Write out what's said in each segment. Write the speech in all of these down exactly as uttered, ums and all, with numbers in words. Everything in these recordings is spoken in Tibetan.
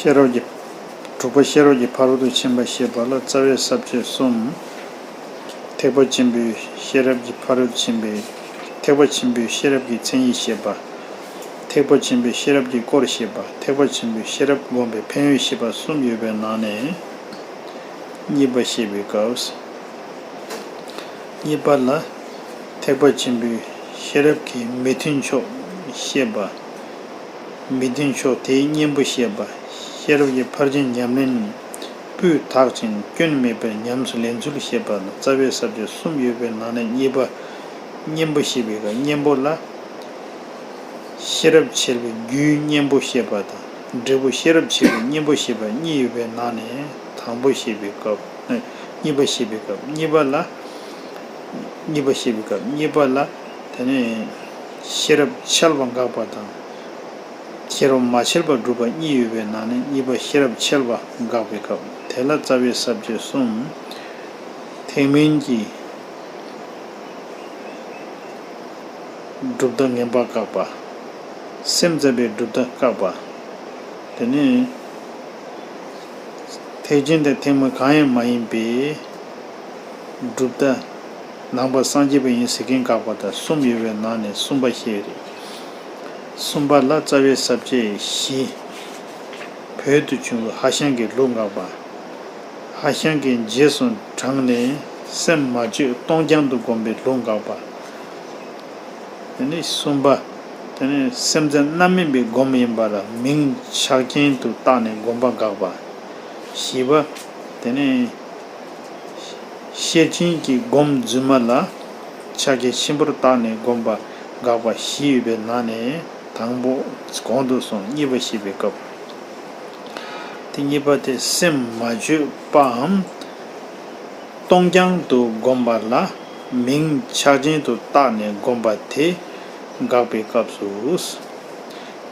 ཤེས་རབ་ཀྱི། དྲུག་པ་ཤེས་རབ་ཀྱི་ཕ་རོལ་ཏུ་ཕྱིན་པ་ཞེས་པ་ལ་རྩ་བའི་ས་བཅད་གསུམ། ཐེག་པ་ཆེན་པོའི་ཤེས་རབ་ཀྱི་ཕ་རོལ་ཏུ་ཕྱིན་པའི། ཐེག་པ་ཆེན་པོའི་ཤེས་རབ་ཀྱི་མཚན་ཉིད་བཤད་པ། ཐེག་པ་ཆེན་པོའི་ཤེས་རབ་ཀྱི་སྐོར་བཤད་པ། ཐེག་པ་ཆེན་པོའི་ཤེས་རབ་བསྒོམ་པའི་ཕན་ཡོན་བཤད་པ་གསུམ་ཡོད་པའི་ནང་ནས། གཉིས་པ་བཤད་པའི་སྐབས། གཉིས་པ་ལ། ཐེག་པ་ཆེན་པོའི་ཤེས་རབ་ཀྱི་མི་མཐུན་ཕྱོགས་བཤད་པ། མི་མཐུན་ཕྱོགས་དེའི་གཉེན་པོ་བཤད་པ། ཤེས་རབ་ཀྱི་ཕར་ཕྱིན་ཉམས་ལེན་སྤུས་དག་ཅིང་སྐྱོན་མེད་པར་ཉམས་སུ་ལེན་ཚུལ་བཤད་པ་ལ་རྩ་བའི་ས་བཅད་གསུམ་ཡོད་པའི་ནང་ནས་གཉིས་པ། གཉེན་པོ་བཤད་པའི་སྐབས་གཉེན་པོ་ལ། ཤེས་རབ་འཆལ་བའི་རྒྱུའི་གཉེན་པོ་བཤད་པ་དང་འབྲས་བུ་ཤེས་རབ་འཆལ་བའི་གཉེན་པོ་བཤད་པ་གཉིས་ཡོད་པའི་ནང་ནས་དང་པོ་བཤད་པའི་སྐབས། གཉིས་པ་བཤད་པའི་སྐབས་གཉིས་པ་ལ། གཉིས་པ་བཤད་པའི་སྐབས་གཉིས་པ་ལ། དེ་ནས་ཤེས་རབ་འཆལ་བ་དགག་པ་དང་། ཤེས་རབ་མ་འཆལ་བ་སྒྲུབ་པ་གཉིས་ཡོད་པའི་ནང་ནས་གཉིས་པ་ཤེས་རབ་འཆལ་བ་དགག་པའི་སྐབས་དེ་ལ་རྩ་བའི་ས་བཅད་གསུམ། ཐེག་དམན་གྱི་གྲུབ་མཐའ་ངན་པ་བཀག་པ། སེམས་ཙམ་པའི་གྲུབ་མཐའ་བཀག་པ། དེ་ནས་ཐེག་ཆེན་དང་ཐེག་དམན་གང་ཡང་མ་ཡིན་པའི་གྲུབ་མཐའ་ནང་པ་སངས་རྒྱས་པ་ཡིན་ཟེར་མཁན་བཀག་པ་དང་གསུམ་ཡོད་པའི་ནང་ནས་གསུམ་པ་བཤད་རེད། གསུམ་པ་ལ་རྩ་བའི་ས་བཅད་བཞི། བོད་དུ་བྱུང་བའི་ཧྭ་ཤང་གི་ལུགས་བཀག་པ། ཧྭ་ཤང་གི་རྗེས་སུ་འབྲངས་ནས་སེམས་མ་བཅོས་སྟོང་རྐྱང་དུ་བསྒོམ་པའི་ལུགས་བཀག་པ། དེ་ནས་གསུམ་པ། དེ་ནས་སེམས་ཙམ་རྣམ་སྨིན་པའི་སྒོམ་ཡིན་པ་ལ་མིང་ཆགས་ཅན་དུ་བཏགས་ནས་བསྒོམ་པ་དགག་པ། བཞི་པ། དེ་ནས་ཤེར་ཕྱིན་གྱི་སྒོམ་རྫུན་མ་ལ་ཕྱག་རྒྱ་ཆེན་པོར་བཏགས་ནས་བསྒོམ་པ་དགག་པ་བཞི་ཡོད་པའི་ནང་ནས་དང་པོ་གོང་དུ་སོང་གཉིས་པ་བཤད་པའི་སྐབས། དེ་གཉིས་པ་དེ་སེམས་མ་བཅོས་པའམ། སྟོང་རྐྱང་དུ་བསྒོམ་པ་ལ་མིང་ཆགས་ཅན་དུ་བཏགས་ནས་བསྒོམ་པ་དེ་དགག་པའི་སྐབས་སུ།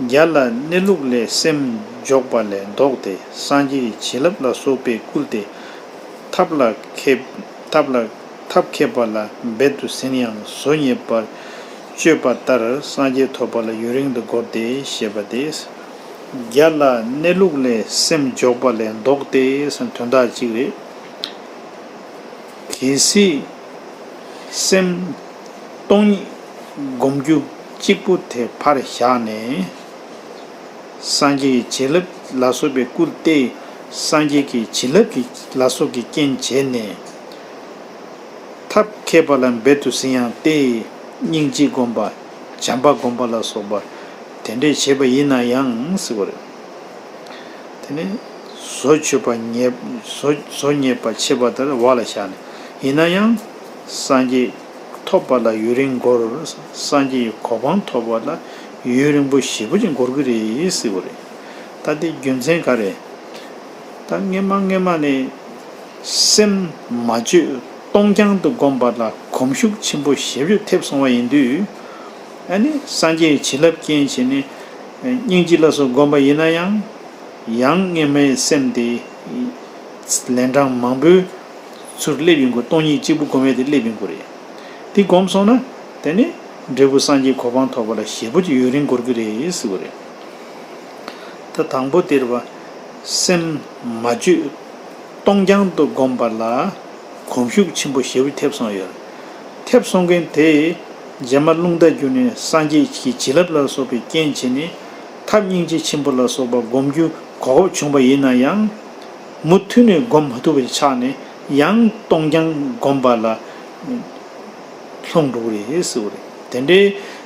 རྒྱ་ལ་གནས་ལུགས་ལས་སེམས་འཇོག་པ་ལས་ལྡོག་སྟེ་སངས་རྒྱས་ཀྱི་བྱིན་རླབས་ལ་སོགས་པས་བསྐུལ་ཏེ། ཐབས་ལ་མཁས། ཐབས་ལ། ཐབས་མཁས་པ་ལ་འབད་དུ་ཟིན་ཡང་བཟོ་ཉེས་པར་སྤྱོད་པ་ལྟར་སངས་རྒྱས་ཐོབ་པ་ལ་ཡུན་རིང་དུ་འགོར་ཏེ་ཞེས་པ་སྟེ། རྒྱ་ལ་གནས་ལུགས་ལས་སེམས་འཇོག་པ་ལས་ལྡོག་སྟེ་ཟེར་དོན་དག་གཅིག་རེད། གལ་སྲིད་སེམས་སྟོང་ཉིད་སྒོམ་རྒྱུ་གཅིག་པུ་དེ་ཕར་བཞག་ནས། སངས་རྒྱས་ཀྱི་བྱིན་རླབས་ལ་སོགས་པས་བསྐུལ་ཏེ། སངས་རྒྱས་ཀྱི་བྱིན་རླབས་ཀྱི་ལ་སོགས་ཀྱི་རྐྱེན་བྱས་ནས། ཐབས་མཁས་པ་ལ་འབད་དུ་ཟིན་ཡང་སྟེ། སྙིང་རྗེ་བསྒོམ་པ། བྱམས་པ་བསྒོམ་པ་ལ་སོགས་པ། དེ་འདྲས་བྱས་པ་ཡིན་ན་ཡང་ཟེར་བ་རེད། དེ་ནས་བཟོ་བཅོས་པ་ཉེས། བཟོ་བཟོ་ཉེས་པ་བྱེད་པ་ལྟར་བ་ལ་བཞག་ནས། ཡིན་ན་ཡང་སངས་རྒྱས་ཐོབ་པ་ལ་ཡུན་རིང་འགོར། སངས་རྒྱས་ཀྱི་གོ་འཕང་ཐོབ་པ་ལ་ཡུན་རིང་པོ་ཞེ་པོ་ཅིག་འགོར་གྱི་རེད་ཟེར་བ་རེད། ད་དེ་རྒྱུ་མཚན་ག་རེ། ད་སྔན་མ་སྔན་མ་ནས་སེམས་མ་བཅོས་སྟོང་རྐྱང་དུ་བསྒོམ་པ་ལ་གོམས་ཤུགས་ཆེན་པོ་ཞེ་པོ་ཐེབས་སོང་བ་ཡིན་དུས། ཨ་ནི་སངས་རྒྱས་ཀྱི་བྱིན་རླབས་རྐྱེན་བྱས་ནས་སྙིང་རྗེ་ལ་སོགས་བསྒོམ་པ་ཡིན་ན་ཡང་། ཡང་སྔན་མའི་སེམས་དེ་ལན་གྲངས་མང་པོའི་ཚུར་སླེབས་ཡོང་གི། སྟོང་ཉིད་གཅིག་པུ་སྒོམ་ཡས་དེ་སླེབས་ཡོང་གི་རེད། དེ་སྒོམ་སོང་ན་དེ་ནི་འབྲས་བུ་སངས་རྒྱས་གོ་འཕང་ཐོབ་པ་ལ་ཞེ་པོ་ཅིག་ཡུན་རིང་འགོར་གྱི་རེད་ཟེར་བ་རེད། ད་དང་པོ་དེར་བ། སེམས་མ་བཅོས་སྟོང་རྐྱང་དུ་བསྒོམ་པ་ལ་གོམས་ཤུགས་ཆེན་པོ་ཞེ་པོ་ཐེབས་སོང་ཡོད། ཐེབས་སོང་མཁན་དེ་རྗེས་མ་རླུང་རྟ་བརྒྱུད་ནས་སངས་རྒྱས་ཀྱི་བྱིན་རླབས་ལ་སོགས་པའི་རྐྱེན་བྱས་ནས་ཐབས་སྙིང་རྗེ་ཆེན་པོ་ལ་སོགས་པ་སྒོམ་རྒྱུ་གོ་སྐབས་བྱུང་བ་ཡིན་ན་ཡང་། མུ་མཐུད་ནས་སྒོམ་མ་ཐུབ་པ་ཆགས་ནས་ཡང་སྟོང་རྐྱང་བསྒོམ་པ་ལ་ལྷུང་འགྲོ་གི་རེད་ཟེར་བ་རེད། དེ་འདྲའི་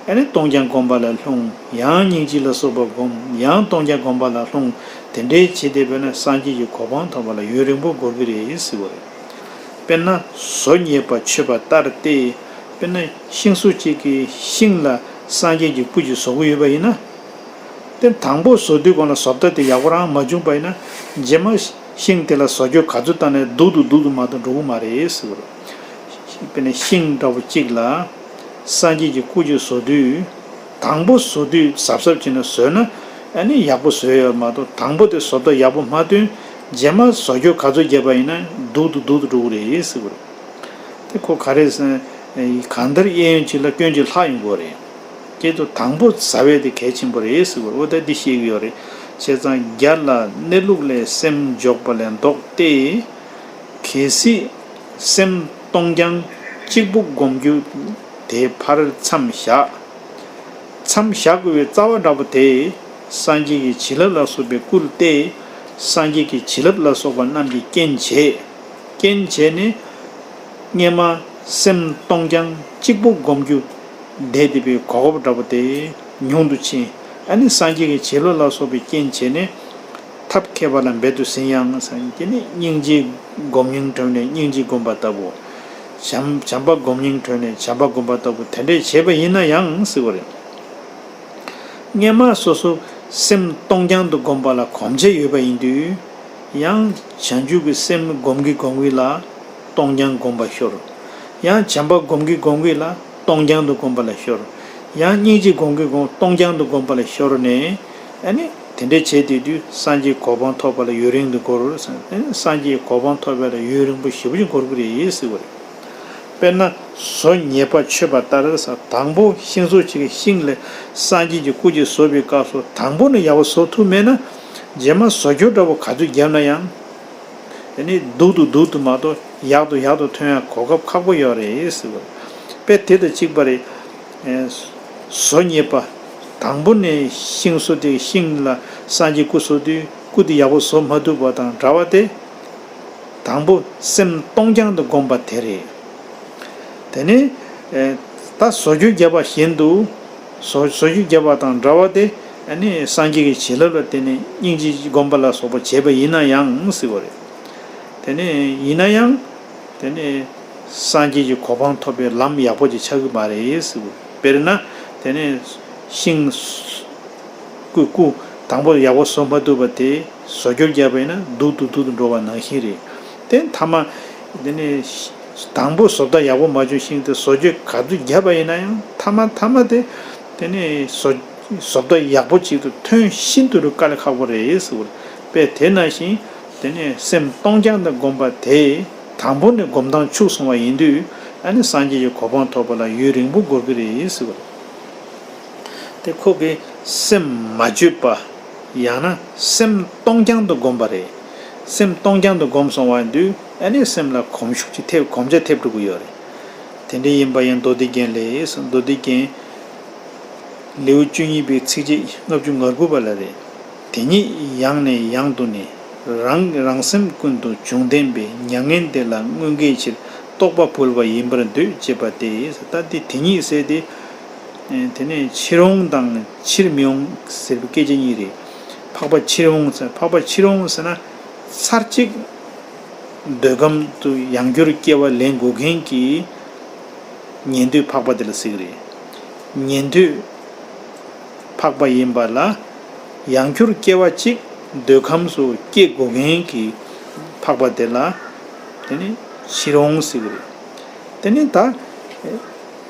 ཨ་ནི་སྟོང་རྐྱང་བསྒོམ་པ་ལ་ལྷུང་། ཡང་སྙིང་རྗེ་ལ་སོགས་པ་བསྒོམ། ཡང་སྟོང་རྐྱང་བསྒོམ་པ་ལ་ལྷུང་། དེ་འདྲའི་བྱེད་བསྡད་པས་ན་སངས་རྒྱས་ཀྱི་གོ་འཕང་ཐོབ་པ་ལ་ཡུན་རིང་པོ་འགོར་གྱི་རེད་ཟེར་བ་རེད། དཔེར་ན་བཟོ་ཉེས་པ་ཆོད་པ་ལྟར་ཏེ། དཔེར་ན་ཤིང་བཟོ་གཅིག་གིས་ཤིང་ལ་སངས་རྒྱས་ཀྱི་སྐུ་ཅིག་བཟོ་གི་ཡོད་པ་ཡིན་ན། དེ་དང་པོ་བཟོ་དུས་སྒང་ལ་བཟོ་ལྟ་དེ་ཡག་པོ་རང་མ་བྱུང་པ་ཡིན་ན། རྗེས་མ་ཤིང་དེ་ལ་བཟོ་བཅོས་ག་ཚོད་བཏང་ནས་སྡུག་ཏུ་སྡུག་ཏུ་མ་གཏོགས་འགྲོ་གི་མ་རེད་ཟེར་བ་རེད། དཔེར་ན་ཤིང་འདྲ་པོ་གཅིག་ལ་སངས་རྒྱས་ཀྱི་སྐུ་ཅིག་བཟོ་དུས། དང་པོ་བཟོ་དུས་གཟབ་གཟབ་བྱས་ནས་བཟོས་ན་ཨ་ནི་ཡག་པོ་བཟོས་ཡོད་མ་གཏོགས། དང་པོ་དེ་བཟོ་ལྟ་ཡག་པོ་མ་ཐོན། རྗེས་མ་བཟོ་བཅོས་ག་ཚོད་བརྒྱབ་པ་ཡིན་ན་སྡུག་ཏུ་སྡུག་ཏུ་འགྲོ་གི་རེད་ཟེར་བ་རེད། དེ་ཁོ་ག་རེ་ཟེར། གང་ལྟར་གཡས་གཡོན་གཅིག་ལ་སྐྱོན་གཅིག་ལྷག་ཡོང་གི་རེད། སྐྱེས་ཐོག་དང་པོ་ཟ་བས་དེ་གལ་ཆེན་པོ་རེད་ཟེར་བ་རེད། འོ་ད་འདི་ཤེས་ཀྱི་ཡོད་རེད། བྱས་ཙང་རྒྱ་ལ་གནས་ལུགས་ལས་སེམས་འཇོག་པ་ལས་ལྡོག་སྟེ། གལ་སྲིད་སེམས་སྟོང་རྐྱང་གཅིག་པུ་སྒོམ་རྒྱུ་དེ་ཕར་མཚམས་བཞག་མཚམས་བཞག་དགོས་པའི་རྩ་བ་འདྲ་པོ་དེ། སངས་རྒྱས་ཀྱི་བྱིན་རླབས་ལ་སོགས་པས་བསྐུལ་ཏེ། སངས་རྒྱས་ཀྱི་བྱིན་རླབས་ལ་སོགས་པ་རྣམས་ཀྱིས་རྐྱེན་བྱས། རྐྱེན་བྱས་ནས། སྔས་མ་སེམས་སྟོང་རྐྱང་གཅིག་པུ་སྒོམ་རྒྱུ་བསྡད་བསྡད་པའི་གོ་སྐབས་འདྲ་པོ་དེ་ཉུང་དུ་ཕྱིན། ཨ་ནི་སངས་རྒྱས་ཀྱི་བྱིན་རླབས་ལ་སོགས་པའི་རྐྱེན་བྱས་ནས། ཐབས་མཁས་པ་ལ་འབད་དུ་ཟིན་ཡང་ཟེར་དེ་ནི་སྙིང་རྗེ་སྒོམ་སྙིང་གྲོལ་ནས་སྙིང་རྗེ་སྒོམ་པ་ལྟ་བུ། བྱམས་བྱམས་པ་སྒོམ་སྙིང་གྲོལ་ནས་བྱམས་པ་སྒོམ་པ་ལྟ་བུ་དེ་འདྲས་བྱས་པ་ཡིན་ན་ཡང་ཟེར་བ་རེད། སྔས་མ་སོ་སོ་སེམས་སྟོང་རྐྱང་དུ་བསྒོམས་པ་ལ་གོམས་ཆེ་ཡོད་པ་ཡིན་དུས། ཡང་བྱང་ཆུབ་ཀྱི་སེམས་སྒོམ་གྱིན་སྒོམ་གྱིན་ལ་སྟོང་རྐྱང་བསྒོམ་པ་ཤོར། ཡང་བྱམས་པ་སྒོམ་གྱིན་སྒོམ་གྱིན་ལ་སྟོང་རྐྱང་དུ་བསྒོམ་པ་ལ་ཤོར། ཡང་སྙིང་རྗེ་སྒོམ་གྱིན་སྒོམ་སྟོང་རྐྱང་དུ་བསྒོམ་པ་ལ་ཤོར་ནས། ཨ་ནི་དེ་འདྲས་བྱས་དེ་དུས་སངས་རྒྱས་གོ་འཕང་ཐོབ་པ་ལ་ཡུན་རིང་དུ་འགོར། ཨ་ནི་སངས་རྒྱས་གོ་འཕང་ཐོབ་པ་ལ་ཡུན་རིང་པོ་ཞེ་པོ་ཅིག་འགོར་གྱི་རེད་ཟེར་བ་རེད། དཔེར་ན། བཟོ་ཉེས་པ་ཆོད་པ་ལྟར། དང་པོ་ཤིང་བཟོ་གཅིག་གི་ཤིང་ལས་སངས་རྒྱས་ཀྱི་སྐུ་གཅིག་བཟོ་བའི་སྐབས་སུ་དང་པོ་ནས་ཡག་པོ་བཟོ་ཐུབ་མེད་ན། རྗེས་མ་བཟོ་བཅོས་འདྲ་པོ་ག་ཚོད་བརྒྱབ་ན་ཡང་། དེ་ནི་སྡུག་ཏུ་སྡུག་ཏུ་མ་གཏོགས་ཡག་ཏུ་ཡག་ཏུ་ཐོན་ཡ་གོ་སྐབས་ཁག་པོ་ཡོད་རེད་ཟེར་བ་རེད། དཔེ་དེ་དང་གཅིག་པ་རེད། བཟོ་ཉེས་པ། དང་པོ་ནས་ཤིང་བཟོ་དེ་ཤིང་ལ་སངས་རྒྱས་སྐུ་བཟོ་དུས་སྐུ་དེ་ཡག་པོ་བཟོ་མ་ཐུབ་པ་དང་འདྲ་བ་དེ། དང་པོ་སེམས་སྟོང་རྐྱང་དུ་བསྒོམས་པ་དེ་རེད། དེ་ནས། ཨེ། ད་བཟོ་བཅོས་བརྒྱབ་པ་བཞིན་དུ། བཟོ་བཟོ་བཅོས་བརྒྱབ་པ་དང་འདྲ་བ་དེ། ཨ་ནི་སངས་རྒྱས་ཀྱི་བྱིན་རླབས་ལ་བརྟེན་ནས་སྙིང་རྗེ་བསྒོམ་པ་ལ་སོགས་པ་བྱས་པ་ཡིན་ན་ཡང་ཟེར་བ་རེད། དེ་ནས་ཡིན་ན་ཡང་། དེ་ནས་སངས་རྒྱས་ཀྱི་གོ་འཕང་ཐོབ་པའི་ལམ་ཡག་པོ་ཅིག་ཆགས་ཀྱི་མ་རེད་ཟེར་བ། དཔེར་ན། དེ་ནས་ཤིང་། སྐུ་སྐུ་དང་པོ་ཡག་པོ་བཟོ་མ་ཐུབ་པ་དེ་བཟོ་བཅོས་བརྒྱབ་པ་ཡིན་ན་སྡུག་ཏུ་སྡུག་ཏུ་འགྲོ་བ་ནང་བཞིན་རེད། དེ་མཐའ་མ། དེ་ནས་དང་པོ་བཟོ་ལྟ་ཡག་པོ་མ་བྱུང་ཤིང་དེ་བཟོ་བཅོས་ག་ཚོད་བརྒྱབ་པ་ཡིན་ན་ཡང་མཐའ་མ་མཐའ་མ་དེ། དེ་ནས་བཟོ་བཟོ་ལྟ་ཡག་པོ་ཅིག་ཏུ་ཐོན་ཤིན་ཏུ་རུ་དཀའ་ལས་ཁག་པོ་རེད་ཟེར་བ་རེད། དཔེ་དེ་ནང་བཞིན། དེ་ནས་སེམས་སྟོང་རྐྱང་དུ་བསྒོམས་པ་དེ་དང་པོ་ནས་སྒོམ་སྟངས་འཆུག་སོང་བ་ཡིན་དུས། ཨ་ནི་སངས་རྒྱས་ཀྱི་གོ་འཕང་ཐོབ་པ་ལ་ཡུན་རིང་པོ་འགོར་གྱི་རེད་ཟེར་བ་རེད། དེ་ཁོ་གིས་སེམས་མ་བཅོས་པ། ཡང་ན་སེམས་སྟོང་རྐྱང་དུ་བསྒོམས་པ་རེད། སེམས་སྟོང་རྐྱང་དུ་བསྒོམས་སོང་བ་ཡིན་དུས། ཨ་ནི་སེམས་ལ་གོམས་ཤུགས་ཅིག་ཐེབས་གོམས་ཆ་ཐེབས་འགྲོ་གི་ཡོད་རེད། དེ་འདྲ་ཡིན་པ་ཡང་མདོ་སྡེ་རྒྱན་ལས། མདོ་སྡེ་རྒྱན། ལེའུ་བཅུ་གཉིས་པའི་ཚིགས་བཅད་ལྔ་བཅུ་ང་དགུ་པ་ལ་རེད། དེ་ཉིད་ཡང་ནས་ཡང་དུ་ནི། རང་རང་སེམས་ཀུན་ཏུ་བྱུང་ལྡན་པའི། མྱ་ངན་འདི་ལ་མངོན་དགའི་ཕྱིར། རྟོག་པ་བུལ་བ་ཡིན་པར་འདོད། ཅེས་པ་སྟེ། ད་འདི་དེ་ཉིད་ཟེར་ཏེ། དེ་ནས་ཕྱིར་འོང་དང་ཕྱིར་མི་འོང་ཟེར་བའི་སྐད་ཆ་གཉིས་རེད། འཕགས་པ་ཕྱིར་འོང་ཟེར། འཕགས་པ་ཕྱིར་འོང་ཟེར་ན། ཚར་གཅིག་འདོད་ཁམས་དུ་ཡང་བསྐྱར་སྐྱེ་བ་ལེན་དགོས་མཁན་གྱི་ཉན་ཐོས་འཕགས་པ་དེ་ལ་ཟེར་གྱི་རེད། ཉན་ཐོས་འཕགས་པ་ཡིན་པ་ལ། ཡང་བསྐྱར་སྐྱེ་བ་གཅིག་འདོད་ཁམས་སུ་སྐྱེ་དགོས་མཁན་གྱི་འཕགས་པ་དེ་ལ། དེ་ནི་ཕྱིར་འོང་ཟེར་གྱི་རེད། དེ་ནི་ད།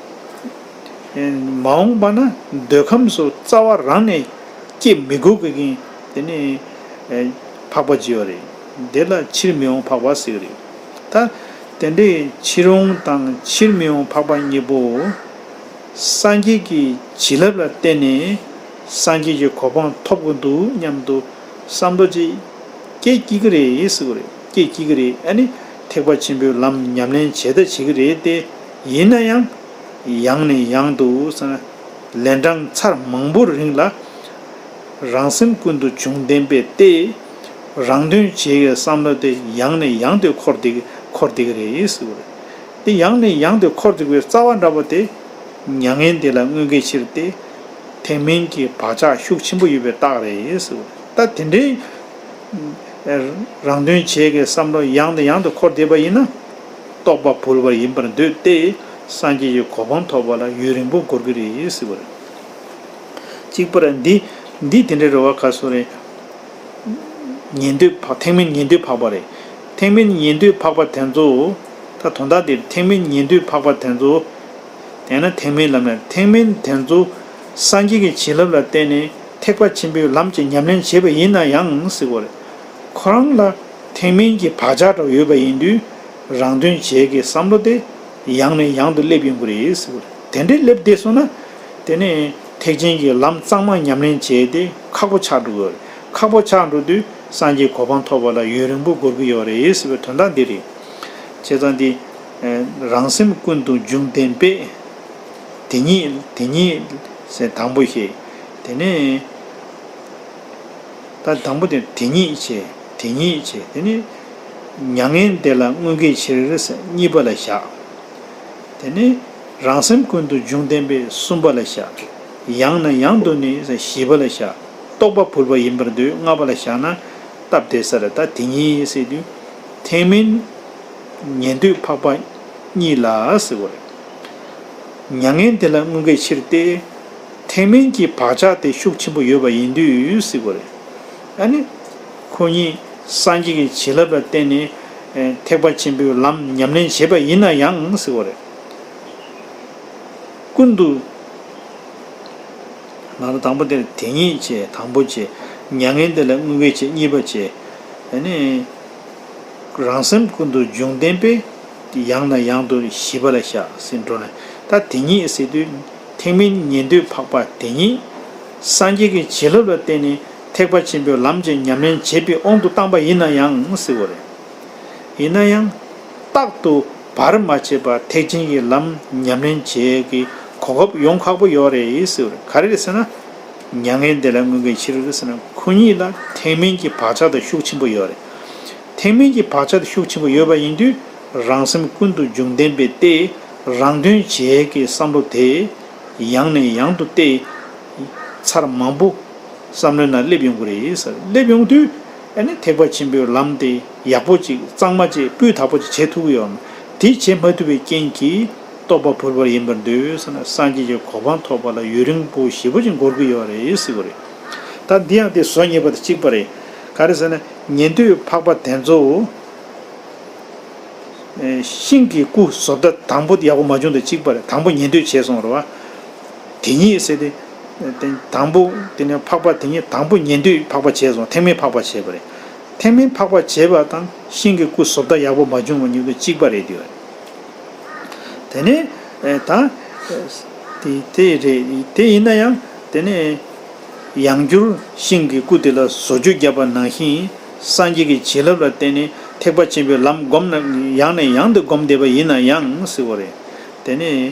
མ་འོངས་པ་ན་འདོད་ཁམས་སུ་རྩ་བ་རང་ནས་སྐྱེ་མི་དགོས་ཀྱི་མཁན་དེ་ནི་འཕགས་པ་ཅིག་ཡོད་རེད། དེ་ལ་ཕྱིར་མི་འོང་འཕགས་པ་ཟེར་གྱི་རེད། ད་དེ་འདྲའི་ཕྱིར་འོང་དང་ཕྱིར་མི་འོང་འཕགས་པ་གཉིས་པོ། སངས་རྒྱས་ཀྱི་བྱིན་རླབས་ལ་བརྟེན་ནས་སངས་རྒྱས་ཀྱི་གོ་འཕང་ཐོབ་དགོས་འདུག་སྙམ་དུ་བསམ་བློ་ཅིག་སྐྱེ་སྐྱེ་གི་རེད་ཟེར་གྱི་རེད། སྐྱེ་སྐྱེ་གི་རེད། ཨ་ནི་ཐེག་པ་ཆེན་པོའི་ལམ་ཉམས་ལེན་བྱེད་ད་བྱེད་ཀྱི་རེད་དེ། ཡིན་ན་ཡང་། ཡང་ནས་ཡང་དུ་ཟེར་ན། ལན་གྲངས་ཚར་མང་པོར་རིང་ལ། རང་སེམས་ཀུན་ཏུ་བྱུང་ལྡན་པས་ཏེ། རང་དོན་བྱེད་ཀྱི་བསམ་བློ་དེ་ཡང་ནས་ཡང་དུ་འཁོར་བསྡད་འཁོར་བསྡད་ཀྱི་རེད་ཟེར་བ་རེད། དེ་ཡང་ནས་ཡང་དུ་འཁོར་བསྡད་པའི་རྩ་བ་འདྲ་པོ་དེ། མྱ་ངན་འདི་ལ་མངོན་དགའི་ཕྱིར་ཏེ། ཐེག་དམན་གྱི་བག་ཆགས་ཤུགས་ཆེན་པོ་ཡོད་པའི་རྟགས་རེད་ཟེར་བ་རེད། ད་དེ་འདྲའི། རང་དོན་བྱེད་ཀྱི་བསམ་བློ་ཡང་དང་ཡང་དུ་འཁོར་བསྡད་པ་ཡིན་ན། རྟོག་པ་བུལ་བ་ཡིན་པར་འདོད་དེ། སངས་རྒྱས་ཀྱི་གོ་འཕང་ཐོབ་པ་ལ་ཡུན་རིང་པོ་འགོར་གྱི་རེད་ཟེར་བ་རེད། གཅིག་པར་འདི། འདི་དེ་འདྲའི་རེ་བ་ག་སོ་རེད། ཉན་ཐོས་འཕགས་ཐེག་དམན་ཉན་ཐོས་འཕགས་པ་རེད། ཐེག་དམན་ཉན་ཐོས་འཕགས་པ་དེ་ཚོ། ད་དོན་དག་དེ་ཐེག་དམན་ཉན་ཐོས་འཕགས་པ་དེ་ཚོ། དེས་ན་ཐེག་དམན་ལམ་ལ་ཐེག་དམན་དེ་ཚོ་སངས་རྒྱས་ཀྱི་བྱིན་རླབས་ལ་བརྟེན་ནས་ཐེག་པ་ཆེན་པོའི་ལམ་གྱི་ཉམས་ལེན་བྱས་པ་ཡིན་ན་ཡང་ཟེར་བ་རེད། ཁོ་རང་ལ་ཐེག་དམན་གྱི་བག་ཆགས་འདྲ་བོ་ཡོད་པ་ཡིན་དུས་རང་དོན་བྱེད་ཀྱི་བསམ་བློ་དེ་ཡང་ནས་ཡང་དུ་སླེབས་ཡོང་གི་རེད་ཟེར་བ་རེད། དེ་འདྲའི་སླེབས་བསྡད་སོང་ན་དེ་ནས་ཐེག་ཆེན་གྱི་ལམ་གཙང་མ་ཉམས་ལེན་བྱས་ཏེ་ཁག་པོ་ཆགས་འགྲོ་གི་རེད། ཁག་པོ་ཆགས་འགྲོ་དུས་སངས་རྒྱས་གོ་འཕང་ཐོབ་པ་ལ་ཡུན་རིང་པོ་འགོར་གྱི་ཡོད་རེད་ཟེར་བའི་དོན་དག་འདི་རེད། བྱས་ཙང་འདི། རང་སེམས་ཀུན་ཏུ་འབྱུང་ལྡན་པས། དེ་ཉིད་དེ་ཉིད་ཟེར་དང་པོ་བཤད། དེ་ནས། ད་དང་པོ་དེ་དེ་ཉིད་བྱས། དེ་ཉིད་བྱས། དེ་ནས། མྱ་ངན་འདས་ལ་མངོན་དགའི་ཕྱིར་ཟེར་གཉིས་པ་ལ་བཞག་དེ་ནས། རང་སེམས་ཀུན་ཏུ་འབྱུང་ལྡན་པས་གསུམ་པ་ལ་བཞག་ཡང་ནས་ཡང་དུ་ནི་ཟེར་བཞི་པ་ལ་བཞག་རྟོགས་པ་བུལ་བ་ཡིན་པར་འདོད་ལྔ་པ་ལ་བཞག་ན་སྟབས་བདེ་ས་རེད། ད་དེ་ཉིད་ཟེར་དུས། ཐེག་དམན། ཉན་ཐོས་འཕགས་པ་གཉིས་ལ་ཟེར་བ་རེད། མྱ་ངན་འདས་ལ་མངོན་དགའི་ཕྱིར་ཏེ། ཐེག་དམན་གྱི་བག་ཆགས་དེ་ཤུགས་ཆེན་པོ་ཡོད་པ་ཡིན་དུས་ཟེར་བ་རེད། ཨ་ནི། ཁོ་གཉིས་སངས་རྒྱས་ཀྱི་བྱིན་རླབས་ལ་བརྟེན་ནས། ཨེ། ཐེག་པ་ཆེན་པོའི་ལམ་ཉམས་ལེན་བྱས་པ་ཡིན་ན་ཡང་ཟེར་བ་རེད། ཀུན་ཏུ། ང་ཚོ་དང་པོ་དེར་དེ་ཉིད་བྱས། དང་པོ་བྱས། མྱ་ངན་འདས་ལ་མངོན་དགའི་ཕྱིར་གཉིས་པ་བྱས། ཨ་ནི། རང་སེམས་ཀུན་ཏུ་འབྱུང་ལྡན་པས། ཡང་ནས་ཡང་དུ་བཞི་པ་ལ་བཞག་ཟེར་འགྲོ་ནས། ད་དེ་ཉིད་ཟེར་དུས། ཐེག་དམན་ཉན་ཐོས་འཕགས་པ་དེ་ཉིད། སངས་རྒྱས་ཀྱི་བྱིན་རླབས་ལ་བརྟེན་ནས་ཐེག་པ་ཆེན་པོའི་ལམ་གྱི་ཉམས་ལེན་བྱེད་པའི་དབང་དུ་བཏང་པ་ཡིན་ན་ཡང་ཟེར་བ་རེད། ཡིན་ན་ཡང་། རྟག་ཏུ་བར་མ་ཆད་པར་ཐེག་ཆེན་གྱི་ལམ་ཉམས་ལེན་བྱེད་ཀྱི་གོ་སྐབས་ཡོང་ཁག་པོ་ཡོད་རེད་ཟེར་བ་རེད། ག་རེ་རེད་ཟེར་ན། མྱ་ངན་འདས་ལ་མངོན་དགའི་ཕྱིར་ཟེར་ན་ཁོ་གཉིས་ལ་ཐེག་དམན་གྱི་བག་ཆགས་དེ་ཤུགས་ཆེན་པོ་ཡོད་རེད། ཐེག་དམན་གྱི་བག་ཆགས་དེ་ཤུགས་ཆེན་པོ་ཡོད་པ་ཡིན་དུས། རང་སེམས་ཀུན་ཏུ་འབྱུང་ལྡན་པས་ཏེ། རང་དོན་བྱེད་ཀྱི་བསམ་བློ་དེ་ཡང་ནས་ཡང་དུ་སྟེ། ཚར་མང་པོ་བསམ་བློའི་ནང་སླེབས་ཡོང་གི་རེད་ཟེར། སླེབས་ཡོང་དུས་ཨ་ནི་ཐེག་པ་ཆེན་པོའི་ལམ་དེ་ཡག་པོ་ཅིག་གཙང་མ་ཅིག་སྤུས་དག་པོ་ཅིག་བྱེད་ཐུབ་ཀྱི་ཡོད་མ་རེད། དེ་བྱེད་མ་ཐུབ་པའི་རྐྱེན་གྱིས་རྟོགས་པ་བུལ་བ་ཡིན་པར་འདོད་ཟེར་ན། སངས་རྒྱས་ཀྱི་གོ་འཕང་ཐོབ་པ་ལ་ཡུན་རིང་པོ་ཞེ་པོ་ཅིག་འགོར་གྱི་ཡོད་རེད་ཟེར་བ་རེད། ད་འདི་ཡང་དེ་བཟོ་ཉེས་པ་དང་གཅིག་པ་རེད། ག་རེ་ཟེར་ན་ཉན་ཐོས་འཕགས་པ་དེ་ཚོ། ཤིང་གི་སྐུ་བཟོ་ལྟ་དང་པོ་ཡག་པོ་མ་བྱུང་དང་གཅིག་པ་རེད། དང་པོ་ཉན་ཐོས་བྱས་སོང་རེད་བ། དེ་ཉིད་ཟེར་ཏེ། དེ་དང་པོ་དེ་ནས་འཕགས་པ་དེ་ཉིད་དང་པོ་ཉན་ཐོས་འཕགས་པ་བྱས་སོང་། ཐེག་དམན་འཕགས་པ་བྱས་པ་རེད། ཐེག་དམན་འཕགས་པ་བྱས་པ་དང་ཤིང་གི་སྐུ་བཟོ་ལྟ་ཡག་པོ་མ་བྱུང་བ་གཉིས་ཀ་གཅིག་པ་རེད་དེ། དེ་ནས་ད་དེ་དེ་རེད། དེ་ཡིན་ན་ཡང་དེ་ནས། ཡང་བསྐྱར་ཤིང་གི་སྐུ་དེ་ལ་བཟོ་བཅོས་བརྒྱབ་པ་ནང་བཞིན་སངས་རྒྱས་ཀྱི་བྱིན་རླབས་ལ་བརྟེན་ནས་ཐེག་པ་ཆེན་པོའི་ལམ་བསྒོམ་ན་ཡང་ནས་ཡང་དུ་བསྒོམ་བསྡད་པ་ཡིན་ན་ཡང་ཟེར་བ་རེད། དེ་ནས་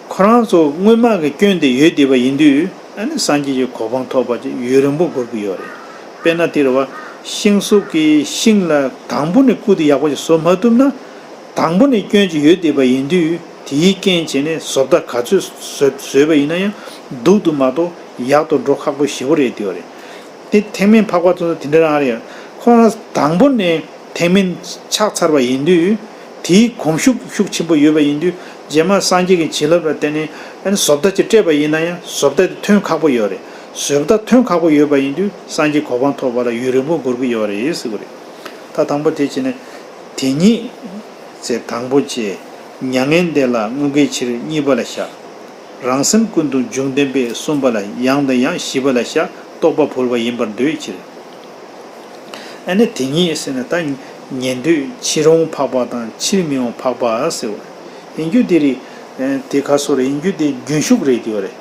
ཁོ་རང་ཚོ་སྔོན་མ་གི་སྐྱོན་དེ་ཡོད་བསྡད་པ་ཡིན་དུས་ཨ་ནི་སངས་རྒྱས་ཀྱི་གོ་འཕང་ཐོབ་པ་ཅིག་ཡུན་རིང་པོ་འགོར་གྱི་ཡོད་རེད། དཔེར་ན་དེ་རེད་བ། ཤིང་གཟུགས་ཀྱི་ཤིང་ལ་དང་པོ་ནས་སྐུ་དེ་ཡག་པོ་ཞིག་བཟོ་མ་ཐུབ་ན། དང་པོ་ནས་སྐྱོན་ཅིག་ཡོད་བསྡད་པ་ཡིན་དུས་དེའི་རྐྱེན་བྱས་ནས་བཟོ་ལྟ་ག་ཚོད་བཟོས་བཟོས་པ་ཡིན་ན་ཡང་སྡུག་ཏུ་མ་གཏོགས་ཡག་ཏུ་འགྲོ་ཁག་པོ་ཞེ་པོ་རེད་དེ་བ་རེད། དེ་ཐེག་དམན་འཕགས་པ་ཚོ་དེ་འདྲ་རང་རེད། ཁོང་རང་དང་པོ་ནས་ཐེག་དམན་ཆགས་ཚར་བ་ཡིན་དུས་དེའི་གོམས་ཤུགས་ཤུགས་ཆེན་པོ་ཡོད་པ་ཡིན་དུས་རྗེས་མ་སངས་རྒྱས་ཀྱི་བྱིན་རླབས་ལ་བརྟེན་ནས་ཨ་ནི་བཟོ་ལྟ་ཅིག་སྤྲད་པ་ཡིན་ན་ཡང་བཟོ་ལྟ་དེ་ཐོན་ཁག་པོ་ཡོད་རེད། བཟོ་ལྟ་ཐོན་ཁག་པོ་ཡོད་པ་ཡིན་དུས་སངས་རྒྱས་གོ་འཕང་ཐོབ་པ་ལ་ཡུན་རིང་པོ་འགོར་གྱི་ཡོད་རེད་ཟེར་གྱི་རེད། ད་དང་པོ་དེ་བྱས་ནས་དེ་ཉིད་ཟེར་དང་པོ་བྱས། མྱ་ངན་འདས་ལ་མངོན་དགའི་ཕྱིར་གཉིས་པ་ལ་བཞག་རང་སེམས་ཀུན་ཏུ་འབྱུང་ལྡན་པས་གསུམ་པ་ལ་ཡང་དང་ཡང་བཞི་པ་ལ་བཞག་རྟོགས་པ་བུལ་བ་ཡིན་པར་འདོད་ཕྱིར། ཨ་ནི་དེ་ཉིད་ཟེར་ན་ད་ཉན་ཐོས་ཕྱིར་འོང་འཕགས་པ་དང་ཕྱིར་མི་འོང་འཕགས་པ་ཟེར་བ་ཡིན་རྒྱུ་དེ་རེད། དེ་ག་སོགས་རེད། ཡིན་རྒྱུ་དེ་རྒྱུན་ཞུགས་རེད་དེ་བ་རེད།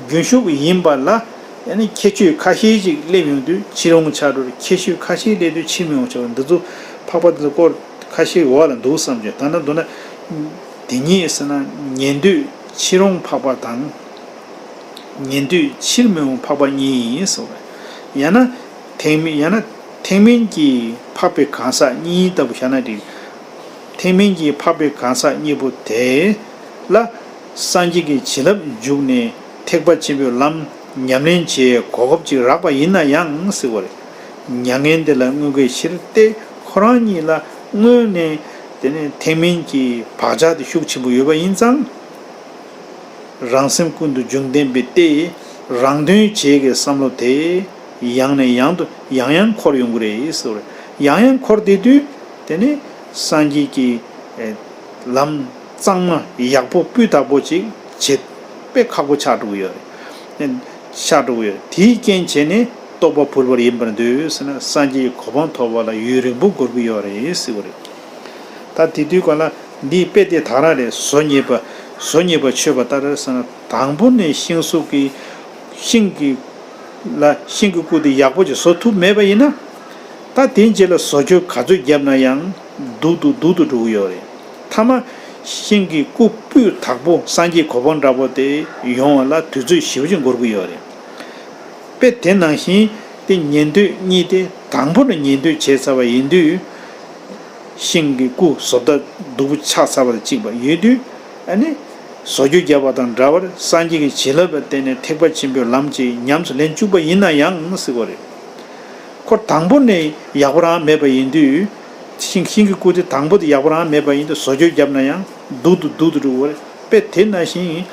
རྒྱུན་ཞུགས་ཡིན་པ་ལ་ཨ་ནི་ཁྱད་ཆོས་ཁ་ཤས་ཅིག་སླེབས་ཡོང་དུས་ཕྱིར་འོང་ཆགས་འགྲོ་རེད། ཁྱད་ཆོས་ཁ་ཤས་སླེབས་དུས་ཕྱིར་མི་འོང་ཆགས་འགྲོ། འདི་ཚོ་འཕགས་པ་འདི་ཚོ་སྐོར་ཁ་ཤས་འོག་ལ་འདུག་བསམ་བྱུང་། ད་ནི་མདོར་ན་དེ་ཉིད་ཟེར་ན་ཉན་ཐོས་ཕྱིར་འོང་འཕགས་པ་དང་། ཉན་ཐོས་ཕྱིར་མི་འོང་འཕགས་པ་གཉིས་ཡིན་གསུངས་པས། ཡང་ན་ཐེག་དམན་ཡང་ན་ཐེག་དམན་གྱི་འཕགས་པའི་གང་ཟག་གཉིས་ལྟ་བུ་བཞག་ན་འགྲིག་ཐེག་དམན་གྱི་འཕགས་པའི་གང་ཟག་གཉིས་པོ་དེ་ལ་སངས་རྒྱས་ཀྱི་བྱིན་རླབས་འཇུག་ནས་ཐེག་པ་ཆེན་པོའི་ལམ་ཉམས་ལེན་བྱེད་གོ་སྐབས་ཅིག་རག་པ་ཡིན་ན་ཡང་ཟེར་བ་རེད། མྱ་ངན་འདས་ལ་མངོན་དགའི་ཕྱིར་ཏེ་ཁོ་རང་ཉིད་ལ་སྔོན་ནས་དེ་ནས་ཐེག་དམན་གྱི་བག་ཆགས་དེ་ཤུགས་ཆེན་པོ་ཡོད་པ་ཡིན་ཙང་། རང་སེམས་ཀུན་ཏུ་འབྱུང་ལྡན་པའི་སྟེ། རང་དོན་བྱེད་ཀྱི་བསམ་བློ་དེ་ཡང་ནས་ཡང་དུ་ཡང་ཡང་འཁོར་ཡོང་གི་རེད་ཟེར། ཡང་ཡང་འཁོར་བསྡད་དུས་དེ་ནི་སངས་རྒྱས་ཀྱི་ལམ་གཙང་མ་ཡག་པོ་སྤུས་དག་པོ་ཅིག་བྱེད་དཔེ་ཁག་པོ་ཆགས་འགྲོ་གི་ཡོད་རེད། ཆགས་འགྲོ་གི་ཡོད་རེད། དེའི་རྐྱེན་བྱས་ནས་རྟོགས་པ་བུལ་བར་ཡིན་པར་འདོད་ཟེར་ན་སངས་རྒྱས་ཀྱི་གོ་འཕང་ཐོབ་པ་ལ་ཡུན་རིང་པོ་འགོར་གི་ཡོད་རེད་ཟེར་བ་རེད། ད་དེ་དུས་ག་ལ་འདིའི་དཔེ་དེ་དག་རང་རེད། བཟོ་ཉེས་པ་བཟོ་ཉེས་པ་ཆོད་པ་ལྟར་ཟེར་ན་དང་པོ་ནས་ཤིང་གཟུགས་ཀྱི་ཤིང་གི་ ལ་ཤིང་གི་སྐུ་དེ་ཡག་པོ་ཅིག་བཟོ་ཐུབ་མེད་པ་ཡིན་ན། ད་དེའི་རྗེས་ལ་བཟོ་བཅོས་ག་ཚོད་བརྒྱབ་ན་ཡང་སྡུག་ཏུ་སྡུག་ཏུ་འགྲོ་གི་ཡོད་རེད། མཐའ་མ་ཤིང་གི་སྐུ་སྤུས་དག་པོ་སངས་རྒྱས་གོ་འཕང་འདྲ་པོ་དེ་ཡོང་བ་ལ་དུས་ཚོད་ཞེ་པོ་ཅིག་འགོར་གི་ཡོད་རེད། དཔེ་དེ་ནང་བཞིན་དེ་ཉན་ཐོས་གཉིས་དེ་དང་པོ་ནས་ཉན་ཐོས་བྱས་ཚར་བ་ཡིན་དུས། ཤིང་གི་སྐུ་བཟོ་ལྟ་སྡུག་པོ་ཆགས་ཚར་བ་དང་གཅིག་པ་ཡོད་དུས། ཨ་ནི་བཟོ་བཅོས་བརྒྱབ་པ་དང་འདྲ་བར་སངས་རྒྱས་ཀྱི་བྱིན་རླབས་ལ་བརྟེན་ནས་ཐེག་པ་ཆེན་པོའི་ལམ་གྱི་ཉམས་སུ་ལེན་བཅུག་པ་ཡིན་ན་ཡང་ཟེར་བ་རེད། ཁོ་དང་པོ་ནས་ཡག་པོ་རང་མེད་པ་ཡིན་དུས། ཤིང་ཤིང་གི་སྐུ་དེ་དང་པོ་དེ་ཡག་པོ་རང་མེད་པ་ཡིན་དུས་བཟོ་བཅོས་བརྒྱབ་ན་ཡང་སྡུག་ཏུ་སྡུག་ཏུ་འགྲོ་བ་རེད། དཔེ་དེ་ནང་བཞིན་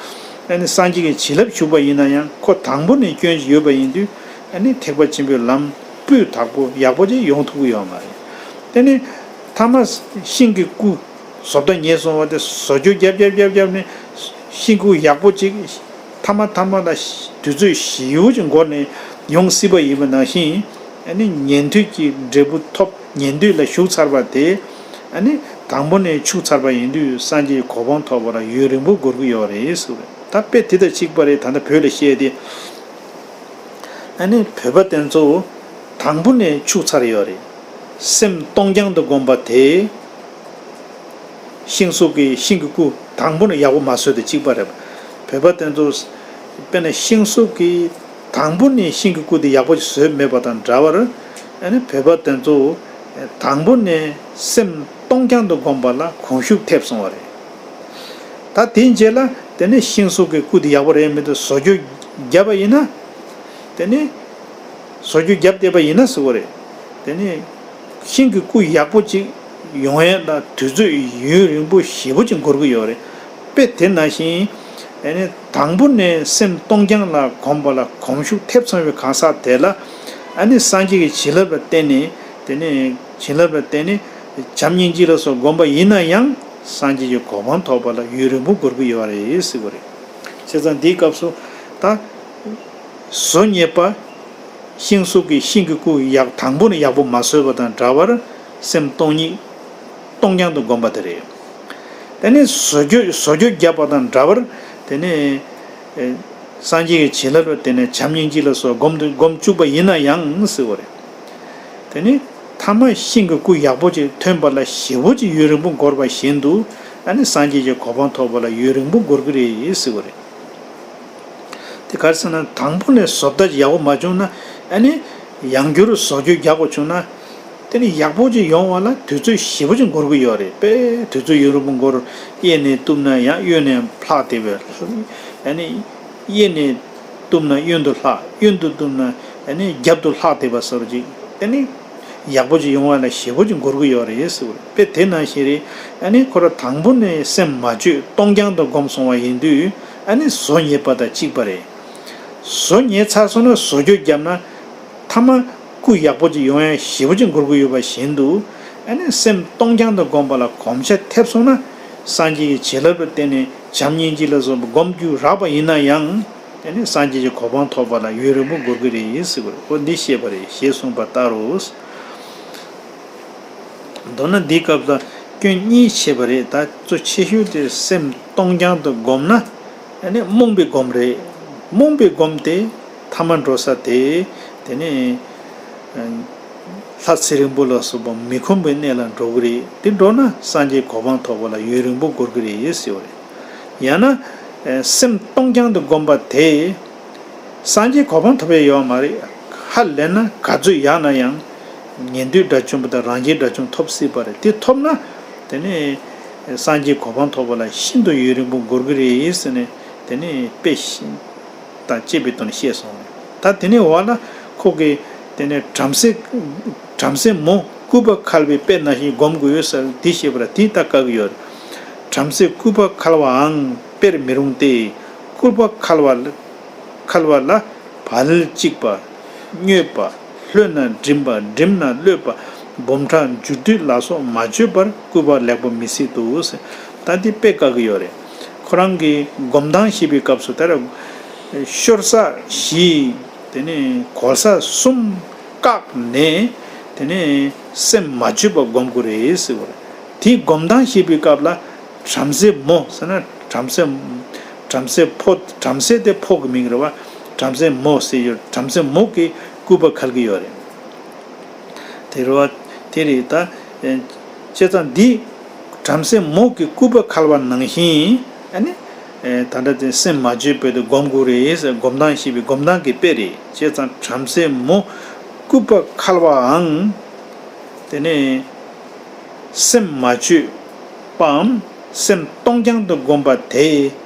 ཨ་ནི་སངས་རྒྱས་ཀྱི་བྱིན་རླབས་ཞུགས་པ་ཡིན་ན་ཡང་ཁོ་དང་པོ་ནས་སྐྱོན་ཅིག་ཡོད་པ་ཡིན་དུས། ཨ་ནི་ཐེག་པ་ཆེན་པོའི་ལམ་སྤུས་དག་པོ་ཡག་པོ་ཅིག་ཡོང་ཐུབ་ཀྱི་ཡོད་མ་རེད། དེ་ནི་མཐའ་མ་ཤིང་གི་སྐུ་བཟོ་ལྟ་ཉེས་སོང་བ་དེ་བཟོ་བཅོས་རྒྱབ་རྒྱབ་རྒྱབ་རྒྱབ་ནས་ཤིང་སྐུ་ཡག་པོ་ཅིག་མཐའ་མ་མཐའ་མ་ལ་དུས་ཚོད་ཞེ་པོ་ཅིག་འགོར་ནས་ཡོང་སྲིད་པ་ཡིན་པ་ནང་བཞིན། ཨ་ནི་ཉན་ཐོས་ཀྱི་འབྲས་བུ་ཐོབ། ཉན་ཐོས་ལ་ཞུགས་ཚར་བ་དེ་ཨ་ནི་དང་པོ་ནས་འཆུག་ཚར་བ་ཡིན་དུས་སངས་རྒྱས་གོ་འཕང་ཐོབ་པ་ལ་ཡུན་རིང་པོ་འགོར་གྱི་ཡོད་རེད་ཟེར་བ་རེད། ད་དཔེ་དེ་དང་གཅིག་པ་རེད། ད་ལྟ་བོད་ལ་བཤད་དེ། ཨ་ནི་བོད་པ་དེ་ཚོ་དང་པོ་ནས་འཆུག་ཚར་ཡོད་རེད། སེམས་སྟོང་རྐྱང་དུ་བསྒོམས་པ་དེ། ཤིང་སོགས་ཀྱི་ཤིང་གི་སྐུ་དང་པོ་ནས་ཡག་པོ་མ་བཟོས་དང་གཅིག་པ་རེད། བོད་པ་དེ་ཚོ་དཔེར་ན་ཤིང་སོགས་ཀྱི་དང་པོ་ནས་ཤིང་གི་སྐུ་དེ་ཡག་པོ་ཞིག་བཟོས་མེད་པ་དང་འདྲ་བར། ཨ་ནི་བོད་པ་དེ་ཚོ་དང་པོ་ནས་སེམས་སྟོང་རྐྱང་དུ་བསྒོམས་པ་ལ་གོམས་ཤུགས་ཐེབས་སོང་བ་རེད། ད་དེའི་རྗེས་ལ་དེ་ནས་ཤིང་སོགས་ཀྱི་སྐུ་དེ་ཡག་པོ་རེད་མི་འདུག་བཟོ་བཅོས་བརྒྱབ་པ་ཡིན་ན། དེ་ནས་བཟོ་བཅོས་བརྒྱབ་བསྡད་པ་ཡིན་ན་ཟེར་བ་རེད། དེ་ནས་ཤིང་གི་སྐུ་ཡག་པོ་ཅིག་ཡོང་ཡས་ལ་དུས་ཚོད་ཡུན་རིང་པོ་ཞེ་པོ་ཅིག་འགོར་གི་ཡོད་རེད། དཔེ་དེ་ནང་བཞིན། ཨ་ནི་དང་པོ་ནས་སེམས་སྟོང་རྐྱང་ལ་གོམས་པ་ལ་གོམས་ཤུགས་ཐེབས་སོང་བའི་གང་ཟག་དེ་ལ། ཨ་ནི་སངས་རྒྱས་ཀྱི་བྱིན་རླབས་ལ་བརྟེན་ནས། དེ་ནས་བྱིན་རླབས་ལ་བརྟེན་ནས་བྱམས་སྙིང་རྗེ་ལ་སོགས་བསྒོམས་པ་ཡིན་ན་ཡང་སངས་རྒྱས་ཀྱི་གོ་འཕང་ཐོབ་པ་ལ་ཡུན་རིང་པོ་འགོར་གི་ཡོད་རེད་ཟེར་བ་རེད། བྱས་ཙང་འདིའི་སྐབས་སུ་ད། བཟོ་ཉེས་པ། ཤིང་སོགས་ཀྱི་ཤིང་གི་སྐུ་ཡག་དང་པོ་ནས་ཡག་པོ་མ་བཟོས་པ་དང་འདྲ་བར་སེམས་སྟོང་ཉིད། སྟོང་རྐྱང་དུ་བསྒོམ་པ་དེ་རེད། དེ་ནས་བཟོ་བཅོས་བཟོ་བཅོས་བརྒྱབ་པ་དང་འདྲ་བར། དེ་ནས་ཨེ། སངས་རྒྱས་ཀྱི་བྱིན་རླབས་ལ་བརྟེན་ནས་བྱམས་སྙིང་རྗེ་ལ་སོགས་བསྒོམ་དུ་བསྒོམ་བཅུག་པ་ཡིན་ན་ཡང་ཟེར་བ་རེད། དེ་ནས་མཐའ་མ་ཤིང་གི་སྐུ་ཡག་པོ་ཅིག་ཐོན་པ་ལ་ཞེ་པོ་ཅིག་ཡུན་རིང་པོ་འགོར་བ་བཞིན་དུ། ཨ་ནི་སངས་རྒྱས་ཀྱི་གོ་འཕང་ཐོབ་པ་ལ་ཡུན་རིང་པོ་འགོར་གི་རེད་ཟེར་བ་རེད། དེ་ག་རེ་ཟེར་ན་དང་པོ་ནས་བཟོ་ལྟ་ཡག་པོ་མ་བྱུང་ན། ཨ་ནི་ཡང་བསྐྱར་བཟོ་བཅོས་རྒྱག་དགོས་བྱུང་ན། དེ་ནི་ཡག་པོ་ཅིག་ཡོང་བ་ལ་དུས་ཚོད་ཞེ་པོ་ཅིག་འགོར་གི་ཡོད་རེད། དཔེ་དུས་ཚོད་ཡུན་རིང་པོ་འགོར། གཡས་ནས་གཏུབ་ན་ཡང་གཡོན་ནས་ལྷག་བསྡད་པས། ཨ་ནི་གཡས་ནས་གཏུབ་ན་གཡོན་དུ་ལྷག་གཡོན་དུ་གཏུབ་ན་ཨ་ནི་རྒྱབ་ཏུ་ལྷག་བསྡད་པ་བཟོ་འདྲ་ཅིག་དེ་ནི་ཡག་པོ་ཅིག་ཡོང་བ་ལ་ཞེ་པོ་ཅིག་འགོར་གི་ཡོད་རེད་ཟེར་བ་རེད། དཔེ་དེ་ནང་བཞིན་རེད། ཨ་ནི་ཁོ་རང་དང་པོ་ནས་སེམས་མ་བཅོས་སྟོང་རྐྱང་དུ་བསྒོམས་སོང་བ་ཡིན་དུས། ཨ་ནི་བཟོ་ཉེས་པ་དང་གཅིག་པ་རེད། བཟོ་ཉེས་ཚར་སོང་ན་བཟོ་བཅོས་བརྒྱབ་ན། མཐའ་མ་སྐུ་ཡག་པོ་ཅིག་ཡོང་ཡ་ཞེ་པོ་ཅིག་འགོར་གི་ཡོད་པ་བཞིན་དུ། ཨ་ནི་སེམས་སྟོང་རྐྱང་དུ་བསྒོམས་པ་ལ་གོམས་ཆ་ཐེབས་སོང་ན། སངས་རྒྱས་ཀྱི་བྱིན་རླབས་ལ་བརྟེན་ནས་བྱམས་སྙིང་རྗེ་ལ་སོགས་པ་བསྒོམ་རྒྱུ་རག་པ་ཡིན་ན་ཡང་། ཨ་ནི་སངས་རྒྱས་ཀྱི་གོ་འཕང་ཐོབ་པ་ལ་ཡུན་རིང་པོ་འགོར་གི་རེད་ཟེར་བ་རེད། འོ་འདི་བཤད་པ་རེད། ཞེས་གསུངས་པ་ལྟར་རོ། མདོར་ན་འདིའི་སྐབས་ལ་སྐྱོན་གཉིས་ཕྱེ་བ་རེད། ད་གཙོ་ཆེ་ཤོས་དེ་སེམས་སྟོང་རྐྱང་དུ་བསྒོམས་ན། ཨ་ནི་རྨོངས་པའི་སྒོམ་རེད། རྨོངས་པའི་སྒོམ་དེ་ཐ་མ་འགྲོ་ས་དེ། དེ་ནས་ལྷ་ཚེ་རིང་པོ་ལ་སོགས་པ་མི་ཁོམ་པའི་གནས་ལ་འགྲོ་གི་རེད། དེ་འགྲོ་ན་སངས་རྒྱས་གོ་འཕང་ཐོབ་པ་ལ་ཡུན་རིང་པོ་འགོར་གི་རེད་ཟེར་བ་རེད། ཡང་ན་སེམས་སྟོང་རྐྱང་དུ་བསྒོམ་པ་དེ། སངས་རྒྱས་གོ་འཕང་ཐོབ་ཡས་ཡོད་མ་རེད། ཧ་ལས་ན་ག་ཚོད་ཡག་ན་ཡང་ཉན་ཐོས་དགྲ་བཅོམ་པ་དང་རང་རྒྱལ་དགྲ་བཅོམ་ཐོབ་སྲིད་པ་རེད། དེ་ཐོབ་ན་དེ་ནས་སངས་རྒྱས་གོ་འཕང་ཐོབ་པ་ལ་ཤིན་ཏུ་ཡུན་རིང་པོ་འགོར་གི་རེད་ཟེར་ནས་དེ་ནས་དཔེ་དང་བཅས་པའི་དོན་བཤད་སོང་རེད། ད་དེ་ནས་འོག་ལ་ཁོ་གིས་དེ་ནས་བྲམ་ཟེ་བྲམ་ཟེ་མོ་སྐུད་པ་ཁལ་བའི་དཔེ་ནང་བཞིན་བསྒོམ་དགོས་ཡོད་ཟེར་དེ་བཤད་པ་རེད། དེ་ད་དཀའ་གི་ཡོད་རེད། བྲམ་ཟེ་སྐུད་པ་ཁལ་བའང་དཔེར་མི་རུང་སྟེ། སྐུད་པ་ཁལ་བ་ཁལ་བ་ལ་བལ་གཅིག་པ། སྨྱོས་པ། ལྷོད་ན་འགྲིམ་པ། འགྲིམ་ན་གློད་པ། འབུམ་ཕྲག་འཇུ་སྡུད་ལ་སོགས་མ་བཅོས་པར་སྐུད་པ་ལེགས་པོ་མི་སྲིད་དོ། ད་འདི་དཔེ་དཀའ་གི་ཡོད་རེད། ཁོ་རང་གི་སྒོམ་སྟངས་ཤེས་པའི་སྐབས་སུ་ད་ར་ཤོར་ས་བཞི། དེ་ནས་གོལ་ས་གསུམ་བཀག་ནས་དེ་ནས་སེམས་མ་བཅོས་པ་སྒོམ་དགོས་རེད་ཟེར་བ་རེད། དེ་སྒོམ་སྟངས་ཤེས་པའི་སྐབས་ལ། བྲམ་ཟེ་མོ་ཟེར་ན་བྲམ་ཟེ། བྲམ་ཟེ་ཕོ། བྲམ་ཟེ་དེ་ཕོ་གི་མིང་རེད་བ། བྲམ་ཟེ་མོ་ཟེར་ཡོད། བྲམ་ཟེ་མོ་གི་སྐུད་པ་ཁལ་གྱི་ཡོད་རེད། དེ་རེད་བ། དེ་རེད་ད། ཨེ། བྱས་ཙང་འདི་བྲམ་ཟེ་མོ་གི་སྐུད་པ་ཁལ་བ་ནང་བཞིན། ཨ་ནི། ཨེ། ད་ལྟ་དེ་སེམས་མ་བཅོས་པའི་དེ་སྒོམ་དགོས་རེད་ཟེར། སྒོམ་སྟངས་ཤེས་པའི་སྒོམ་སྟངས་ཀྱི་དཔེ་རེད། བྱས་ཙང་བྲམ་ཟེ་མོ་སྐུད་པ་ཁལ་བའང་། དེ་ནས་སེམས་མ་བཅོས་པའམ་སེམས་སྟོང་རྐྱང་དུ་བསྒོམ་པ་དེ་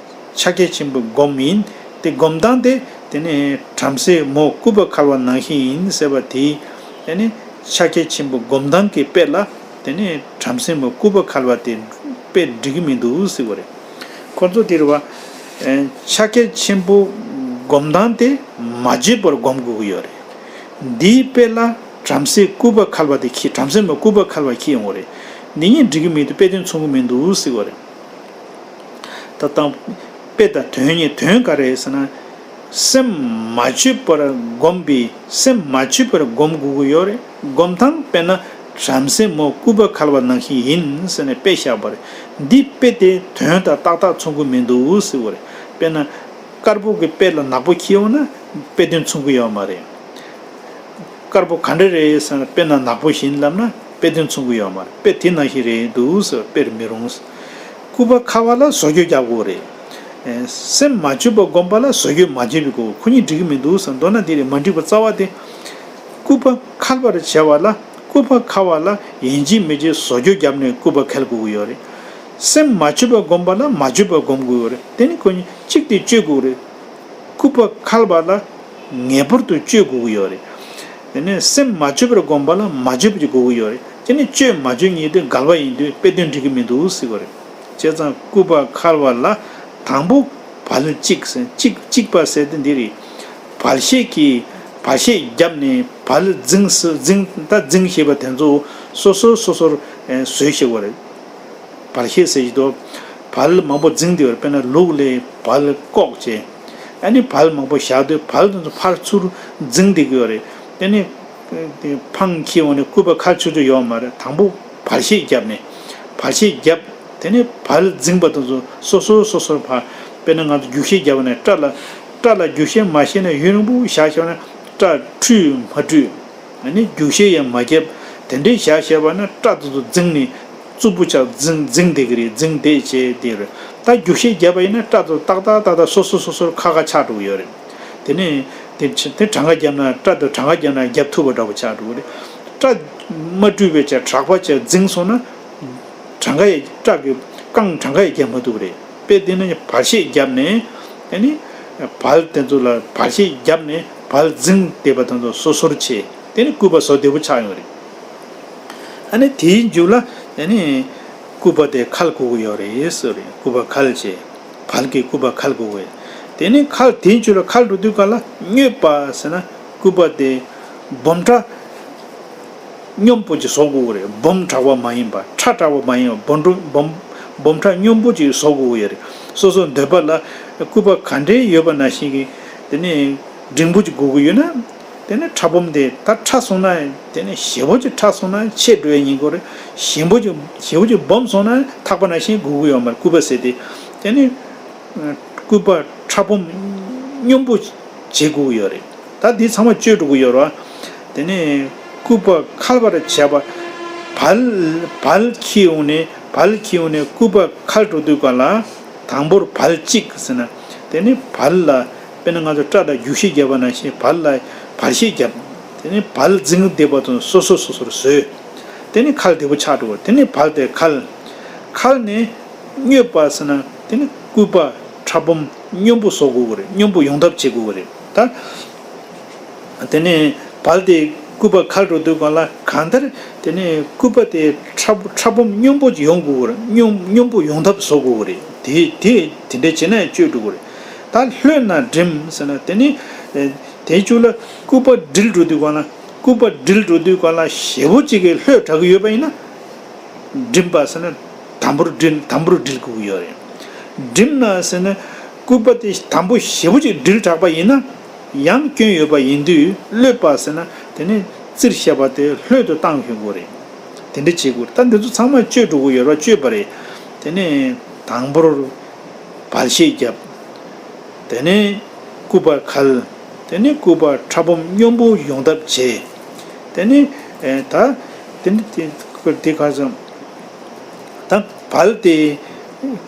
ཕྱག་རྒྱ་ཆེན་པོའི་སྒོམ་ཡིན། དེ་སྒོམ་སྟངས་དེ་དེ་ནས་བྲམ་ཟེ་མོ་སྐུད་པ་ཁལ་བ་ནང་བཞིན་ཡིན་ཟེར་བ་དེ། དེ་ནས་ཕྱག་རྒྱ་ཆེན་པོའི་སྒོམ་སྟངས་ཀྱི་དཔེ་ལ་དེ་ནས་བྲམ་ཟེ་མོ་སྐུད་པ་ཁལ་བ་དེ་དཔེ་འགྲིག་གི་མི་འདུག་ཟེར་བ་རེད། ཁོ་ཚོ་དེ་རེད་བ། ཨེ། ཕྱག་རྒྱ་ཆེན་པོ་སྒོམ་སྟངས་དེ་མ་བརྗེད་པར་སྒོམ་དགོས་ཀྱི་ཡོད་རེད། འདིའི་དཔེ་ལ་བྲམ་ཟེ་སྐུད་པ་ཁལ་བ་དེ་ཁྱེད། བྲམ་ཟེ་མོ་སྐུད་པ་ཁལ་བ་ཁྱེད་ཡོང་བ་རེད། འདི་གཉིས་འགྲིག་གི་མི་འདུག་དཔེ་དོན་མཚུངས་ཀྱི་མི་འདུག་ཟེར་བ་རེད། ད་དང་། དཔེ་དང་དོན་གཉིས། དོན་ག་རེ་ཟེར་ན། སེམས་མ་བཅོས་པར་བསྒོམ་པའི། སེམས་མ་བཅོས་པར་བསྒོམ་དགོས་ཀྱི་ཡོད་རེད། སྒོམ་སྟངས་དཔེར་ན་བྲམ་ཟེ་མོ་སྐུད་པ་ཁལ་བ་ནང་བཞིན་ཡིན་ཟེར་ནས་དཔེ་བཞག་པ་རེད། འདི་དཔེ་དེ་དོན་དང་ཏག་ཏག་མཚུངས་ཀྱི་མི་འདུག་ཟེར་བ་རེད། དཔེར་ན། དཀར་པོ་གི་དཔེ་ལ་ནག་པོ་ཁྱེར་ཡོང་ན་དཔེ་དོན་མཚུངས་ཀྱི་ཡོད་མ་རེད། དཀར་པོ་ག་འདྲ་རེད་ཟེར་ན། དཔེར་ན་ནག་པོ་བཞིན་ལབ་ན་དཔེ་དོན་མཚུངས་ཀྱི་ཡོད་མ་རེད། དཔེ་དེ་ནང་བཞིན་རེད་འདུག་ཟེར། དཔེར་མི་རུང་། སྐུད་པ་ཁལ་བ་ལ་བཟོ་བཅོས་རྒྱག་དགོས་རེད། ཨེ། སེམས་མ་བཅོས་པར་བསྒོམ་པ་ལ་བཟོ་བཅོས་མ་བྱས་པའི་སྐུ། ཁོ་གཉིས་འགྲིག་གི་མི་འདུག་ཟེར། མདོར་ན་འདི་རེད། མ་འགྲིག་པ་རྩ་བ་དེ། སྐུད་པ་ཁལ་བར་བྱ་བ་ལ། སྐུད་པ་ཁལ་བ་ལ་ཡིན་གཅིག་མིན་གཅིག་བཟོ་བཅོས་བརྒྱབ་ནས་སྐུད་པ་ཁལ་དགོས་ཀྱི་ཡོད་རེད། སེམས་མ་བཅོས་པར་བསྒོམ་པ་ལ་མ་བཅོས་པར་བསྒོམ་དགོས་ཀྱི་ཡོད་རེད། དེ་ནི་ཁོ་གཉིས་གཅིག་དེ་བཅོས་དགོས་རེད། སྐུད་པ་ཁལ་བ་ལ་ངེས་པར་དུ་བཅོས་དགོས་ཀྱི་ཡོད་རེད། དེ་ནས་སེམས་མ་བཅོས་པར་བསྒོམ་པ་ལ་མ་བཅོས་པ་ཅིག་དགོས་ཀྱི་ཡོད་རེད། དེ་ནས་བཅོས་མ་བཅོས་གཉིས་དེ་འགལ་བ་ཡིན་དུས་དཔེ་དོན་འགྲིག་གི་མི་འདུག་ཟེར་བ་རེད། བྱས་ཙང་སྐུད་པ་ཁལ་བ་ལ་དང་པོ་བལ་གཅིག་ཟེར། གཅིག་གཅིག་པ་ཟེར་དེ་འདི་རེད། བལ་ཤེད་ཀྱིས་བལ་ཤེད་བརྒྱབ་ནས་བལ་རྫིང་སུ་རྫིང་། ད་རྫིང་ཞེས་པ་དེ་ཚོ་སོ་སོར་སོ་སོར་བཟོས་ཤེས་པ་རེད། བལ་ཤེད་ཟེར་གྱི་འདུག་བལ་མང་པོ་རྫིང་བསྡད་ཡོད་རེད། དཔེར་ན་ལུག་ལ་བལ་བཀོག་བྱས། ཨ་ནི་བལ་མང་པོ་བཞག་དུས་བལ་དེ་ཚོ་ཕར་ཚུར་རྫིང་བསྡད་ཀྱི་ཡོད་རེད། དེ་ནི་དེ་འཕང་འཁྱེར་འོང་ནས་སྐུད་པ་ཁལ་ཆོག་ཆོག་ཡོད་མ་རེད། དང་པོ་བལ་ཤེད་བརྒྱབ་ནས། བལ་ཤེད་བརྒྱབ། དེ་ནི་བལ་རྫིང་པ་དེ་ཚོ་སོ་སོ་སོ་སོར་ཕར། དཔེར་ན་ང་ཚོ་རྒྱུག་ཤེད་བརྒྱབ་ནས་སྐྲ་ལ། སྐྲ་ལ་རྒྱུག་ཤེད་མ་ཤེས་ན་ཡུན་རིང་པོ་བཞག་བཞག་ན་སྐྲ་འཁྲུད་མ་འཁྲུད། ཨ་ནི་རྒྱུག་ཤེད་ཡང་མ་བརྒྱབ། དེ་འདྲའི་བཞག་བཞག་པ་ན་སྐྲ་དེ་ཚོ་རྫིང་ནས་རྩུབ་པོ་ཆགས། རྫིང་རྫིང་བསྡད་ཀྱི་རེད། རྫིང་བསྡད་བྱས་བསྡད་རེད། ད་རྒྱུག་ཤེད་བརྒྱབ་པ་ཡིན་ན་སྐྲ་དེ་ཏག་ཏག་ཏག་ཏག་སོ་སོ་སོ་སོར་ཁ་ཁ་ཆགས་འགྲོ་གི་ཡོད་རེད། དེ་ནས་དེ་དེ་གྲངས་ཀ་བརྒྱབ་ན། སྐྲ་དེ་གྲངས་ཀ་བརྒྱབ་ན་བརྒྱབ་ཐུབ་པ་འདྲ་པོ་ཆགས་འགྲོ་གི་རེད། སྐྲ་མ་བཀྲུས་པའི་ཆ་དྲག་པ་ཆ་རྫིང་སོང་ན། གྲངས་ཀ་ཡི་སྐྲ་གི་རྐང་གྲངས་ཀ་ཡི་རྒྱབ་མ་ཐུབ་རེད། དཔེ་དེ་ནི་བལ་ཤེད་བརྒྱབ་ནས། དེ་ནི་བལ་དེ་ཚོ་ལ་བལ་ཤེད་བརྒྱབ་ནས་བལ་རྫིང་བསྡད་པ་དེ་ཚོ་སོ་སོར་བྱས། དེ་ནི་སྐུད་པ་བཟོ་བདེ་པོ་ཆགས་ཡོང་རེད། ཨ་ནི་དེའི་མཇུག་ལ་དེ་ནི་སྐུད་པ་དེ་ཁལ་དགོས་ཀྱི་ཡོད་རེད་ཟེར་རེད། སྐུད་པ་ཁལ་བྱས། བལ་གྱི་སྐུད་པ་ཁལ་དགོས་ཀྱི་ཡོད། དེ་ནི་ཁལ་དེའི་མཇུག་ལ་ཁལ་འགྲོ་དུས་ག་ལ་མྱོས་པ་ཟེར་ན་སྐུད་པ་དེ་སྦོམ་ཕྲ་སྙོམས་པོ་ཅིག་བཟོ་དགོས་ཀྱི་རེད། སྦོམ་དྲགས་པ་མ་ཡིན་པ། ཕྲ་དྲགས་པ་མ་ཡིན་པ། སྦོམ་ཕྲ་སྦོམ་སྦོམ་ཕྲ་སྙོམས་པོ་ཅིག་བཟོ་དགོས་ཀྱི་ཡོད་རེད། སོ་སོ་འདོད་པ་ལ་སྐུད་པ་ག་འདྲའི་ཡོད་པ་ནང་བཞིན་གྱི། དེ་ནས་འབྲིང་པོ་ཅིག་དགོས་ཀྱི་ཡོད་ན། དེ་ནས་ཕྲ་སྦོམ་དེ་ད་ཕྲ་སོང་ན། དེ་ནས་ཞེ་པོ་ཅིག་ཕྲ་སོང་ན་ཆད་འགྲོ་ཡ་ཡིན་དགོས་རེད། ཞེ་པོ་ཅིག་ཞེ་པོ་ཅིག་སྦོམ་སོང་ན་ཐག་པ་ནང་བཞིན་དགོས་ཀྱི་ཡོད་མ་རེད། སྐུད་པ་ཟེར་དེ། དེ་ནས་སྐུད་པ་ཕྲ་སྦོམ་སྙོམས་པོ་བྱེད་དགོས་ཀྱི་ཡོད་རེད། ད་འདི་ཚང་མ་བཅོས་འགྲོ་གི་ཡོད་རེད་བ། དེ་ནས་སྐུད་པ་ཁལ་བར་བྱས་པ། བལ་བལ་འཁྱེར་ཡོང་ནས། བལ་འཁྱེར་ཡོང་ནས་སྐུད་པ་ཁལ་འགྲོ་དུས་ག་ལ། དང་པོར་བལ་གཅིག་ཟེར་ན། དེ་ནས་བལ་ལ། དཔེར་ན་ང་ཚོ་སྐྲ་དང་རྒྱུག་ཤེད་བརྒྱབ་པ་ནང་བཞིན་བལ་ལ་བལ་ཤེད་བརྒྱབ། དེ་ནས་བལ་རྫིང་བསྡད་པ་དང་སོ་སོ་སོ་སོར་བཟོས། དེ་ནས་ཁལ་བདེ་པོ་ཆགས་འགྲོ་བ། དེ་ནས་བལ་དེ་ཁལ། ཁལ་ནས་མྱོས་པ་ཟེར་ན། དེ་ནས་སྐུད་པ་ཕྲ་སྦོམ་སྙོམས་པོ་བཟོ་དགོས་ཀྱི་རེད། སྙོམས་པོ་ཡོང་ཐབས་བྱེད་དགོས་ཀྱི་རེད་ད། དེ་ནས་བལ་དེ་སྐུད་པ་ཁལ་འགྲོ་དུས་ག་ལ་གང་ལྟར། དེ་ནས་སྐུད་པ་དེ་ཕྲ་ཕྲ་སྦོམ་སྙོམས་པོ་ཅིག་ཡོང་དགོས་ཀྱི་རེད། སྙོམས་སྙོམས་པོ་ཡོང་ཐབས་བཟོ་དགོས་ཀྱི་རེད། དེ་དེ་དེ་འདྲ་བྱས་ན་ཡང་བཅོས་འགྲོ་གི་རེད། ད་ལྷོད་ན་འགྲིམ་ཟེར་ན། དེ་ནི་དེའི་མཇུག་ལ་སྐུད་པ་སྒྲིལ་འགྲོ་དུས་ག་ལ། སྐུད་པ་སྒྲིལ་འགྲོ་དུས་ག་ལ་ཞེ་པོ་ཅིག་གིས་ལྷོད་དྲགས་ཀྱི་ཡོད་པ་ཡིན་ན། འགྲིམ་པ་ཟེར་ན་དམ་པོར་སྒྲིལ། དམ་པོར་སྒྲིལ་དགོས་ཀྱི་ཡོད་རེད། འགྲིམ་ན་ཟེར་ན་སྐུད་པ་དེ་དམ་པོ་ཞེ་པོ་ཅིག་སྒྲིལ་དྲགས་པ་ཡིན་ན། ཡང་སྐྱོན་ཡོད་པ་ཡིན་དུས་ལྷོད་པ་ཟེར་ན། དེ་ནི་རྩིར་བཤད་པ་དེ་ལྷོད་དུ་བཏང་ཡོང་དགོས་རེད། དེ་འདྲ་བྱེད་དགོས་རེད། ད་འདི་ཚོ་ཚང་མ་བཅོས་འགྲོ་གི་ཡོད་རེད་བ། བཅོས་པ་རེད། དེ་ནས་དང་པོར་བལ་ཤེད་བརྒྱབ། དེ་ནས་སྐུད་པ་ཁལ། དེ་ནས་སྐུད་པ་ཕྲ་སྦོམ་སྙོམས་པོ་ཡོང་ཐབས་བྱས། དེ་ནས་ཨེ་ད་དེ་ནས་དེ་དེ་ག་ཚོད། ད་བལ་དེ་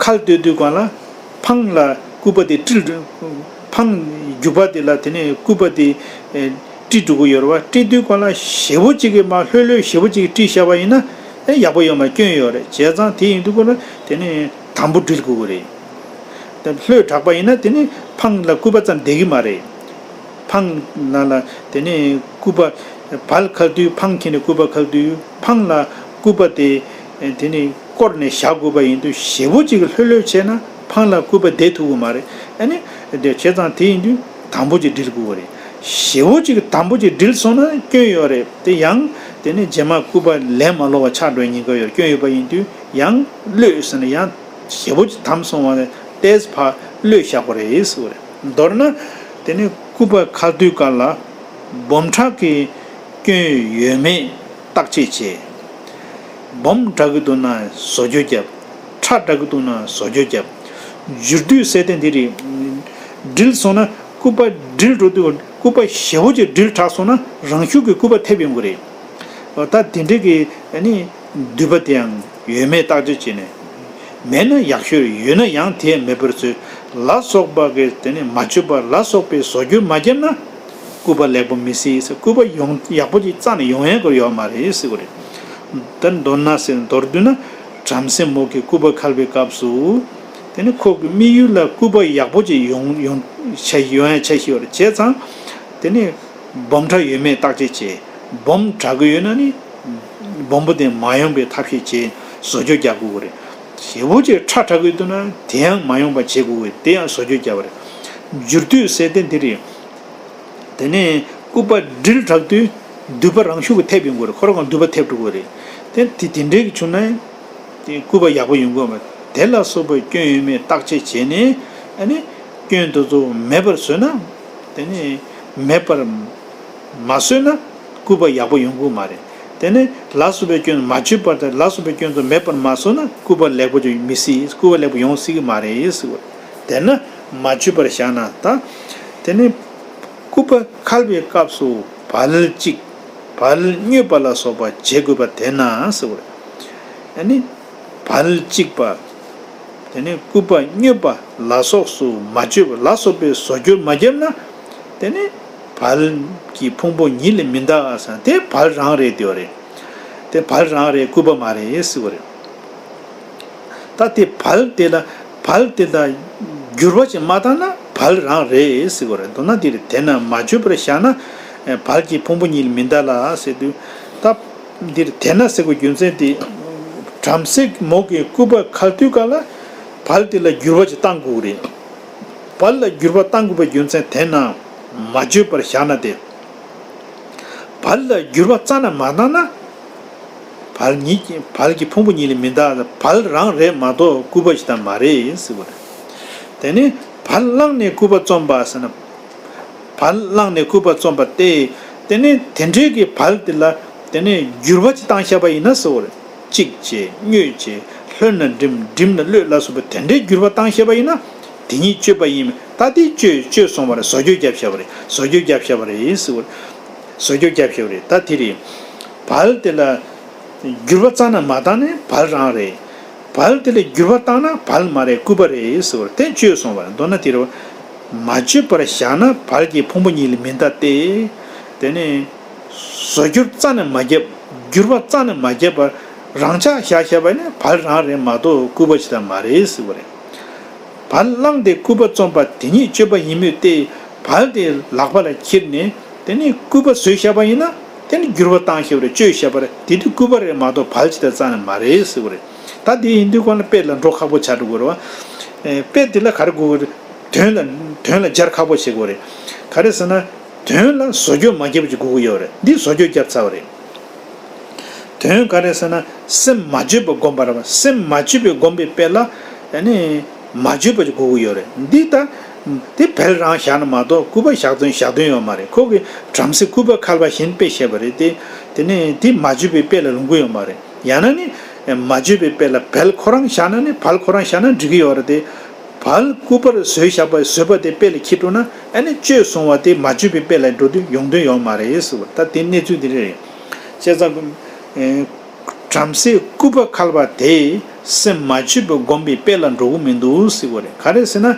ཁ་ལ་ལྟོས་དུས་སྒང་ལ་འཕང་ལ་སྐུད་པ་དེ་དཀྲིས། འཕང་རྒྱུག་པ་དེ་ལ་དེ་ནས་སྐུད་པ་དེ་ཨེ་དཀྲིས་འགྲོ་གི་ཡོད་རེད་བ། དཀྲིས་དུས་སྒང་ལ་ཞེ་པོ་ཅིག་གིས་མར་ལྷོད་ལྷོད་ཞེ་པོ་ཅིག་གིས་དཀྲིས་བཞག་པ་ཡིན་ན་ཨེ་ཡག་པོ་ཡོད་མ་རེད། སྐྱོན་ཡོད་རེད། བྱས་ཙང་དེ་ཡིན་དུས་སྒང་ལ་དེ་ནས་དམ་པོ་སྒྲིལ་དགོས་ཀྱི་རེད། དེ་ལྷོད་དྲགས་པ་ཡིན་ན་དེ་ནི་འཕང་ལ་སྐུད་པ་ཙམ་བསྡད་ཀྱི་མ་རེད། འཕང་ནང་ལ་དེ་ནི་སྐུད་པ། བལ་ཁ་ལ་ལྟོས། འཕང་འཁྱེར་ནས་སྐུད་པ་ཁ་ལ་ལྟོས། འཕང་ལ་སྐུད་པ་དེ་དེ་ནི་བསྐོར་ནས་བཞག་དགོས་པ་ཡིན་དུས་ཞེ་པོ་ཅིག་ལྷོད་ལྷོད་བྱས་ན་འཕང་ལ་སྐུད་པ་བསྡད་ཐུབ་ཀྱི་མ་རེད། ཨ་ནི་དེ་བྱས་ཙང་དེ་ཡིན་དུས་དམ་པོ་ཅིག་སྒྲིལ་དགོས་པ་རེད། ཞེ་པོ་ཅིག་དམ་པོ་ཅིག་སྒྲིལ་སོང་ན་སྐྱོན་ཡོད་རེད། དེ་ཡང་དེ་ནི་རྗེས་མ་སྐུད་པ་ལེན་མ་ལོང་བ་ཆགས་འགྲོ་ཉེན་ཁ་ཡོད། སྐྱོན་ཡོད་པ་ཡིན་དུས་ཡང་ལྷོད་ཟེར་ན་ཡང་ཞེ་པོ་ཅིག་དམ་སོང་བ་ནས་ཏོག་ཙམ་ཕར་ལྷོད་བཞག་པ་རེད་ཟེར་བ་རེད། མདོར་ན་དེ་ནི་སྐུད་པ་ཁ་ལ་ལྟོས་སྐབས་ལ་སྦོམ་ཕྲ་གི་སྐྱོན་ཡོད་མེད་བརྟག་དཔྱད་བྱས། སྦོམ་དྲག་གི་འདུག་ན་བཟོ་བཅོས་བརྒྱབ། ཕྲ་དྲག་གི་འདུག་ན་བཟོ་བཅོས་བརྒྱབ། འགྱུར་དུས་ཟེར་དེ་འདི་རེད། སྒྲིལ་སོང་ན་སྐུད་པ་སྒྲིལ་འགྲོ་དུས་སྐུད་པ་ཞེ་པོ་ཅིག་སྒྲིལ་དྲགས་སོང་ན་རང་ཤུགས་ཀྱིས་སྐུད་པ་ཐེབས་ཡོང་གི་རེད། ད་དེ་འདྲའི་གི་ཨ་ནི་མདུད་པ་དེའང་ཡོད་མེད་བརྟག་དཔྱད་བྱས་ནས། མེད་ན་ཡག་ཤོས། ཡོད་ན་ཡང་དེ་མེད་པར་བཟོས། ལ་སོགས་པ་གི་དེ་ནི་མ་བཅོས་པར་ལ་སོགས་པའི་བཟོ་བཅོས་མ་བརྒྱབ་ན་སྐུད་པ་ལེགས་པོ་མི་སྲིད་ཟེར། སྐུད་པ་ཡོང་ཡག་པོ་ཅིག་རྩ་ནས་ཡོང་ཡས་སྐོར་ཡོད་མ་རེད་ཟེར་བ་རེད། ད་མདོར་ན་ཟེར། མདོར་བསྡུས་ན་བྲམ་ཟེ་མོ་གིས་སྐུད་པ་ཁ་ལ་བའི་སྐབས་སུ་དེ་ནི་ཁོ་གི་དམིགས་ཡུལ་ལ་སྐུད་པ་ཡག་པོ་ཅིག་ཡོང་ཡོང་ཆ་ཡོང་ཡ་ཆ་ཞིག་ཡོད་རེད། བྱས་ཙང་དེ་ནི་སྦོམ་ཕྲ་ཡོད་མེད་བརྟག་དཔྱད་བྱས། སྦོམ་དྲག་གི་ཡོད་ན་ནི་སྦོམ་པོ་དེ་མ་ཡོང་པའི་ཐབས་ཤེས་བྱས་བཟོ་བཅོས་རྒྱག་དགོས་ཀྱི་རེད། ཞེ་པོ་ཅིག་ཕྲ་དྲགས་ཀྱི་འདུག་ན་དེ་ཡང་མ་ཡོང་པ་བྱེད་དགོས་ཀྱི་རེད། དེ་ཡང་བཟོ་བཅོས་རྒྱག་པ་རེད། འགྱུར་དུས་ཟེར་དེ་འདི་རེད། དེ་ནས་སྐུད་པ་སྒྲིལ་དྲགས་དུས་མདུད་པ་རང་ཤུགས་ཀྱིས་ཐེབས་ཡོང་གི་རེད། ཁོ་རང་གི་མདུད་པ་ཐེབས་འགྲོ་གི་རེད། དེ་དེ་དེ་འདྲའི་གི་བྱུང་ན་དེ་སྐུད་པ་ཡག་པོ་ཡོང་གི་མ་རེད། དེ་ལ་སོགས་པའི་སྐྱོན་ཡོད་མེད་བརྟག་དཔྱད་བྱས་ནས། ཨ་ནི་སྐྱོན་དེ་ཚོ་མེད་པར་བཟོས་ན། དེ་ནས་མེད་པར་མ་བཟོས་ན་སྐུད་པ་ཡག་པོ་ཡོང་གི་མ་རེད། དེ་ནས་ལ་སོགས་པའི་སྐྱོན་མ་བཅོས་པར་དང་ལ་སོགས་པའི་སྐྱོན་ཚོ་མེད་པར་མ་བཟོས་ན་སྐུད་པ་ལེགས་པོ་ཅིག་མི་སྲིད། སྐུད་པ་ལེགས་པོ་ཡོང་སྲིད་ཀྱི་མ་རེད་ཟེར་བ། དེས་ན་མ་བཅོས་པར་བཞག་ན། ད་དེ་ནས་སྐུད་པ་ཁ་ལ་བའི་སྐབས་སུ་བལ་གཅིག་བལ་མྱོས་པ་ལ་སོགས་པ་བྱེད་དགོས་པ་དེས་ན་ཟེར་བ། ཨ་ནི་བལ་གཅིག་པ། དེ་ནས་སྐུད་པ་མྱོས་པ་ལ་སོགས་སུ་མ་བཅོས་པ་ལ་སོགས་པའི་བཟོ་བཅོས་མ་བརྒྱབ་ན། དེ་ནི་བལ་གྱི་ཕུང་པོ་ཉིད་ལས་མི་འདའ་ཟེར། དེ་བལ་རང་རེད་དེ་བ་རེད། དེ་བལ་རང་རེད། སྐུད་པ་མ་རེད་ཟེར་བ་རེད། ད་དེ་བལ་དེ་ལ་བལ་དེ་དང་འགྱུར་བ་ཅིག་མ་བཏང་ན་བལ་རང་རེད་ཟེར་བ་རེད། མདོར་ན་དེ་རེད། དེས་ན་མ་བཅོས་པར་བཞག་ན་བལ་གྱི་ཕུང་པོ་ཉིད་ལས་མི་འདའ་ལ་ཟེར་དུས། ད་འདིར་དེས་ན་ཟེར་དགོས་རྒྱུ་མཚན་དེ། བྲམ་ཟེ་མོ་གིས་སྐུད་པ་ཁ་ལ་ལྟོས་སྐབས་ལ་བལ་དེ་ལ་འགྱུར་བ་ཅིག་བཏང་དགོས་རེད། བལ་ལ་འགྱུར་བ་བཏང་དགོས་པའི་རྒྱུ་མཚན་དེས་ན་མ་བཅོས་པར་བཞག་ན་དེ། བལ་ལ་འགྱུར་བ་རྩ་ནས་མ་བཏང་ན། བལ་ཉིད་ཀྱི་བལ་གྱི་ཕུང་པོ་ཉིད་ལས་མི་འདའ། བལ་རང་རེད་མ་གཏོགས་སྐུད་པ་ཞིག་ད་མ་རེད་ཟེར་བ་རེད། དེ་ནས་བལ་བླངས་ནས་སྐུད་པ་བརྩམས་པ་ཟེར་ན། བལ་བླངས་ནས་སྐུད་པ་བརྩམས་པ་སྟེ། དེ་ནས་དེ་འདྲའི་གི་བལ་དེ་ལ་དེ་ནས་འགྱུར་བ་ཅིག་བཏང་བཞག་པ་ཡིན་ན་ཟེར་བ་རེད། གཅིག་བྱས། མྱོས་བྱས། ལྷོད་ན་འགྲིམ། འགྲིམ་ན་གློད་ལ་སོགས་པ་དེ་འདྲའི་འགྱུར་བ་བཏང་བཞག་པ་ཡིན་ན། དེ་ཉིད་བཅོས་པ་ཡིན། ད་དེ་བཅོས་བཅོས་སོང་བ་རེད། བཟོ་བཅོས་བརྒྱབ་བཞག་པ་རེད། བཟོ་བཅོས་བརྒྱབ་བཞག་པ་རེད་ཟེར་བ་རེད། བཟོ་བཅོས་བརྒྱབ་བཞག་པ་རེད། ད་དེ་རེད། བལ་དེ་ལ་འགྱུར་བ་རྩ་ནས་མ་བཏང་ན་བལ་རང་རེད། བལ་དེ་ལ་འགྱུར་བ་བཏང་ན་བལ་མ་རེད། སྐུད་པ་རེད་ཟེར་བ་རེད། དེ་བཅོས་སོང་བ་རེད། མདོར་ན་དེ་རེད། མ་བཅོས་པར་བཞག་ན་བལ་གྱི་ཕུང་པོ་ཉིད་ལས་མི་འདའ་སྟེ། དེ་ནས་བཟོ་བཅོས་རྩ་ནས་མ་བརྒྱབ། འགྱུར་བ་རྩ་ནས་མ་བརྒྱབ་པར་རང་འཇགས་བཞག་བཞག་པ་ནི་བལ་རང་རེད་མ་གཏོགས་སྐུད་པ་ཞིག་ད་མ་རེད་ཟེར་བ་རེད། བལ་བླངས་ཏེ་སྐུད་པ་བརྩམས་པ་དེ་ཉིད་བཅོས་པ་ཡིན་མོད་དེ། བལ་དེ་ལག་པ་ལ་འཁྱེར་ནས་དེ་ནས་སྐུད་པ་བཟོས་བཞག་པ་ཡིན་ན། དེ་ནི་འགྱུར་བ་བཏང་བཞག་པ་རེད། བཅོས་བཞག་པ་རེད། དེ་དུས་སྐུད་པ་རེད་མ་གཏོགས་བལ་ཞིག་ད་རྩ་ནས་མ་རེད་ཟེར་བ་རེད། ད་དེ་ཡིན་དུས་གང་ལ་དཔེ་ལ་འགྲོ་ཁག་པོ་ཆགས་འགྲོ་གི་རེད་བ། ཨེ། དཔེ་དེ་ལ་ག་རེ་དགོས་ཀྱི་རེད། དོན་ལ་དོན་ལ་སྦྱར་ཁག་པོ་བྱེད་དགོས་རེད། ག་རེ་ཟེར་ན། དོན་ལ་བཟོ་བཅོས་མ་བརྒྱབ་ཅིག་དགོས་ཀྱི་ཡོད་རེད། འདི་བཟོ་བཅོས་བརྒྱབ་ཚར་བ་རེད། དོན་ག་རེ་ཟེར་ན། སེམས་མ་བཅོས་པར་བསྒོམ་པ་རེད་བ། སེམས་མ་བཅོས་པར་བསྒོམ་པའི་དཔེ་ལ། ཨ་ནི་མ་བཅོས་པ་ཅིག་དགོས་ཀྱི་ཡོད་རེད། འདི་ལྟ། དེ་བལ་རང་བཞག་ན་མ་གཏོགས་སྐུད་པ་བཞག་དོན་བཞག་དོན་ཡོད་མ་རེད། ཁོ་གིས་བྲམ་ཟེ་སྐུད་པ་ཁ་ལ་བ་གཞན་དཔེ་བཤད་པ་རེད་དེ། དེ་ནས་དེ་མ་བཅོས་པའི་དཔེ་ལ་ལོངས་ཀྱི་ཡོད་མ་རེད། ཡང་ན་ནི་མ་བཅོས་པའི་དཔེ་ལ་བལ་ཁོ་རང་བཞག་ན་ནི་བལ་ཁོ་རང་བཞག་ན་འགྲིག་གི་ཡོད་རེད་དེ། བལ་སྐུད་པར་བཟོས་བཞག་པ་བཟོས་པ་དེ་དཔེ་ལ་འཁྱེར་འགྲོ་ན་ཨ་ནི་གཅོད་སོང་བ་དེ་མ་བཅོས་པའི་དཔེ་ལ་འགྲོ་དུས་ཡོང་དོན་ཡོད་མ་རེད་ཟེར་བ། ད་དེ་གནས་ཚུལ་དེ་རེད། བྱས་ཙང་། བྲམ་ཟེ་སྐུད་པ་ཁལ་པ་དེས་སེམས་མ་བཅོས་པར་བསྒོམས་པའི་དཔེ་ལ་འགྲོ་གི་མི་འདུག་ཟེར་བ་རེད། ག་རེ་ཟེར་ན།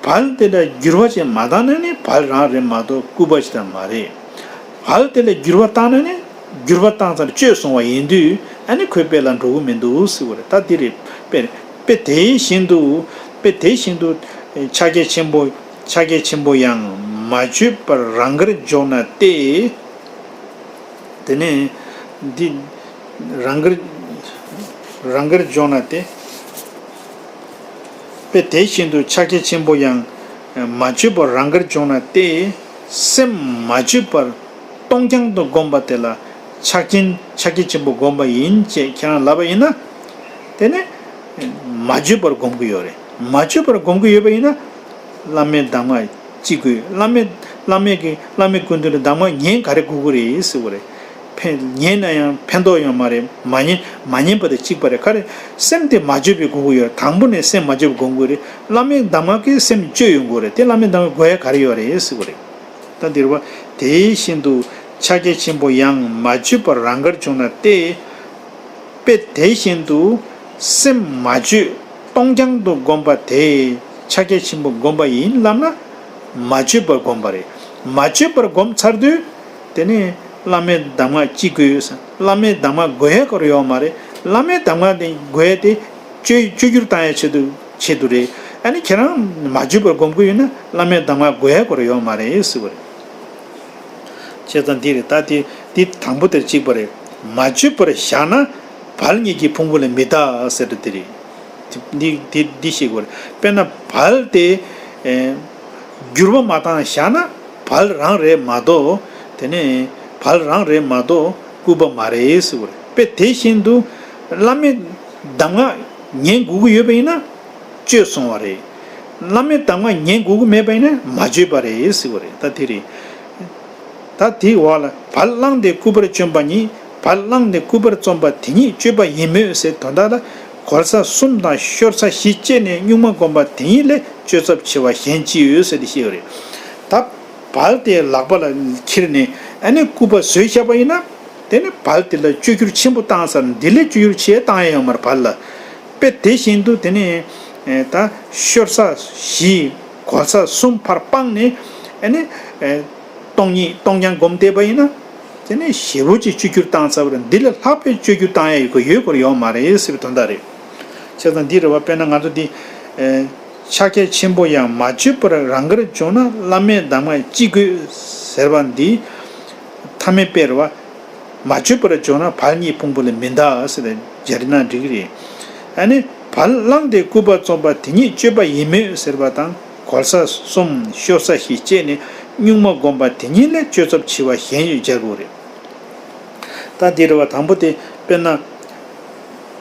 བལ་དེ་འདྲ་འགྱུར་བ་ཅན་མ་བཏང་ན་ནི་བལ་རང་རེད་མ་གཏོགས་སྐུད་པ་ཅིག་ད་མ་རེད། བལ་དེ་ལ་འགྱུར་བ་བཏང་ན་ནི་འགྱུར་བ་བཏང་ཚར་གཅོད་སོང་བ་ཡིན་དུས་ཨ་ནི་ཁོའི་དཔེ་ལ་འགྲོ་གི་མི་འདུག་ཟེར་བ་རེད། ད་འདི་རེད། དཔེ་དཔེ་དེ་བཞིན་དུ། དཔེ་དེ་བཞིན་དུ། ཕྱག་རྒྱ་ཆེན་པོ། ཕྱག་རྒྱ་ཆེན་པོ་ཡང་མ་བཅོས་པར་རང་དགར་འཇོག་ན་སྟེ། དེ་ནས་འདི་རང་དགར་རང་དགར་འཇོག་ན་སྟེ། དཔེ་དེ་བཞིན་དུ་ཕྱག་རྒྱ་ཆེན་པོ་ཡང་མ་བཅོས་པར་རང་དགར་འཇོག་ན་སྟེ། སེམས་མ་བཅོས་པར་སྟོང་རྐྱང་དུ་བསྒོམས་པ་དེ་ལ་ཕྱག་ཆེན་ཕྱག་རྒྱ་ཆེན་པོ་བསྒོམས་པ་ཡིན་ཅེས་ཁྱེད་རང་ལབ་པ་ཡིན་ན། དེ་ནི་མ་བཅོས་པར་བསྒོམ་གྱི་ཡོད་རེད། མ་བཅོས་པར་བསྒོམ་གྱི་ཡོད་པ་ཡིན་ན། བླ་མའི་གདམས་ངག་ཅི་དགོས། བླ་མའི་བླ་མའི་གི་བླ་མའི་སྐུ་མདུན་དུ་གདམས་ངག་ཉན་ག་རེ་དགོས་ཀྱི་རེད་ཟེར་བ་རེད། ཕན་ཉན་ན་ཡང་ཕན་ཐོགས་ཡོད་མ་རེད། མ་ཉན་མ་ཉན་པ་དང་གཅིག་པ་རེད། ག་རེ། སེམས་དེ་མ་བཅོས་པའི་དགོས་ཀྱི་ཡོད། དང་པོ་ནས་སེམས་མ་བཅོས་པའི་བསྒོམ་དགོས་རེད། བླ་མའི་གདམས་ངག་གིས་སེམས་བཅོས་ཡོང་དགོས་རེད། དེ་བླ་མའི་གདམས་ངག་དགོས་ཡ་ག་རེ་ཡོད་རེད་ཟེར་བ་རེད། ད་འདིར་བ་དེ་བཞིན་དུ་ཕྱག་རྒྱ་ཆེན་པོ་ཡང་མ་བཅོས་པར་རང་དགར་བྱུང་ན་སྟེ། དཔེ་དེ་བཞིན་དུ་སེམས་མ་བཅོས་སྟོང་རྐྱང་དུ་བསྒོམ་པ་དེ་ཕྱག་རྒྱ་ཆེན་པོ་བསྒོམ་པ་ཡིན་ལབ་ན། མ་བཅོས་པར་བསྒོམ་པ་རེད། མ་བཅོས་པར་བསྒོམ་ཚར་དུས། དེ་ནས་བླ་མའི་གདམས་ངག་ཅི་དགོས། བླ་མའི་གདམས་ངག་དགོས་ཡ་སྐོར་ཡོད་མ་རེད། བླ་མའི་གདམས་ངག་དེ་དགོས་ཡ་དེ་བཅོས་བཅོས་བསྒྱུར་བཏང་ཡ་ཆེད་དུ་ཆེད་དུ་རེད། ཨ་ནི་ཁྱེད་རང་མ་བཅོས་པར་བསྒོམ་གི་ཡོད་ན་བླ་མའི་གདམས་ངག་དགོས་ཡ་སྐོར་ཡོད་མ་རེད་ཟེར་བ་རེད། བྱས་ཙང་འདི་རེད། ད་དེ་འདི་དང་པོ་དེར་གཅིག་པ་རེད། མ་བཅོས་པར་བཞག་ན་བལ་གཉིས་ཀྱི་ཕུང་པོ་ལས་མི་འདའ་ཟེར་དུས་དེ་རེད། འདི་འདི་འདི་ཤེས་དགོས་རེད། དཔེར་ན་བལ་དེ་ཨེ་འགྱུར་བ་མ་བཏང་བཞག་ན་བལ་རང་རེད་མ་གཏོགས། དེ་ནས་བལ་རང་རེད་མ་གཏོགས་སྐུད་པ་མ་རེད་ཟེར་བ་རེད། དཔེ་དེ་བཞིན་དུ་བླ་མའི་གདམས་ངག་ཉན་དགོས་ཀྱི་ཡོད་པ་ཡིན་ན། བཅོས་སོང་བ་རེད། བླ་མའི་གདམས་ངག་ཉན་དགོས་ཀྱི་མེད་པ་ཡིན་ན་མ་བཅོས་པ་རེད་ཟེར་བ་རེད། ད་དེ་རེད། ད་དེའི་འོག་ལ་བལ་བླངས་ཏེ་སྐུད་པར་བཅོམ་པ་ཉིད། བལ་བླངས་ཏེ་སྐུད་པར་བཅོམ་པ་དེ་ཉིད་བཅོས་པ་ཡིན་མོད་ཟེར་དོན་དག་ལ། གོལ་ས་གསུམ་དང་ཤོར་ས་བཞི་བཅད་ནས་གཉུག་མ་བསྒོམ་པ་དེ་ཉིད་ལས་བཅོས་ཚབས་ཆེ་བ་གཞན་ཅི་ཡོད་ཟེར་ཏེ་བཤད་ཡོད་རེད། ད་བལ་དེ་ལག་པ་ལ་འཁྱེར་ནས་ཨ་ནི་སྐུད་པ་བཟོས་བཞག་པ་ཡིན་ན། དེ་ནི་བལ་དེ་ལ་བཅོས་བསྒྱུར་ཆེན་པོ་བཏང་ས་རེད། འདི་ལས་བཅོས་བསྒྱུར་ཆེ་བཏང་ཡ་ཡོད་མ་རེད་བལ་ལ། དཔེ་དེ་བཞིན་དུ་དེ་ནི་ཨེ་ད་ཤོར་ས་བཞི། གོལ་ས་གསུམ་ཕར་སྤངས་ནས་ཨ་ནི་ཨེ་སྟོང་ཉིད་སྟོང་རྐྱང་བསྒོམ་བསྡད་པ་ཡིན་ན། དེ་ནི་ཞེ་པོ་ཅིག་བཅོས་བསྒྱུར་བཏང་ཚར་བ་རེད། འདི་ལས་ལྷག་པའི་བཅོས་བསྒྱུར་བཏང་ཡ་ཡོད་དགོས་ཡོད་དགོས་ཡོད་མ་རེད་ཟེར་བའི་དོན་དག་རེད། བྱས་ཙང་འདི་རེད་བ། དཔེར་ན་ང་ཚོ་འདི་ཨེ་ཕྱག་རྒྱ་ཆེན་པོ་ཡང་མ་བཅོས་པར་རང་དགར་བྱུང་ན་བླ་མའི་གདམས་ངག་ཅི་དགོས་ཟེར་བ་འདི་ཐ་མའི་དཔེ་རེད་བ། མ་བཅོས་པར་བྱུང་ན་བལ་གཉིས་ཕུང་པོ་ལས་མི་འདའ་ཟེར་ཏེ་སྦྱར་ན་འགྲིག་གི་རེད། ཨ་ནི་བལ་བླངས་ཏེ་སྐུད་པ་བཅོམ་པ་དེ་ཉིད་བཅོས་པ་ཡིན་མོད་ཟེར་བ་དང་། གོལ་ས་གསུམ་ཤོར་ས་བཞི་བཅད་ནས་གཉུག་མ་བསྒོམ་པ་དེ་ཉིད་ལས་བཅོས་ཚབས་ཆེ་བ་གཞན་ཡོད་སྦྱར་དགོས་རེད། ད་འདི་རེད་བ། དང་པོ་དེ་དཔེར་ན།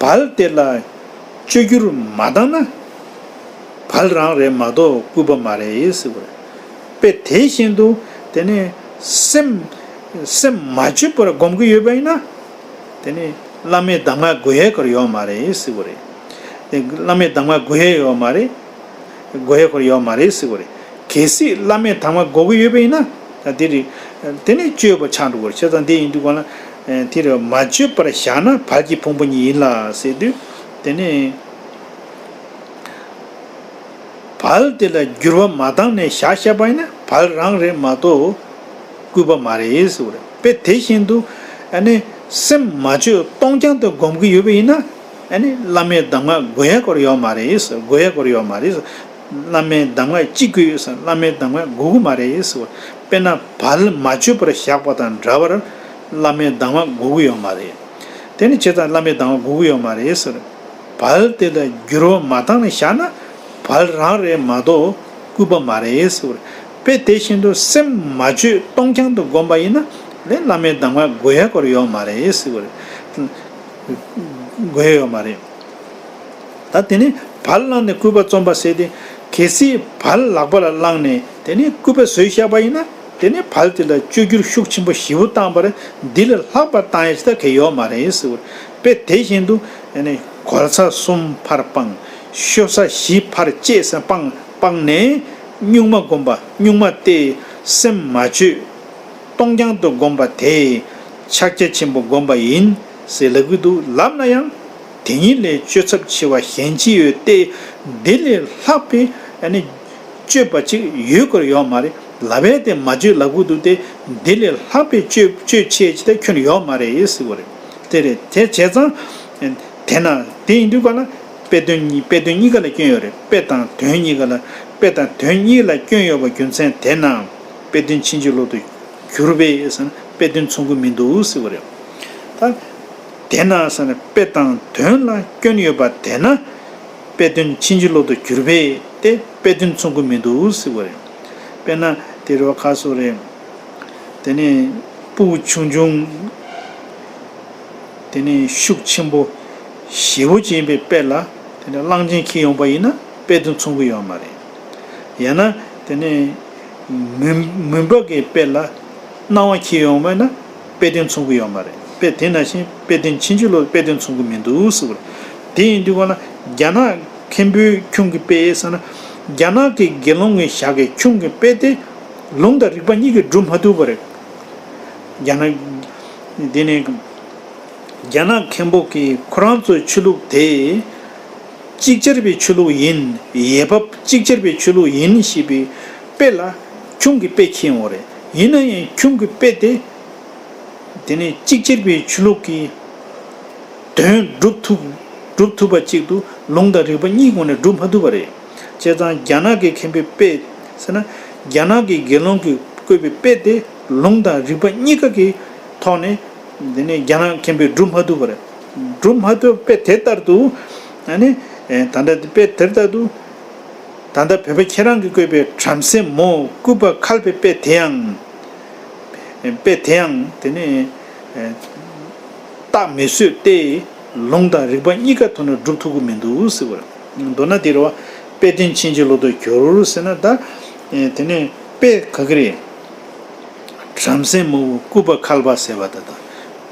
བལ་དེ་ལ་བཅོས་བསྒྱུར་མ་བཏང་ན་བལ་རང་རེད་མ་གཏོགས་སྐུད་པ་མ་རེད་ཟེར་བ་རེད། དཔེ་དེ་བཞིན་དུ་དེ་ནི་སེམས་སེམས་མ་བཅོས་པར་བསྒོམ་གྱི་ཡོད་པ་ཡིན་ན། དེ་ནི་བླ་མའི་གདམས་ངག་དགོས་ཡས་སྐོར་ཡོད་མ་རེད་ཟེར་བ་རེད། དེ་བླ་མའི་གདམས་ངག་དགོས་ཡས་ཡོད་མ་རེད། དགོས་ཡས་སྐོར་ཡོད་མ་རེད་ཟེར་བ་རེད། གལ་སྲིད་བླ་མའི་གདམས་ངག་དགོས་ཀྱི་ཡོད་པ་ཡིན་ན། ད་དེ་རེད། དེ་ནི་བཅོས་པ་ཆགས་འགྲོ་གི་རེད། བྱས་ཙང་དེ་ཡིན་དུས་གང་ལ། དེ་རེད། མ་བཅོས་པར་བཞག་ན་བལ་གྱི་ཕུང་པོ་ཉིད་ཡིན་ལ་ཟེར་དུས། དེ་ནི། བལ་དེ་ལ་འགྱུར་བ་མ་བཏང་ནས་བཞག་བཞག་པ་ཡིན་ན་བལ་རང་རེད་མ་གཏོགས་སྐུད་པ་མ་རེད་ཟེར་བ་རེད། དཔེ་དེ་བཞིན་དུ་ཨ་ནི་སེམས་མ་བཅོས་སྟོང་རྐྱང་དུ་བསྒོམ་གྱི་ཡོད་པ་ཡིན་ན། ཨ་ནི་བླ་མའི་གདམས་ངག་དགོས་ཡ་སྐོར་ཡོད་མ་རེད་ཟེར། དགོས་ཡ་སྐོར་ཡོད་མ་རེད་ཟེར། བླ་མའི་གདམས་ངག་ཅི་དགོས་ཟེར། བླ་མའི་གདམས་ངག་དགོས་ཀྱི་མ་རེད་ཟེར་བ། དཔེར་ན་བལ་མ་བཅོས་པར་བཞག་པ་དང་འདྲ་བར་བླ་མའི་གདམས་ངག་དགོས་ཀྱི་ཡོད་མ་རེད། དེ་ནི་བྱས་ཙང་བླ་མའི་གདམས་ངག་དགོས་ཀྱི་ཡོད་མ་རེད་ཟེར། བལ་དེ་ལ་འགྱུར་བ་མ་བཏང་ནས་བཞག་ན་བལ་རང་རེད་མ་གཏོགས་སྐུད་པ་མ་རེད་ཟེར་བ་རེད། དཔེ་དེ་བཞིན་དུ་སེམས་མ་བཅོས་སྟོང་རྐྱང་དུ་བསྒོམ་པ་ཡིན་ན་ལས་བླ་མའི་གདམས་ངག་དགོས་ཡ་སྐོར་ཡོད་མ་རེད་ཟེར་བ་རེད། དགོས་ཡ་ཡོད་མ་རེད། ད་དེ་ནི་བལ་བླངས་ནས་སྐུད་པ་བཅོམ་པ་ཟེར་ཏེ། གལ་སྲིད་བལ་ལག་པ་ལ་བླངས་ནས་དེ་ནི་སྐུད་པ་བཟོས་བཞག་པ་ཡིན་ན། དེ་ནི་བལ་དེ་ལ་བཅོས་བསྒྱུར་ཤུགས་ཆེན་པོ་ཞེ་པོ་བཏང་པ་རེད། འདི་ལས་ལྷག་པ་བཏང་ཡ་ཅི་ད་གལ་ཡོད་མ་རེད་ཟེར་བ་རེད། དཔེ་དེ་བཞིན་དུ་ཨ་ནི་གོལ་ས་གསུམ་ཕར་སྤངས། ཤོ་ས་བཞི་ཕར་བཅད་ཟེར་སྤངས་སྤངས་ནས། གཉུག་མ་བསྒོམ་པ། གཉུག་མ་སྟེ་སེམས་མ་བཅོས་སྟོང་རྐྱང་དུ་བསྒོམ་པ་དེས་ཕྱག་རྒྱ་ཆེན་པོ་བསྒོམ་པ་ཡིན་ཟེར་ལབ་ཀྱི་འདུག་ལབ་ན་ཡང་། དེ་ཉིད་ལས་བཅོས་ཚབས་ཆེ་བ་གཞན་ཅི་ཡོད་དེ། འདི་ལས་ལྷག་པའི་ཨ་ནི་བཅོས་པ་ཅིག་ཡོད་དགོས་ཡོད་མ་རེད། ལབ་པས་དེ་མ་བཅོས་ལབ་ཀྱི་འདུག་སྟེ། འདི་ལས་ལྷག་པའི་བཅོས་བཅོས་ཆེ་ཅིག་དེ་ཁྱོན་ཡོད་མ་རེད་ཟེར་བ་རེད། དེ་རེད། དེ་བྱས་ཙང་། དེས་ན་དེ་ཡིན་དུས་ག་ལ་དཔེ་དོན་གཉིས་དཔེ་དོན་གཉིས་ཀ་ལ་སྐྱོན་ཡོད་རེད། དཔེ་དང་དོན་གཉིས་ཀ་ལ། དཔེ་དང་དོན་གཉིས་ལ་སྐྱོན་ཡོད་པ་རྒྱུ་མཚན་དེས་ན། དཔེ་དོན་ཕྱིན་ཅི་ལོག་ཏུ་གྱུར་པས་ཟེར་ན་དཔེ་དོན་མཚུངས་ཀྱི་མི་འདུག་ཟེར་བ་རེད། ད་དེས་ན་ཟེར་ན་དཔེ་དང་དོན་ལ་སྐྱོན་ཡོད་པ་དེས་ན། དཔེ་དོན་ཕྱིན་ཅི་ལོག་ཏུ་གྱུར་པས་དེ་དཔེ་དོན་མཚུངས་ཀྱི་མི་འདུག་ཟེར་བ་རེད། དཔེར་ན་དེ་རེད་བ། ཁ་སོ་རེད། དེ་ནས་སྤུ་གུ་ཆུང་ཆུང་། དེ་ནས་ཤུགས་ཆེན་པོ་ཞེ་པོ་ཅིག་ཡིན་པའི་དཔེ་ལ། དེ་ནས་གླང་ཆེན་འཁྱེར་ཡོང་པ་ཡིན་ན་དཔེ་དོན་མཚུངས་ཀྱི་ཡོད་མ་རེད། ཡང་ན་དེ་ནས་མུན་མུན་པ་གི་དཔེ་ལ་སྣང་བ་འཁྱེར་ཡོང་པ་ཡིན་ན་དཔེ་དོན་མཚུངས་ཀྱི་ཡོད་མ་རེད། དཔེ་དེ་ནང་བཞིན་དཔེ་དོན་ཕྱིན་ཅི་ལོག་དཔེ་དོན་མཚུངས་ཀྱི་མི་འདུག་ཟེར་བ་རེད། དེ་ཡིན་དུས་ག་ལ་རྒྱ་ནག་མཁན་པོའི་ཁྱུང་གི་དཔེ་ཟེར་ན། རྒྱ་ནག་གི་དགེ་སློང་གི་ཞྭ་གི་ཁྱུང་གི་དཔེ་དེ་ལུང་དང་རིགས་པ་གཉིས་ཀྱིས་སྒྲུབ་མ་ཐུབ་པ་རེད། རྒྱ་ནག་འདི་ནི་རྒྱ་ནག་མཁན་པོ་གིས་ཁོ་རང་ཚོའི་ཆོས་ལུགས་དེ་ཅིག་ཅར་བའི་ཆོས་ལུགས་ཡིན། ཡས་བབས་ཅིག་ཅར་བའི་ཆོས་ལུགས་ཡིན་ཞེས་པའི་དཔེ་ལ་ཁྱུང་གི་དཔེ་ཁྱེར་ཡོང་བ་རེད། ཡིན་ན་ཡང་ཁྱུང་གི་དཔེ་དེ། དེ་ནས་ཅིག་ཅར་བའི་ཆོས་ལུགས་ཀྱི་དོན་སྒྲུབ་ཐུབ་སྒྲུབ་ཐུབ་པ་ཅིག་ཏུ་ལུང་དང་རིགས་པ་གཉིས་ཀྱི་ངོས་ནས་སྒྲུབ་མ་ཐུབ་པ་རེད། བྱས་ཙང་རྒྱ་ནག་གི་མཁན་པོའི་དཔེ་ཟེར་ན། རྒྱ་ནག་གི་དགེ་སློང་གིས་བཀོད་པའི་དཔེ་དེ་ལུང་དང་རིགས་པ་གཉིས་ཀ་གི་ཐོག་ནས། དེ་ནས་རྒྱ་ནག་མཁན་པོས་སྒྲུབ་མ་ཐུབ་པ་རེད། སྒྲུབ་མ་ཐུབ་པའི་དཔེ་དེ་ལྟར་དུ། ཨ་ནི་ད་ལྟ་དཔེ་དེ་ལྟར་དུ། ད་ལྟ་བོད་པ་ཁྱེད་རང་གིས་བཀོད་པའི་བྲམ་ཟེ་མོ་སྐུད་པ་ཁལ་པའི་དཔེ་དེ་ཡང་། དཔེ་དེ་ཡང་དེ་ནི་རྟགས་མི་བཟོས་ཏེ། ལུང་དང་རིགས་པ་གཉིས་ཀ་ཐོག་ནས་སྒྲུབ་ཐུབ་ཀྱི་མི་འདུག་ཟེར་བ་རེད། མདོར་ན་དེ་རེད་བ། དཔེ་དོན་ཕྱིན་ཅི་ལོག་ཏུ་གྱུར་ཟེར་ན། ད་དེ་ནི་དཔེ་ག་གི་རེད། བྲམ་ཟེ་མོ་སྐུད་པ་ཁལ་པ་ཟེར་བ་དེ་དང་།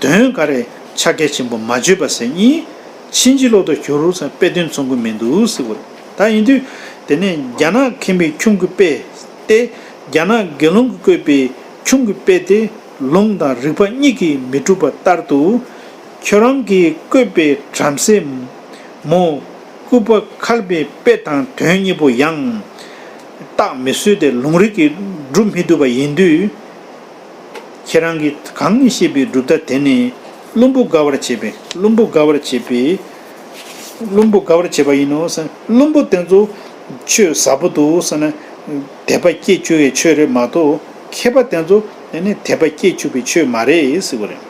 དོན་ག་རེ་ཕྱག་རྒྱ་ཆེན་པོ་མ་བཅོས་པ་ཟེར་གཉིས་ཕྱིན་ཅི་ལོག་ཏུ་གྱུར་ཟེར་དཔེ་དོན་མཚུངས་ཀྱི་མི་འདུག་ཟེར་བ་རེད། ད་ཡིན་དུས་དེ་ནས་རྒྱ་ནག་མཁན་པོའི་ཁྱུང་གི་དཔེ་སྟེ། རྒྱ་ནག་དགེ་སློང་གིས་བཀོད་པའི་ཁྱུང་གི་དཔེ་དེ་ལུང་དང་རིགས་པ་གཉིས་ཀྱིས་མི་གྲུབ་པ་ལྟར་དུ། ཁྱོད་རང་གིས་བཀོད་པའི་བྲམ་ཟེ་མོ་སྐུད་པ་ཁལ་པའི་དཔེ་དང་དོན་གཉིས་པོ་ཡང་རྟགས་མི་བཟོས་ཏེ་ལུང་རིགས་ཀྱིས་སྒྲུབ་མི་ཐུབ་པ་ཡིན་དུས། ཁྱེད་རང་གིས་གང་བཤད་པའི་གྲུབ་མཐའ་དེ་ནི་བླུན་པོ་དགའ་བར་བྱེད་པའི། བླུན་པོ་དགའ་བར་བྱེད་པའི། བླུན་པོ་དགའ་བར་བྱེད་པ་ཡིན་ནོ་ཟེར། བླུན་པོ་དེ་ཚོ་ཆོས་ཟབ་པོ་འདུག་ཟེར་ན། དད་པ་སྐྱེ་བཅུག་པའི་ཆོས་རེད་མ་གཏོགས། མཁས་པ་དེ་ཚོ་དེ་ནི་དད་པ་སྐྱེ་བཅུག་པའི་ཆོས་མ་རེད་ཟེར་བ་རེད།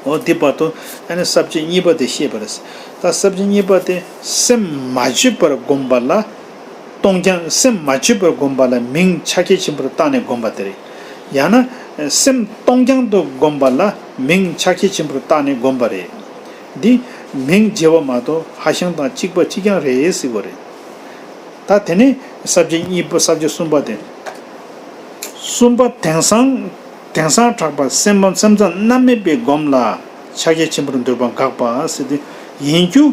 འོ་འདི་བར་དུ་ཨ་ནི་ས་བཅད་གཉིས་པ་དེ་བཤད་པ་རེད། ད་ས་བཅད་གཉིས་པ་དེ་སེམས་མ་བཅོས་པར་བསྒོམ་པ་ལ། སྟོང་རྐྱང་སེམས་མ་བཅོས་པར་བསྒོམ་པ་ལ་མིང་ཕྱག་རྒྱ་ཆེན་པོར་བཏགས་ནས་བསྒོམ་པ་དེ་རེད། ཡང་ན་སེམས་སྟོང་རྐྱང་དུ་བསྒོམ་པ་ལ་མིང་ཕྱག་རྒྱ་ཆེན་པོར་བཏགས་ནས་བསྒོམ་པ་རེད། འདི་མིང་བརྗེ་བ་མ་གཏོགས་ཧྭ་ཤང་དང་གཅིག་པ་གཅིག་རྐྱང་རེད་ཟེར་བ་རེད། ད་དེ་ནས་ས་བཅད་གཉིས་པ། ས་བཅད་གསུམ་པ་དེ། གསུམ་པ་དེང་སང་དེང་སང་གྲགས་པ་སེམས་སེམས་ཙམ་རྣམ་སྨིན་པའི་སྒོམ་ལ་ཕྱག་རྒྱ་ཆེན་པོར་འདོད་པ་དགག་པ་ཟེར་ཏེ། ཡིན་རྒྱུ་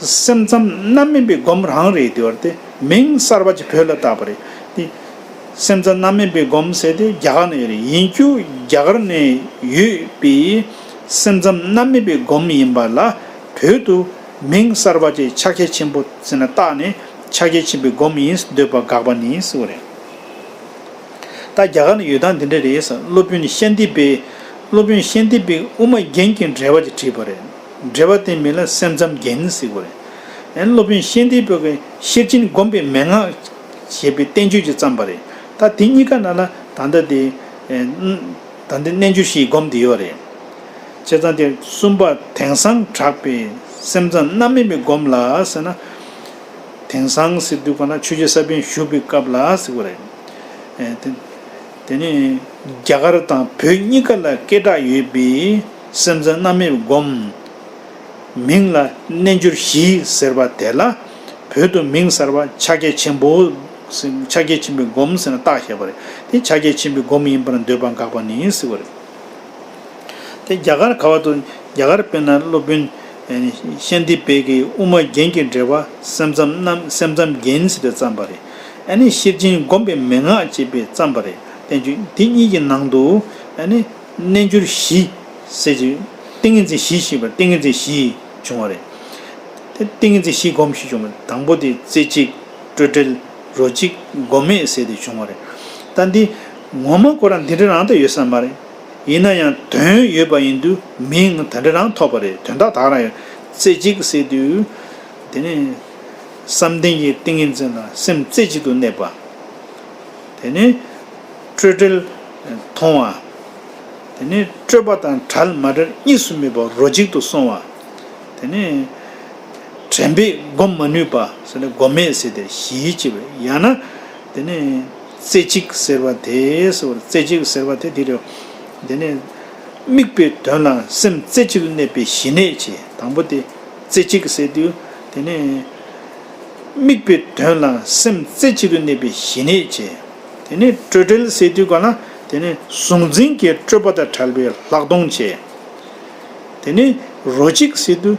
སེམས་ཙམ་རྣམ་སྨིན་པའི་སྒོམ་རང་རེད་དེ་བར་ཏེ། མིང་གསར་པ་ཅིག་བོད་ལ་བཏགས་པ་རེད་དེ། སེམས་ཙམ་རྣམ་སྨིན་པའི་སྒོམ་ཟེར་ཏེ་རྒྱ་གར་ནས་ཡོད་རེད། ཡིན་རྒྱུ་རྒྱ་གར་ནས་ཡོད་པའི་སེམས་ཙམ་རྣམ་སྨིན་པའི་སྒོམ་ཡིན་པ་ལ་བོད་དུ་མིང་གསར་པ་ཅིག་ཕྱག་རྒྱ་ཆེན་པོ་ཟེར་ན་བཏགས་ནས་ཕྱག་རྒྱ་ཆེན་པོའི་སྒོམ་ཡིན་འདོད་པ་དགག་པ་ནི་ཟེར་བ་རེད། ད་རྒྱ་གར་ན་ཡོད་སྟངས་འདི་འདྲ་རེད་ཟེར། སློབ་དཔོན་ཤཱནྟི་པས། སློབ་དཔོན་ཤཱནྟི་པས་དབུ་མ་རྒྱན་གྱི་འགྲེལ་པ་ཅིག་བྲིས་པ་རེད། འགྲེལ་པ་དེའི་མིང་ལ་སེམས་ཙམ་རྒྱན་ཟེར་གྱི་རེད། ཨན་སློབ་དཔོན་ཤཱནྟི་པ་གིས་ཤེར་ཕྱིན་བསྒོམ་པའི་མན་ངག་ཞེས་པའི་བསྟན་བཅོས་ཅིག་བརྩམས་པ་རེད། ད་དེ་གཉིས་ཀ་ནང་ལ་ད་ལྟ་དེ་ད་ལྟ་རྣལ་འབྱོར་བཞིའི་སྒོམ་དེ་ཡོད་རེད། བྱས་ཙང་དེ་གསུམ་པ་དེང་སང་གྲགས་པའི་སེམས་ཙམ་རྣམ་སྨིན་པའི་སྒོམ་ལ་ཟེར་ན། དེང་སང་ཟེར་དུས་ག་ན་ཆོས་རྗེ་ས་པཎ་བཞུགས་པའི་སྐབས་ལ་ཟེར་བ་རེད། ཨེ་དེ་དེ་ནི་རྒྱ་གར་དང་བོད་གཉིས་ཀ་ལ་སྐད་གྲགས་ཡོད་པའི་སེམས་ཙམ་རྣམ་སྨིན་སྒོམ། མིང་ལ་རྣལ་འབྱོར་བཞི་ཟེར་བ་དེ་ལ་བོད་དུ་མིང་གསར་པ་ཕྱག་རྒྱ་ཆེན་པོ་ཟེར། ཕྱག་རྒྱ་ཆེན་པོའི་སྒོམ་ཟེར་ནས་བཏགས་བཞག་པ་རེད། དེ་ཕྱག་རྒྱ་ཆེན་པོའི་སྒོམ་ཡིན་པར་འདོད་པ་དགག་པ་ནི་ཟེར་བ་རེད། དེ་རྒྱ་གར་ག་བ་དུ་རྒྱ་གར་དཔེར་ན་སློབ་དཔོན་ ཤཱནྟི་པའི་གི་དབུ་མ་རྒྱན་གྱི་འགྲེལ་པ་སེམས་ཙམ་རྣམ་སེམས་ཙམ་རྒྱན་ཟེར་ཏེ་བརྩམས་པ་རེད། ཨ་ནི་ཤེར་ཕྱིན་བསྒོམ་པའི་མན་ངག་ཅེས་པའི་བརྩམས་པ་རེད། བསྟན་བཅོས་འདི་གཉིས་ཀྱི་ནང་དུ་ཨ་ནི་རྣལ་འབྱོར་བཞི་ཟེར་གྱི་ཏིང་ངེ་འཛིན་བཞི་ཞེས་པ་ཏིང་ངེ་འཛིན་བཞི་བྱུང་བ་རེད། དེ་ཏིང་ངེ་འཛིན་བཞི་སྒོམ་ཞེས་བྱུང་བ་དང་པོ་དེ་རྩེ་གཅིག་སྤྲོས་བྲལ་རོ་གཅིག་སྒོམ་མེད་ཟེར་ཏེ་བྱུང་བ་རེད། ད་འདི་ངོ་མ་ཁོ་རང་འདི་འདྲ་རང་ད་ཡོད་ས་མ་རེད། ཡིན་ན་ཡང་དོན་ཡོད་པ་ཡིན་དུས་མིང་དེ་འདྲ་རང་ཐོབ་པ་རེད། དོན་དག་དག་རང་ཡོད། རྩེ་གཅིག་ཟེར་དུས་དེ་ནི་བསམ་གཏན་གྱི་ཏིང་ངེ་འཛིན་ལ་སེམས་རྩེ་གཅིག་ཏུ་གནས་པ། དེ་ནི་སྤྲོས་བྲལ་མཐོང་བ། དེ་ནི་སྤྲོས་པ་དང་བྲལ་མ་བྲལ་གཉིས་སུ་མེད་པ་རོ་གཅིག་ཏུ་སོང་བ། དེ་ནི་དྲན་པས་བསྒོམ་མ་ནུས་པ་ཟེར་ནས་བསྒོམ་མེད་ཟེར་ཏེ་བཞི་བྱས་པས། ཡང་ན་དེ་ནི་རྩེ་གཅིག་ཟེར་བ་དེ་ཟེར་བ་རྩེ་གཅིག་ཟེར་བ་དེ་དེ་རེད། དེ་ནི་དམིགས་པའི་དོན་ལ་སེམས་རྩེ་གཅིག་ཏུ་གནས་པའི་ཞི་གནས་བྱས། དང་པོ་དེ་རྩེ་གཅིག་ཟེར་དུས་དེ་ནི་དམིགས་པའི་དོན་ལ་སེམས་རྩེ་གཅིག་ཏུ་གནས་པའི་ཞི་གནས་བྱས། དེ་ནི་སྤྲོས་བྲལ་ཟེར་དུས་ག་ལ་དེ་ནི་གཟུང་འཛིན་གྱི་སྤྲོས་པ་དང་བྲལ་བའི་ལྷག་མཐོང་བྱས། དེ་ནི་རོ་གཅིག་ཟེར་དུས་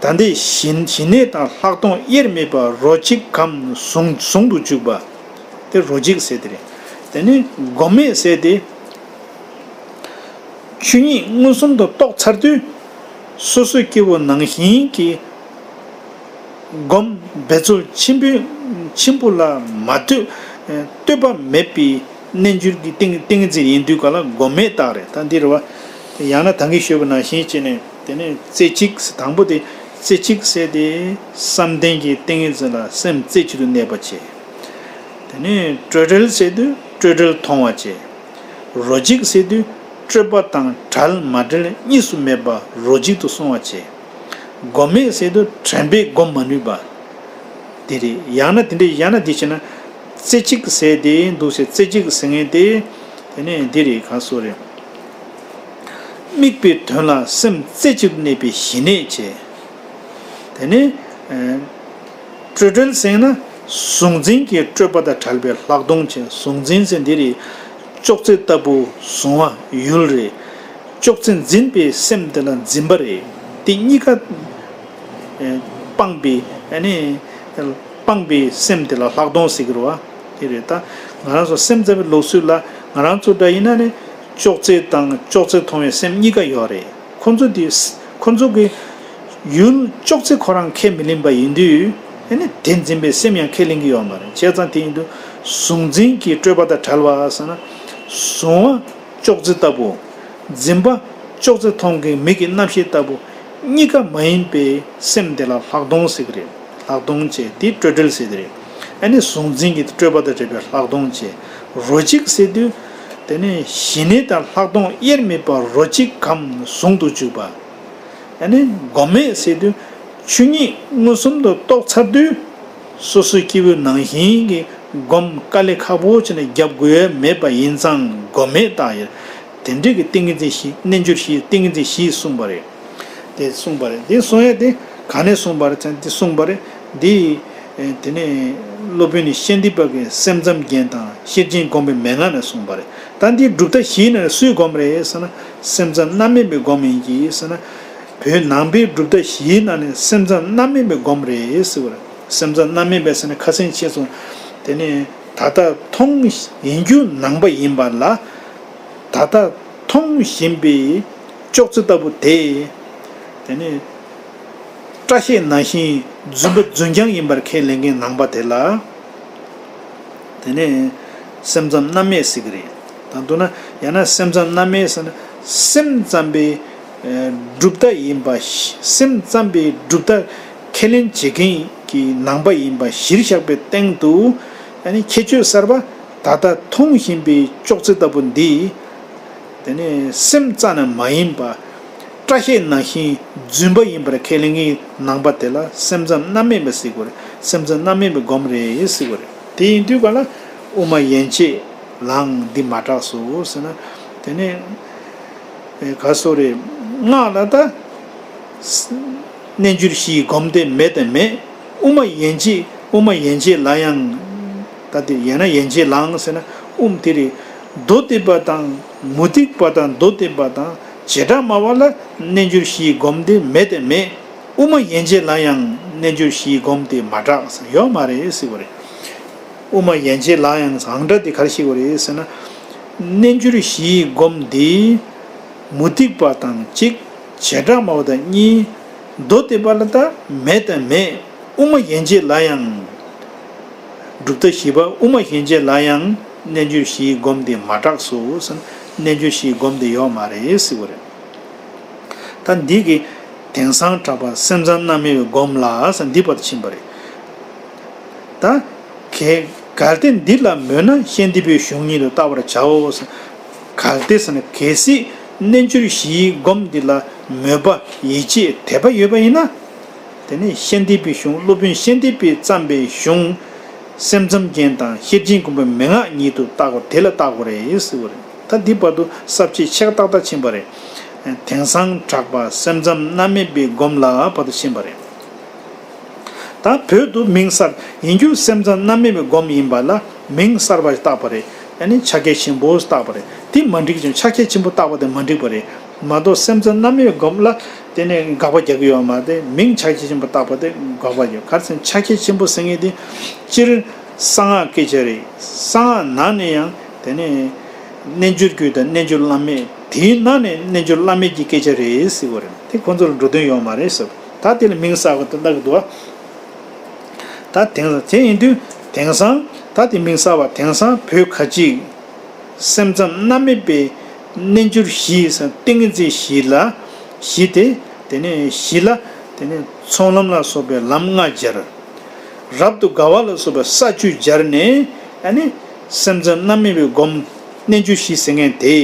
ད་ལྟའི་ཞི་ཞི་གནས་དང་ལྷག་མཐོང་དབྱེར་མེད་པ་རོ་གཅིག་གམ་ཟུང་ཟུང་དུ་འཇུག་པ། དེ་རོ་གཅིག་ཟེར་དེ་རེད། དེ་ནི་སྒོམ་མེད་ཟེར་དེ། ཆོས་ཉིད་མངོན་སུམ་དུ་རྟོགས་ཚར་དུས། སོ་སོའི་སྐྱེ་བོ་ནང་བཞིན་གྱི་སྒོམ་འབད་རྩོལ་ཆེན་པོའི་ཆེན་པོ་ལ་མ་ལྟོས་ལྟོས་པ་མེད་པའི་རྣལ་འབྱོར་གྱི་ཏིང་ཏིང་ངེ་འཛིན་ཡིན་དུས་ག་ལ་སྒོམ་མེད་རྟགས་རེད། ད་འདི་རེད་བ། ཡང་ན་ད་གིན་ཞུས་པ་ནང་བཞིན་བྱས་ནས་དེ་ནས་རྩེ་གཅིག་དང་པོ་དེ་རྩེ་གཅིག་ཟེར་ཏེ་བསམ་གཏན་གྱི་ཏིང་ངེ་འཛིན་ལ་སེམས་རྩེ་གཅིག་ཏུ་གནས་པ་བྱས། དེ་ནས་སྤྲོས་བྲལ་ཟེར་དུས་སྤྲོས་བྲལ་མཐོང་བ་བྱས། རོ་གཅིག་ཟེར་དུས་སྤྲོས་པ་དང་བྲལ་མ་བྲལ་གཉིས་སུ་མེད་པ་རོ་གཅིག་ཏུ་སོང་བ་བྱས། སྒོམ་མེད་ཟེར་དུས་དྲན་པས་སྒོམ་མ་ནུས་པ། དེ་རེད། ཡང་ན་དེ་འདྲའི་ཡང་ན་དེ་བྱས་ན་རྩེ་གཅིག་ཟེར་དེ་འདུག་ཟེར། རྩེ་གཅིག་ཟེར་མཁན་དེ་དེ་ནས་འདི་རེད། ག་སོ་རེད། དམིགས་པའི་དོན་ལ་སེམས་རྩེ་གཅིག་ཏུ་གནས་པའི་ཞི་གནས་བྱས། དེ་ནས་སྤྲོས་བྲལ་ཟེར་ན་གཟུང་འཛིན་གྱི་སྤྲོས་པ་དང་བྲལ་བའི་ལྷག་མཐོང་བྱས། གཟུང་འཛིན་ཟེར་འདི་རེད། ཅོག་ཙེ་ལྟ་བུ་གཟུང་བ་ཡུལ་རེད། ཅོག་ཙེ་འཛིན་པའི་སེམས་དེ་ལ་འཛིན་པ་རེད། དེ་གཉིས་ཀ་སྤངས་པའི་ཨ་ནི་སྤངས་པའི་སེམས་དེ་ལ་ལྷག་མཐོང་ཟེར་གྱི་རེད་བ། དེ་རེད། ད་ང་རང་ཚོ་སེམས་ཙམ་པའི་ལུགས་སྲོལ་ལ་ང་རང་ཚོ་འདྲ་ཡིན་ན་ནི་ཅོག་ཙེ་དང་ཅོག་ཙེ་མཐོང་བའི་སེམས་གཉིས་ཀ་ཡོད་རེད། ཁོ་ཚོ་དེ་ཁོ་ཚོ་གི་ཡུལ་ཅོག་ཙེ་ཁོ་རང་ཁས་མི་ལེན་པ་ཡིན་དུས་ཨ་ནི་དེ་འཛིན་པའི་སེམས་ཡང་ཁས་ལེན་གྱི་ཡོད་མ་རེད། བྱས་ཙང་དེ་ཡིན་དུས་གཟུང་འཛིན་གྱི་སྤྲོས་པ་དང་བྲལ་བ་ཟེར་ན་གཟུང་བ་ཅོག་ཙེ་ལྟ་བུ། འཛིན་པ་ཅོག་ཙེ་མཐོང་གི་མིག་གི་རྣམ་ཤེས་ལྟ་བུ། གཉིས་ཀ་མ་ཡིན་པའི་སེམས་དེ་ལ་ལྷག་མཐོང་ཟེར་གྱི་རེད། ལྷག་མཐོང་བྱས་དེ་སྤྲོས་བྲལ་ཟེར་གྱི་རེད། ཨ་ནི་གཟུང་འཛིན་གྱི་སྤྲོས་པ་དང་བྲལ་བའི་ལྷག་མཐོང་བྱས། རོ་གཅིག་ཟེར་དུས་དེ་ནི་ཞི་གནས་དང་ལྷག་མཐོང་དབྱེར་མེད་པ་རོ་གཅིག་གམ་ཟུང་དུ་འཇུག་པ། ཨ་ནི་སྒོམ་མེད་ཟེར་དུས་ཆོས་ཉིད་མངོན་སུམ་དུ་རྟོགས་ཚར་དུས། སོ་སོའི་སྐྱེ་བོའི་ནང་བཞིན་གྱི་སྒོམ་དཀའ་ལས་ཁག་པོ་བྱས་ནས་རྒྱབ་དགོས་ཡ་མེད་པ་ཡིན་ཙང་སྒོམ་མེད་རྟགས་ཡིན། དེ་འདྲའི་གི་ཏིང་ངེ་འཛིན་བཞི་རྣལ་འབྱོར་བཞི་ཏིང་ངེ་འཛིན་བཞི་གསུངས་པ་རེད། དེ་གསུངས་པ་རེད། དེ་གསུང་ཡ་དེ་ག་ནས་གསུངས་པ་རེད་ཟེར་ན་དེ་གསུངས་པ་རེད། འདི་དེ་ནས་སློབ་དཔོན་ནི་ཤཱནྟི་པ་གི་སེམས་ཙམ་རྒྱན་དང་ཤེར་ཕྱིན་སྒོམ་པའི་མན་ངག་ནས་གསུངས་པ་རེད། ད་འདི་སྒྲུབ་ཐབས་བཞིའི་ནང་ནས་སུའི་སྒོམ་རེད་ཟེར་ན་སེམས་ཙམ་རྣམ་དབྱེ་བའི་སྒོམ་ཡིན་གྱི་ཟེར་ན། བོད་ནང་པའི་སྒྲུབ་ཐབས་བཞིའི་ནང་ནས་སེམས་ཙམ་རྣམ་དབྱེ་བའི་སྒོམ་རེད་ཟེར་བ་རེད། སེམས་ཙམ་རྣམ་དབྱེ་བས་ཟེར་ན་ཁ་སང་བྱས་སོང་། དེ་ནས་ད་ལྟ་མཐོང་ཡིན་རྒྱུ་ནང་པ་ཡིན་པ་ལ། ད་ལྟ་མཐོང་བཞིན་པའི་ཅོག་ཙེ་ལྟ་བུ་དེ། དེ་ནས་སྐྲ་ཤད་ནང་བཞིན་རྫུན་པ་རྫུན་རྐྱང་ཡིན་པར་ཁས་ལེན་མཁན་ནང་པ་དེ་ལ། དེ་ནས་སེམས་ཙམ་རྣམ་དབྱེ་ཟེར་གྱི་རེད། དང་དུ་ན་ཡང་ན་སེམས་ཙམ་རྣམ་དབྱེ་ཟེར་ན་སེམས་ཙམ་པའི་སྒྲུབ་ཐབས་ཡིན་པ། སེམས་ཙམ་པའི་སྒྲུབ་ཐབས་ཁས་ལེན་བྱེད་མཁན་གྱི་ནང་པ་ཡིན་པ་གཞིར་བཞག་པའི་སྟེང་དུ། ཨ་ནི་ཁྱད་ཆོས་གསར་པ་ད་ལྟ་མཐོང་བཞིན་པའི་ཅོག་ཙེ་ལྟ་བུ་འདི། དེ་ནས་སེམས་རྩ་ནས་མ་ཡིན་པ། སྐྲ་ཤད་ནང་བཞིན་རྫུན་པ་ཡིན་པར་ཁས་ལེན་མཁན་ནང་པ་དེ་ལ་སེམས་ཙམ་རྣམ་དབྱེ་བ་ཟེར་གྱི་རེད། སེམས་ཙམ་རྣམ་དབྱེ་བའི་སྒོམ་རེད་ཟེར་གྱི་རེད། དེ་ཡིན་དུས་ག་ལ་དབུ་མ་ཡན་ཆད་ལའང་འདི་མ་གྲགས་སོ་ཟེར་ན། དེ་ནས་ག་སོ་རེད། སྔགས་ལ་ད་རྣལ་འབྱོར་བཞིའི་སྒོམ་དེ་མེད་དང་མེད། དབུ་མ་ཡན་ཆད་དབུ་མ་ཡན་ཆད་ལ་ཡང་ད་དེ་ཡང་ན་ཡན་ཆད་ལའང་ཟེར་ན་དབུ་མ་དེ་རེད། མདོ་སྡེ་པ་དང་མུ་སྟེགས་པ་དང་མདོ་སྡེ་པ་དང་ བྱེ་བྲག་སྨྲ་བ་ལ་རྣལ་འབྱོར་བཞིའི་སྒོམ་དེ་མེད་དེ་མེད། དབུ་མ་ཡན་ཆད་ལ་ཡང་རྣལ་འབྱོར་བཞིའི་སྒོམ་དེ་མ་གྲགས་ཡོད་མ་རེད་ཟེར་བ་རེད། དབུ་མ་ཡན་ཆད་ལ་ཡང་ཟེར་ཨང་སྒྲ་དེ་ག་རེ་ཞིག་བ་རེད་ཟེར་ན། རྣལ་འབྱོར་བཞིའི་སྒོམ་དེ་མུ་སྟེགས་པ་དང་གཅིག་བྱེ་བྲག་སྨྲ་བ་དང་གཉིས། མདོ་སྡེ་པ་ལ་ད་མེད་དེ་མེད། དབུ་མ་ཡན་ཆད་ལ་ཡང་། གྲུབ་མཐའ་བཞི་པ་དབུ་མ་ཡན་ཆད་ལ་ཡང་རྣལ་འབྱོར་བཞིའི་སྒོམ་དེ་མ་གྲགས་སོ་ཟེར་ན། རྣལ་འབྱོར་བཞིའི་སྒོམ་དེ་ཡོད་མ་རེད་ཟེར་བ་རེད། ད་འདི་གི་དེང་སང་གྲགས་པ་སེམས་ཙམ་རྣམ་དབྱེ་བའི་སྒོམ་ལ་ཟེར་འདི་བར་དུ་ཕྱིན་པ་རེད། ད་གལ་གལ་ཏེ་འདི་ལ་མོས་ན་ཤཱནྟི་པའི་གཞུང་ཉིད་དུ་བལྟ་བར་བྱའོ་ཟེར། གལ་ཏེ་ཟེར་ན་གལ་སྲིད་རྣལ་འབྱོར་བཞིའི་སྒོམ་འདི་ལ་མོས་པ་ཡིད་ཆེས་དད་པ་ཡོད་པ་ཡིན་ན། དེ་ནས་ཤཱནྟི་པའི་གཞུང་སློབ་དཔོན་ཤཱནྟི་པས་བརྩམས་པའི་གཞུང་སེམས་ཙམ་རྒྱན་དང་ཤེར་ཕྱིན་མགོན་པོའི་མན་ངག་ཉིད་དུ་བལྟ་དགོས། དེ་ལ་བལྟ་དགོས་རེད་ཟེར་བ་རེད། ད་འདི་བར་དུ་ས་བཅད་ཆེ་ཏག་ཏག་ཕྱིན་པ་རེད། དེང་སང་གྲགས་པ་སེམས་ཙམ་རྣམ་དབྱེ་བའི་སྒོམ་ལ་བར་དུ་ཕྱིན་པ་རེད། ད་བོད་དུ་མིང་གསར་ཡིན་རྒྱུ་སེམས་ཙམ་རྣམ་དབྱེ་བའི་སྒོམ་ཡིན་པ་ལ་མིང་གསར་པ་བཏགས་པ་རེད། ཡང་ན་ཕྱག་རྒྱ་ཆེན་པོ་བཏགས་པ་རེད། དེ་མ་འགྲིག་ཅིང་ཕྱག་རྒྱ་ཆེན་པོ་བཏགས་པ་དེ་མ་འགྲིག་པ་རེད། མ་གཏོགས་སེམས་ཙམ་རྣམ་དབྱེ་བའི་སྒོམ་ལ་དེ་ནས་དགག་པ་རྒྱག་གི་ཡོད་མ་རེད། མིང་ཕྱག་རྒྱ་ཆེན་པོ་བཏགས་པ་དེ་དགག་པ་རྒྱག་ག་རེ་ཟེར་ན་ཕྱག་རྒྱ་ཆེན་པོ་ཟེར་མཁན་དེ་སྤྱིར་གསང་སྔགས་སྐད་ཆ་རེད། གསང་སྔགས་ནང་ནས་ཡང་དེ་ནས་རྣལ་འབྱོར་རྒྱུད་དང་རྣལ་འབྱོར་བླ་མེད། དེའི་ནང་ནས་རྣལ་འབྱོར་བླ་མེད་ཀྱི་སྐད་ཆ་རེད་ཟེར་བ་རེད། དེ་ཁོ་ཚོར་འགྲོ་དོན་ཡོད་མ་རེད་ཟེར། ད་དེ་ལ་མིང་གསར་པ་དེ་བཏགས་ཀྱི་འདུག་ད་དེང་སང་དེ་ཡིན་དུས་དེང་སང་ད་དེ་མིང་གསར་པ་དེང་སང་བོད་ཁ་ཅིག་སེམས་ཙམ་རྣམ་དབྱེ་བའི་རྣལ་འབྱོར་བཞི་ཟེར་ཏིང་ངེ་འཛིན་བཞི་ལ་བཞི་སྟེ། དེ་ནས་བཞི་ལ་དེ་ནས་ཚོགས་ལམ་ལ་སོགས་པའི་ལམ་ལྔ་སྦྱར། རབ་ཏུ་དགའ་བ་ལ་སོགས་པའི་ས་བཅུ་སྦྱར་ནས་ཨ་ནི་སེམས་ཙམ་རྣམ་དབྱེ་བའི་སྒོམ་རྣལ་འབྱོར་བཞི་ཟེར་མཁན་དེ་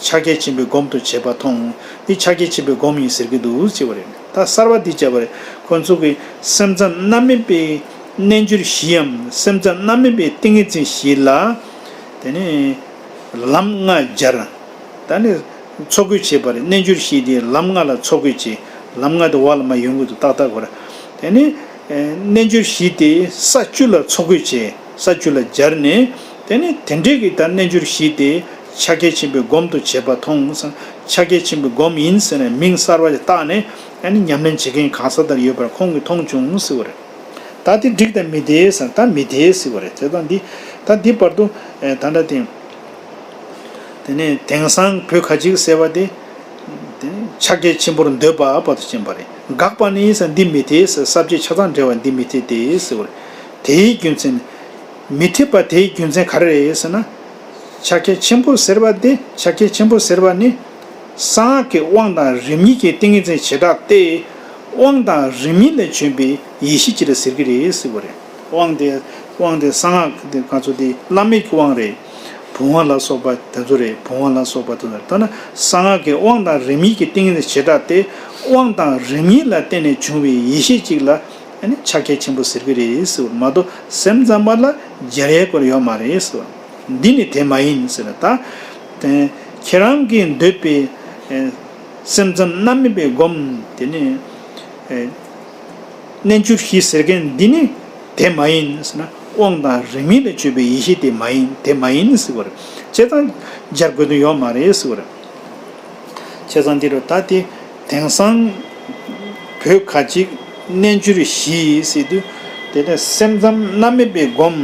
ཕྱག་རྒྱ་ཆེན་པོའི་སྒོམ་དུ་བྱེད་པ་མཐོང་། འདི་ཕྱག་རྒྱ་ཆེན་པོའི་སྒོམ་ཡིན་ཟེར་གྱི་འདུག་ཅེས་པ་རེད། ད་གསར་པ་འདི་བྱས་པ་རེད། ཁོ་ཚོ་གིས་སེམས་ཙམ་རྣམ་དབྱེ་བའི་རྣལ་འབྱོར་བཞིའམ་སེམས་ཙམ་རྣམ་དབྱེ་བའི་ཏིང་ངེ་འཛིན་བཞི་ལ་དེ་ནས་ལམ་ལྔ་སྦྱར། ད་ནི་ཚོགས་ཀྱི་བྱེད་པ་རེད། རྣལ་འབྱོར་བཞི་དེ་ལམ་ལྔ་ལ་ཚོགས་ཀྱི་བྱེད། ལམ་ལྔ་དེ་འོག་ལ་མར་ཡོང་གི་འདུག་ཏག་ཏག་གོ་ར། དེ་ནི་ཨེ་རྣལ་འབྱོར་བཞི་དེ་ས་བཅུ་ལ་ཚོགས་ཀྱི་བྱེད། ས་བཅུ་ལ་སྦྱར་ནས་དེ་ནི་དེ་འདྲས་ཀྱི་ད་རྣལ་འབྱོར་བཞི་དེ་ཕྱག་རྒྱ་ཆེན་པོའི་སྒོམ་དུ་བྱེད་པ་མཐོང་ཟེར། ཕྱག་རྒྱ་ཆེན་པོའི་སྒོམ་ཡིན་ཟེར་ནས་མིང་གསར་པ་ཞིག་བཏགས་ནས་ཨ་ནི་ཉམས་ལེན་བྱེད་མཁན་གང་ཟག་དེར་ཡོད་པར་ཁོང་གིས་མཐོང་བྱུང་ཟེར་བ་རེད། ད་དེ་འགྲིག་དང་མི་འཐད་ཟེར། ད་མི་འཐད་ཟེར་བ་རེད། བྱས་ཙང་འདི་ད་འདི་བར་དུ་ཨེ་ད་ལྟ་དེ། དེ་ནས་དེང་སང་བོད་ཁ་ཅིག་ཟེར་བ་དེ། དེ་ནས་ཕྱག་རྒྱ་ཆེན་པོར་འདོད་པ་བར་དུ་ཕྱིན་པ་རེད། དགག་པ་ནི་ཟེར་འདི་མི་འཐད་ཟེར་ས་བཅད་ཆ་ཚང་འགྲེལ་བ་འདི་མི་འཐད་དེ་ཟེར་བ་རེད། དེའི་རྒྱུ་མཚན། མི་འཐད་པ་དེའི་རྒྱུ་མཚན་ག་རེ་རེད་ཟེར་ན། ཕྱག་རྒྱ་ཆེན་པོ་ཟེར་བ་དེ་ཕྱག་རྒྱ་ཆེན་པོ་ཟེར་བ་ནི། གསང་སྔགས་ཀྱི་དབང་དང་རིམ་གཉིས་ཀྱི་ཏིང་ངེ་འཛིན་བྱེ་བྲག་སྟེ། དབང་དང་རིམ་གཉིས་ལས་བྱུང་བའི་ཡེ་ཤེས་ཅིག་ལ་ཟེར་གྱི་རེད་ཟེར་བ་རེད། དབང་དེ་དབང་དེ་གསང་སྔགས་དེ་ང་ཚོ་དེ་བླ་མེད་ཀྱི་དབང་རེད། བུམ་དབང་ལ་སོགས་པ་དེ་ཚོ་རེད། བུམ་དབང་ལ་སོགས་པ་དེ་ཚོ་རེད། ད་ནི་གསང་སྔགས་ཀྱི་དབང་དང་རིམ་གཉིས་ཀྱི་ཏིང་ངེ་འཛིན་བྱེ་བྲག་སྟེ། དབང་དང་རིམ་གཉིས་ལ་བརྟེན་ནས་བྱུང་བའི་ཡེ་ཤེས་ཅིག་ལ་ཨ་ནི་ཕྱག་རྒྱ་ཆེན་པོ་ཟེར་གྱི་རེད་ཟེར་བ་མ་གཏོགས་སེམས་ཙམ་པ་ལ་སྦྱར་ཡས་སྐོར་ཡོད་མ་རེད་ཟེར་བ། འདི་ནི་དེ་མ་ཡིན་ཟེར་ན་ད། དེ་ཁྱེད་རང་གིས་འདོད་པའི་ཨེ་སེམས་ཙམ་རྣམ་དབྱེ་བའི་སྒོམ་དེ་ནི་ཨེ་རྣལ་འབྱོར་བཞི་ཟེར་མཁན་འདི་ནི་དེ་མ་ཡིན་ཟེར་ན། དབང་དང་རིམ་གཉིས་ལས་བྱུང་བའི་ཡེ་ཤེས་དེ་མ་ཡིན། དེ་མ་ཡིན་ཟེར་བ་རེད། བྱས་ཙང་སྦྱར་དགོས་དོན་ཡོད་མ་རེད་ཟེར་བ་རེད། བྱས་ཙང་འདི་རུ་ད་དེ་དེང་སང་བོད་ཁ་ཅིག་རྣལ་འབྱོར་བཞི་ཟེར་དུས་དེ་ནས་སེམས་ཙམ་རྣམ་དབྱེ་བའི་སྒོམ་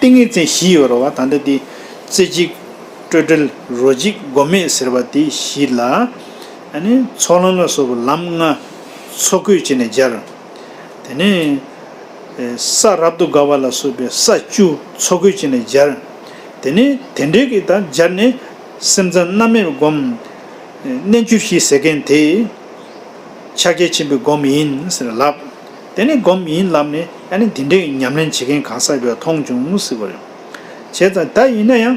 ཏིང་ངེ་འཛིན་བཞི་ཡོད་རེད་བ། ད་ལྟ་དེ་རྩེ་གཅིག་སྤྲོས་བྲལ་རོ་གཅིག་སྒོམ་མེད་ཟེར་བ་དེ་བཞི་ལ་ཨ་ནི་ཚོགས་ལམ་ལ་སོགས་པའི་ལམ་ལྔ་ཚོགས་བཀོད་བྱས་ནས་སྦྱར། དེ་ནས་ས་རབ་ཏུ་དགའ་བ་ལ་སོགས་པའི་ས་བཅུ་ཚོགས་བཀོད་བྱས་ནས་སྦྱར། དེ་ནས་དེ་འདྲའི་གི་ད་སྦྱར་ནས་སེམས་ཙམ་རྣམ་དབྱེ་བའི་སྒོམ། རྣལ་འབྱོར་བཞི་ཟེར་མཁན་དེ་ཕྱག་རྒྱ་ཆེན་པོའི་སྒོམ་ཡིན་ཟེར་ལབ། དེ་ནས་སྒོམ་ཡིན་ལབ་ནས་ཨ་ནི་འདི་འདྲའི་ཉམས་ལེན་བྱེད་མཁན་གང་ཟག་ཡོད་མཐོང་བྱུང་ཟེར་བ་རེད། བྱས་ཙང་ད་ཡིན་ན་ཡང་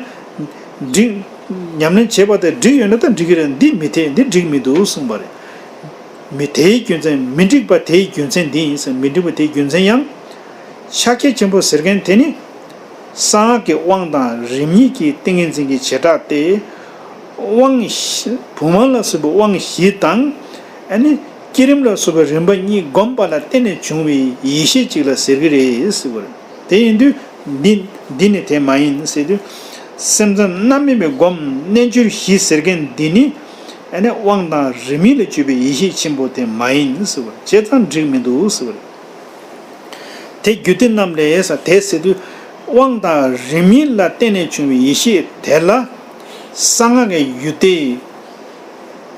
འགྲིག་ཉམས་ལེན་བྱེད་པ་དེ་འགྲིག་ཡོད་ན་ད་འགྲིག་གི་རེད། འདི་མི་འཐད། འདི་འགྲིག་མི་འདུག་གསུངས་པ་རེད། མི་དེའི་རྒྱུ་མཚན། མི་འགྲིག་པ་དེའི་རྒྱུ་མཚན་འདི་ཡིན་ཟེར། མི་འགྲིག་པ་དེའི་རྒྱུ་མཚན་ཡང་། ཕྱག་རྒྱ་ཆེན་པོ་ཟེར་མཁན་དེ་ནི། གསང་སྔགས་ཀྱི་དབང་དང་རིམ་གཉིས་ཀྱི་ཏིང་ངེ་འཛིན་གྱི་བྱེ་བྲག་སྟེ། དབང་བཞི། བུམ་དབང་ལ་སོགས་པའི་དབང་བཞི་དང་། ཨ་ནི་བསྐྱེད་རིམ་ལ་སོགས་པའི་རིམ་པ་གཉིས་བསྒོམས་པ་ལ་བརྟེན་ནས་བྱུང་བའི་ཡེ་ཤེས་ཅིག་ལ་ཟེར་གྱི་རེད་ཟེར་བ་རེད། དེ་ཡིན་དུས་འདི་འདི་ནི་དེ་མ་ཡིན་ཟེར་དུས། སེམས་ཙམ་རྣམ་དབྱེ་བའི་སྒོམ་རྣལ་འབྱོར་བཞི་ཟེར་མཁན་འདི་ནི། ཨ་ནི་དབང་དང་རིམ་གཉིས་ལས་བྱུང་བའི་ཡེ་ཤེས་ཆེན་པོ་དེ་མ་ཡིན་ཟེར་བ་རེད། བྱས་ཙང་འགྲིག་མི་འདུག་ཟེར་བ་རེད། དེ་རྒྱུད་སྡེ་རྣམས་ལས་ཟེར་དེ་ཟེར་དུས། དབང་དང་རིམ་གཉིས་ལ་བརྟེན་ནས་བྱུང་བའི་ཡེ་ཤེས་དེ་ལ། གསང་སྔགས་ཀྱི་རྒྱུད་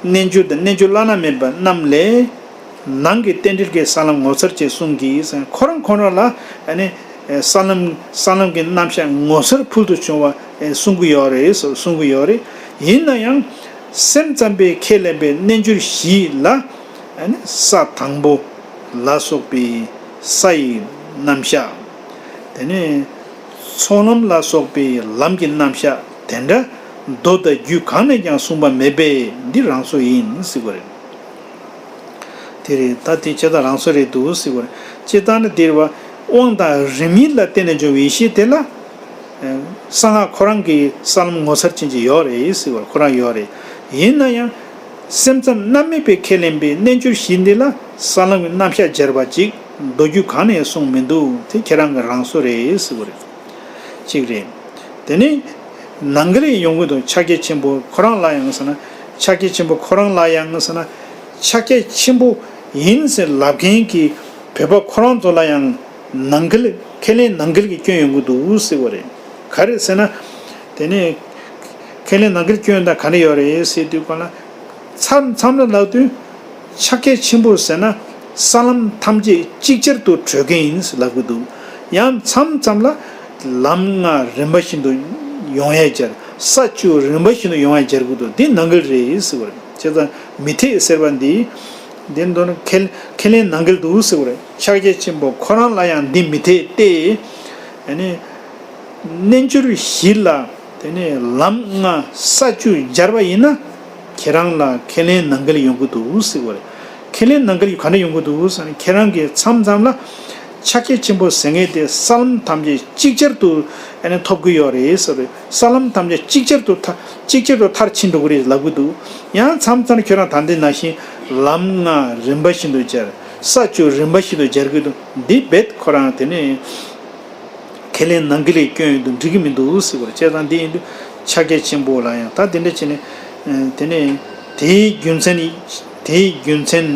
སྡེ། རྣལ་འབྱོར་དང་རྣལ་འབྱོར་བླ་ན་མེད་པ་རྣམས་ལས། ནང་གི་རྟེན་འབྲེལ་གྱི་ས་ལམ་ངོ་མཚར་ཅན་གསུང་གི་ཟེར། ཁོ་རང་ཁོ་རང་ལ་ཨ་ནི་ས་ལམ་ས་ལམ་གྱི་རྣམ་གཞག་ངོ་མཚར་ཕུལ་དུ་བྱུང་བ་གསུང་གི་ཡོད་རེད་ཟེར། གསུང་གི་ཡོད་རེད། ཡིན་ན་ཡང་སེམས་ཙམ་པས་ཁས་ལེན་པའི་རྣལ་འབྱོར་བཞི་ལ་ཨ་ནི་ས་དང་པོ་ལ་སོགས་པའི་ས་ཡི་རྣམ་གཞག་དེ་ནས་ཚོགས་ལམ་ལ་སོགས་པའི་ལམ་གྱི་རྣམ་གཞག་དེ་འདྲ་མདོ་དང་རྒྱུད་གང་ནས་ཀྱང་གསུངས་པ་མེད་པས་འདི་རང་བཟོ་ཡིན་ཟེར་བ་རེད། དེ་རེད། ད་དེ་བྱས་ཙང་རང་བཟོ་རེད་འདུག་ཟེར་བ་རེད། སྤྱིར་བཏང་ནི་དེ་རེད་བ། དབང་དང་རིམ་གཉིས་ལ་བརྟེན་ནས་འབྱུང་བའི་ཡེ་ཤེས་དེ་ལ། གསང་སྔགས་ཁོ་རང་གི་ས་ལམ་ངོ་མཚར་ཅན་ཅིག་ཡོད་རེད་ཟེར་བ་ཁོ་རང་ཡོད་རེད། ཡིན་ན་ཡང་། སེམས་ཙམ་རྣམ་སྨིན་པས་ཁས་ལེན་པའི་རྣལ་འབྱོར་བཞི་འདི་ལ་ས་ལམ་གྱི་རྣམ་གཞག་སྦྱར་བ་ཅིག་མདོ་རྒྱུད་གང་ནས་གསུངས་མི་འདུག་དེ་ཁྱེད་རང་གི་རང་བཟོ་རེད་ཟེར་བ་རེད། གཅིག་རེད། དེ་ནས་ནང་འགལ་ཡང་ཡོང་གི་འདུག་ཕྱག་རྒྱ་ཆེན་པོ་ཁོ་རང་ལ་ཡང་ཟེར་ན། ཕྱག་རྒྱ་ཆེན་པོ་ཁོ་རང་ལ་ཡང་ཟེར་ན། ཕྱག་རྒྱ་ཆེན་པོ་ཡིན་ཟེར་ལབ་མཁན་གྱི་བོད་པ་ཁོ་རང་ཚོ་ལ་ཡང་ནང་འགལ་ཁས་ལེན་ནང་འགལ་གྱི་སྐྱོན་ཡོང་གི་འདུག་ཟེར་བ་རེད། ག་རེ་ཟེར་ན། དེ་ནས་ཁས་ལེན་ནང་འགལ་སྐྱོན་དང་ག་འདྲ་ཡོད་རེད་ཟེར་དུས་ག་ལ། མཚམས་མཚམས་ལ་ལབ་དུས། ཕྱག་རྒྱ་ཆེན་པོ་ཟེར་ན་ས་ལམ་ཐམས་ཅད་ཅིག་ཅར་དུ་གྲོལ་མཁན་ཡིན་ཟེར་ལབ་ཀྱི་འདུག་ཡང་མཚམས་མཚམས་ལ་ལམ་ལྔ་རིམ་པ་བཞིན་དུ་ཡོང་ཡ་སྦྱར། ས་བཅུ་རིམ་པ་བཞིན་དུ་ཡོང་ཡ་སྦྱར་གྱི་འདུག་འདི་ནང་འགལ་རེད་ཟེར་བ་རེད། བྱས་ཙང་མི་འཐད་ཟེར་བ་འདི། འདི་མདོར་ན་ཁས་ཁས་ལེན་ནང་འགལ་འདུག་ཟེར་བ་རེད། ཕྱག་རྒྱ་ཆེན་པོ་ཁོ་རང་ལ་ཡང་འདི་མི་འཐད་དེ། ཨ་ནི། རྣལ་འབྱོར་བཞི་ལ་དེ་ནས་ལམ་ལྔ་ས་བཅུ་སྦྱར་བ་ཡིན་ན། ཁྱེད་རང་ལ་ཁས་ལེན་ནང་འགལ་ཡོང་གི་འདུག་ཟེར་བ་རེད། ཁས་ལེན་ནང་འགལ་ག་འདྲ་ཡོང་གི་འདུག་ཟེར་ན། ཁྱེད་རང་གིས་མཚམས་མཚམས་ལ་ཕྱག་རྒྱ་ཆེན་པོ་ཟེར་མཁན་དེ་ས་ལམ་ཐམས་ཅད་ཅིག་ཅར་དུ་ཨ་ནི་ཐོབ་གི་ཡོད་རེད་ཟེར་བ་རེད། ས་ལམ་ཐམས་ཅད་ཅིག་ཅར་དུ་མཐར་ཅིག་ཅར་དུ་མཐར་ཕྱིན་འགྲོ་གི་རེད་ལབ་གི་འདུག་ཡང་མཚམས་མཚམས་ཁྱོད་རང་ད་འདི་ནང་བཞིན་ལམ་ལྔ་རིམ་པ་བཞིན་དུ་སྦྱར། ས་བཅུ་རིམ་པ་བཞིན་དུ་སྦྱར་གི་འདུག་འདི་རྦད་ཁོ་རང་དེ་ནས། ཁས་ལེན་ནང་འགལ་གྱི་སྐྱོན་ཡོད་དུ་འགྲིག་གི་མི་འདུག་ཟེར་བ་རེད། བྱས་ཙང་འདི་ཡིན་དུས་ཕྱག་རྒྱ་ཆེན་པོ་ལ་ཡང་ད་དེ་འདྲ་བྱས་ནས། དེ་ནས་དེའི་རྒྱུ་མཚན། དེའི་རྒྱུ་མཚན་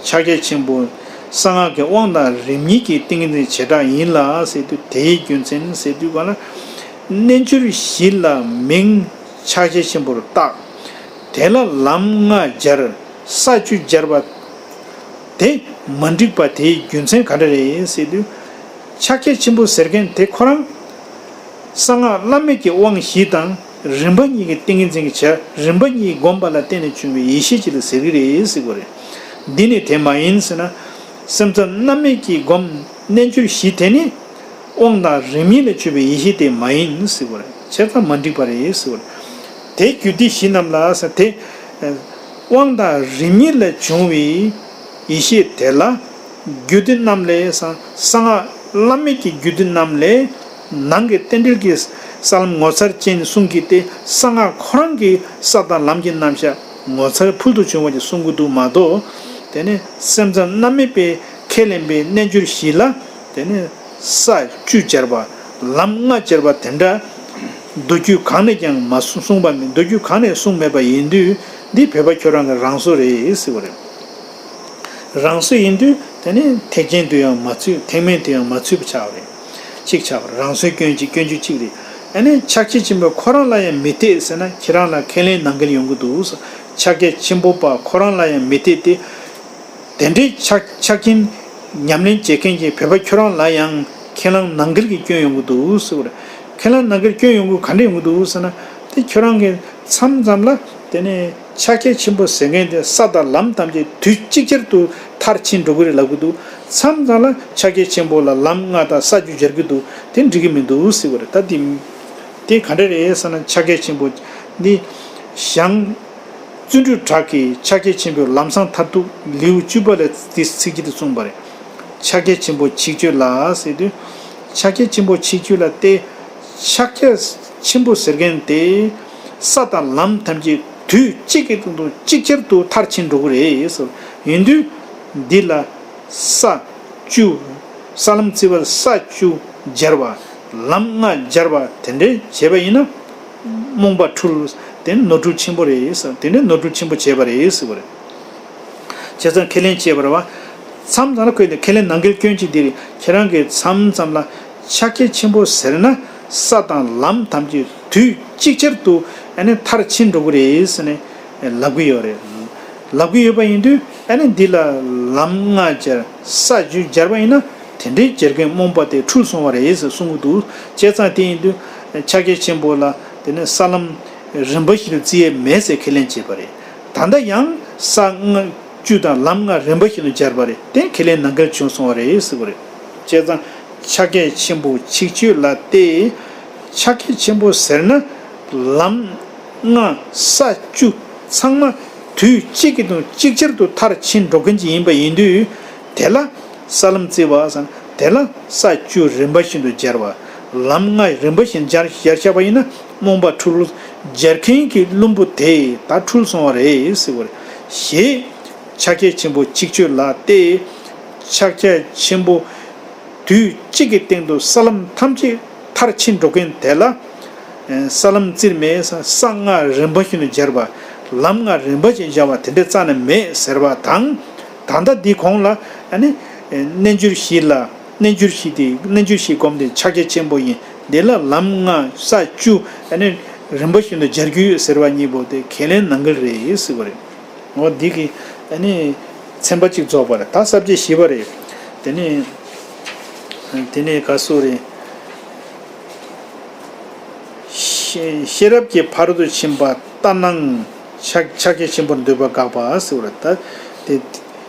ཕྱག་རྒྱ་ཆེན་པོ་གསང་སྔགས་ཀྱི་དབང་དང་རིམ་གཉིས་ཀྱི་ཏིང་ངེ་འཛིན་བྱེ་བྲག་ཡིན་ལ་ཟེར་དུས། དེའི་རྒྱུ་མཚན་ཟེར་དུས་ག་ལ། རྣལ་འབྱོར་བཞི་ལ་མིང་ཕྱག་རྒྱ་ཆེན་པོར་བཏགས། དེ་ལ་ལམ་ལྔ་སྦྱར། ས་བཅུ་སྦྱར་བ། དེ་མ་འགྲིག་པ་དེའི་རྒྱུ་མཚན་ག་འདྲ་རེད་ཟེར་དུས། ཕྱག་རྒྱ་ཆེན་པོ་ཟེར་མཁན་དེ་ཁོ་རང་། གསང་སྔགས་བླ་མེད་ཀྱི་དབང་བཞི་དང་རིམ་པ་གཉིས་ཀྱི་ཏིང་ངེ་འཛིན་གྱི་ཆ། རིམ་པ་གཉིས་བསྒོམས་པ་ལ་བརྟེན་ནས་བྱུང་བའི་ཡེ་ཤེས་ཅིག་ལ་ཟེར་གྱི་རེད་ཟེར་གྱི་རེད། འདི་ནི་དེ་མ་ཡིན་ཟེར་ན། སེམས་ཙམ་རྣམ་སྨིན་གྱིས་བསྒོམས་རྣལ་འབྱོར་བཞི་དེ་ནི། དབང་དང་རིམ་གཉིས་ལས་བྱུང་བའི་ཡེ་ཤེས་དེ་མ་ཡིན་ཟེར་བ་རེད། བྱས་ཙང་མ་འགྲིག་པ་རེད་ཟེར་བ་རེད། དེ་རྒྱུད་སྡེ་བཞི་རྣམས་ལ་ཟེར་དེ། དབང་དང་རིམ་གཉིས་ལས་བྱུང་བའི་ཡེ་ཤེས་དེ་ལ། རྒྱུད་སྡེ་རྣམས་ལས་ཟེར། གསང་སྔགས་བླ་མེད་ཀྱི་རྒྱུད་སྡེ་རྣམས་ལས། ནང་གི་རྟེན་འབྲེལ་གྱི་ས་ལམ་ངོ་མཚར་ཅན་གསུང་གི་སྟེ། གསང་སྔགས་ཁོ་རང་གི་ས་དང་ལམ་གྱི་རྣམ་གཞག་ངོ་མཚར་ཕུལ་དུ་བྱུང་བ་ཞིག་གསུང་གི་འདུག་མ་གཏོགས། དེ་ནི་སེམས་ཙམ་རྣམ་སྨིན་པས་ཁས་ལེན་པའི་རྣལ་འབྱོར་བཞི་ལ། དེ་ནི་ས་བཅུ་སྦྱར་བ། ལམ་ལྔ་སྦྱར་བ་དེ་འདྲ་མདོ་རྒྱུད་གང་ནས་ཀྱང་མ་གསུངས་པ་མེད། མདོ་རྒྱུད་གང་ནས་གསུངས་མེད་པ་ཡིན་དུས། འདི་བོད་པ་ཁྱོད་རང་གི་རང་བཟོ་རེད་ཟེར་བ་རེད། རང་བཟོ་ཡིན་དུས་དེ་ནི་ཐེག་ཆེན་དུ་ཡང་མ་ཚུད། ཐེག་དམན་དུ་ཡང་མ་ཚུད་པ་ཆགས་པ་རེད། གཅིག་ཆགས་པ་རེད། རང་བཟོའི་སྐྱོན་གཅིག་སྐྱོན་རྒྱུ་གཅིག་རེད། ཨ་ནི་ཕྱག་རྒྱ་ཆེན་པོ་ཁོ་རང་ལ་ཡང་མི་འཐད་ཟེར་ན། ཁྱེད་རང་ལ་ཁས་ལེན་ནང་འགལ་ཡོང་གི་འདུག་ཟེར། ཕྱག་རྒྱ་ཆེན་པོ་པ་ཁོ་རང་ལ་ཡང་མི་འཐད་དེ། དེ་འདྲའི་ཕྱག་ཕྱག་ཆེན་ཉམས་ལེན་བྱེད་མཁན་གྱི་བོད་པ་ཁྱོད་རང་ལ་ཡང་ཁས་བླངས་ནང་འགལ་གྱི་སྐྱོན་ཡོང་གི་འདུག་ཟེར་བ་རེད། ཁས་བླངས་ནང་འགལ་སྐྱོན་ཡོང་གི་ག་འདྲ་ཡོང་གི་འདུག་ཟེར་ན། དེ་ཁྱོད་རང་གིས་མཚམས་མཚམས་ལ་དེ་ནས་ཕྱག་རྒྱ་ཆེན་པོ་ཟེར་མཁན་དེ་ས་དང་ལམ་ཐམས་ཅད་དུས་གཅིག་ཅར་དུ་མཐར་ཕྱིན་འགྲོ་གི་རེད་ལབ་གི་འདུག་མཚམས་མཚམས་ལ་ཕྱག་རྒྱ་ཆེན་པོ་ལ་ལམ་ལྔ་དང་ས་བཅུ་སྦྱར་གི་འདུག་དེ་འགྲིག་གི་མི་འདུག་ཟེར་བ་རེད། ད་དེ་དེ་ག་འདྲ་རེད་ཟེར་ན། ཕྱག་རྒྱ་ཆེན་པོ་འདི་ཞང་། བརྩོན་འགྲུས་གྲགས་ཀྱིས་ཕྱག་རྒྱ་ཆེན་པོའི་ལམ་བཟང་མཐར་ཐུག་ལེའུ་བཅུ་པ་ལ་འདི་ཚིག་གཅིག་ཏུ་གསུངས་པ་རེད། ཕྱག་རྒྱ་ཆེན་པོ་ཆིག་བརྗོད་ལ་ཟེར་དུས། ཕྱག་རྒྱ་ཆེན་པོ་ཆིག་བརྗོད་ལ་སྟེ། ཕྱག་རྒྱ་ཆེན་པོ་ཟེར་མཁན་དེ་ས་དང་ལམ་ཐམས་ཅད་དུས་གཅིག་གི་སྟེང་དུ་ཅིག་ཅར་དུ་མཐར་ཕྱིན་འགྲོ་གི་རེད་ཟེར། ཡིན་དུས་འདི་ལ་ས་བཅུ། ས་ལམ་བརྩི་བར་ས་བཅུ་སྦྱར་བ། ལམ་ལྔ་སྦྱར་བ་དེ་འདྲའི་བྱས་པ་ཡིན་ན། རྨོངས་པ་འཁྲུལ། དེ་ནི་ནོར་འཁྲུལ་ཆེན་པོ་རེད་ཟེར། དེ་ནི་ནོར་འཁྲུལ་ཆེན་པོ་བྱས་པ་རེད་ཟེར་བ་རེད། བྱས་ཙང་ཁས་ལེན་བྱས་པ་རེད་བ། མཚམས་མཚམས་ལ་ཁོས་ནི་ཁས་ལེན་ནང་འགལ་སྐྱོན་གཅིག་འདི་རེད། ཁྱེད་རང་གིས་མཚམས་མཚམས་ལ་ཕྱག་རྒྱ་ཆེན་པོ་ཟེར་ན་ས་དང་ལམ་ཐམས་ཅད་དུས་གཅིག་ཅར་དུ་ཨ་ནི་མཐར་ཕྱིན་འགྲོ་གི་རེད་ཟེར་ནས་ལབ་གི་ཡོད་རེད། ལབ་ཀྱི་ཡོད་པ་ཡིན་དུས་ཨ་ནི་འདི་ལ་ལམ་ལྔ་སྦྱར་ས་བཅུ་སྦྱར་བ་ཡིན་ན་དེ་འདྲའི་སྦྱར་མཁན་རྨོངས་པ་དེ་འཁྲུལ་སོང་བ་རེད་ཟེར་གསུང་གི་འདུག་བྱས་ཙང་དེ་ཡིན་དུས་ཕྱག་རྒྱ་ཆེན་པོ་ལ་དེ་ནི་ས་ལམ་རིམ་པ་བཞིན་དུ་བརྩི་ཡས་མེད་ཟེར་ཁས་ལེན་བྱས་པ་རེད། ད་ལྟ་ཡང་ས་ལྔ་བཅུ་དང་ལམ་ལྔ་རིམ་པ་བཞིན་དུ་སྦྱར་བ་རེད། དེ་ཁས་ལེན་ནང་འགལ་བྱུང་སོང་བ་རེད་ཟེར་བ་རེད། བྱས་ཙང་ཕྱག་རྒྱ་ཆེན་པོ་ཆིག་བརྒྱད་ལ་སྟེ། ཕྱག་རྒྱ་ཆེན་པོ་ཟེར་ན་ལམ་ལྔ་ས་བཅུ་ཚང་མ་དུས་གཅིག་གི་དང་གཅིག་ཅར་དུ་མཐར་ཕྱིན་འགྲོ་མཁན་ཅིག་ཡིན་པ་ཡིན་དུས་དེ་ལ་ས་ལམ་བརྩི་བ་ཟེར་ན་དེ་ལ་ས་བཅུ་རིམ་པ་བཞིན་དུ་སྦྱར་བ། ལམ་ལྔ་རིམ་པ་བཞིན་སྦྱར་སྦྱར་བཞག་པ་ཡིན་ན་རྨོངས་པ་འཁྲུལ། སྦྱར་མཁན་གྱི་བླུན་པོ་དེ་ད་འཁྲུལ་སོང་བ་རེད་ཟེར་བ་རེད། ཞེས་ཕྱག་རྒྱ་ཆེན་པོ་ཆིག་བརྒྱད་ལ་སྟེ། ཕྱག་རྒྱ་ཆེན་པོ་དུས་གཅིག་གི་སྟེང་དུ་ས་ལམ་ཐམས་ཅད་མཐར་ཕྱིན་འགྲོ་མཁན་དེ་ལ། ས་ལམ་བརྩིར་མེད་ས་ལྔ་རིམ་པ་བཞིན་དུ་སྦྱར་བ། ལམ་ལྔ་རིམ་པ་བཞིན་སྦྱར་བ་དེ་འདྲ་རྩ་ནས་མེད་ཟེར་བ་དང་། ད་ལྟ་འདི་གོང་ལ་ཨ་ནི་རྣལ་འབྱོར་བཞི་ལ་རྣལ་འབྱོར་བཞི་དེ་རྣལ་འབྱོར་བཞི་སྒོམ་དེ་ཕྱག་རྒྱ་ཆེན་པོ་ཡིན། འདི་ལ་ལམ་ལྔ་ས་བཅུ་ཨ་ནི་རིམ་པ་བཞིན་དུ་སྦྱར་རྒྱུ་ཡོད་ཟེར་བ་གཉིས་པོ་དེ་ཁས་ལེན་ནང་འགལ་རེད་ཟེར་བ་རེད། འོ་འདི་གི་ཨ་ནི་ཚན་པ་གཅིག་རྫོགས་པ་རེད། ད་ས་བཅད་བཞི་པ་རེད། དེ་ནི་དེ་ནི་ག་སོ་རེད། ཤེས་ཤེས་རབ་ཀྱི་ཕ་རོལ་ཏུ་ཕྱིན་པ་ལྟར་སྣང་ཕྱག་ཕྱག་རྒྱ་ཆེན་པོར་འདོད་པ་དགག་པ་ཟེར་བ་རེད། ད་དེ་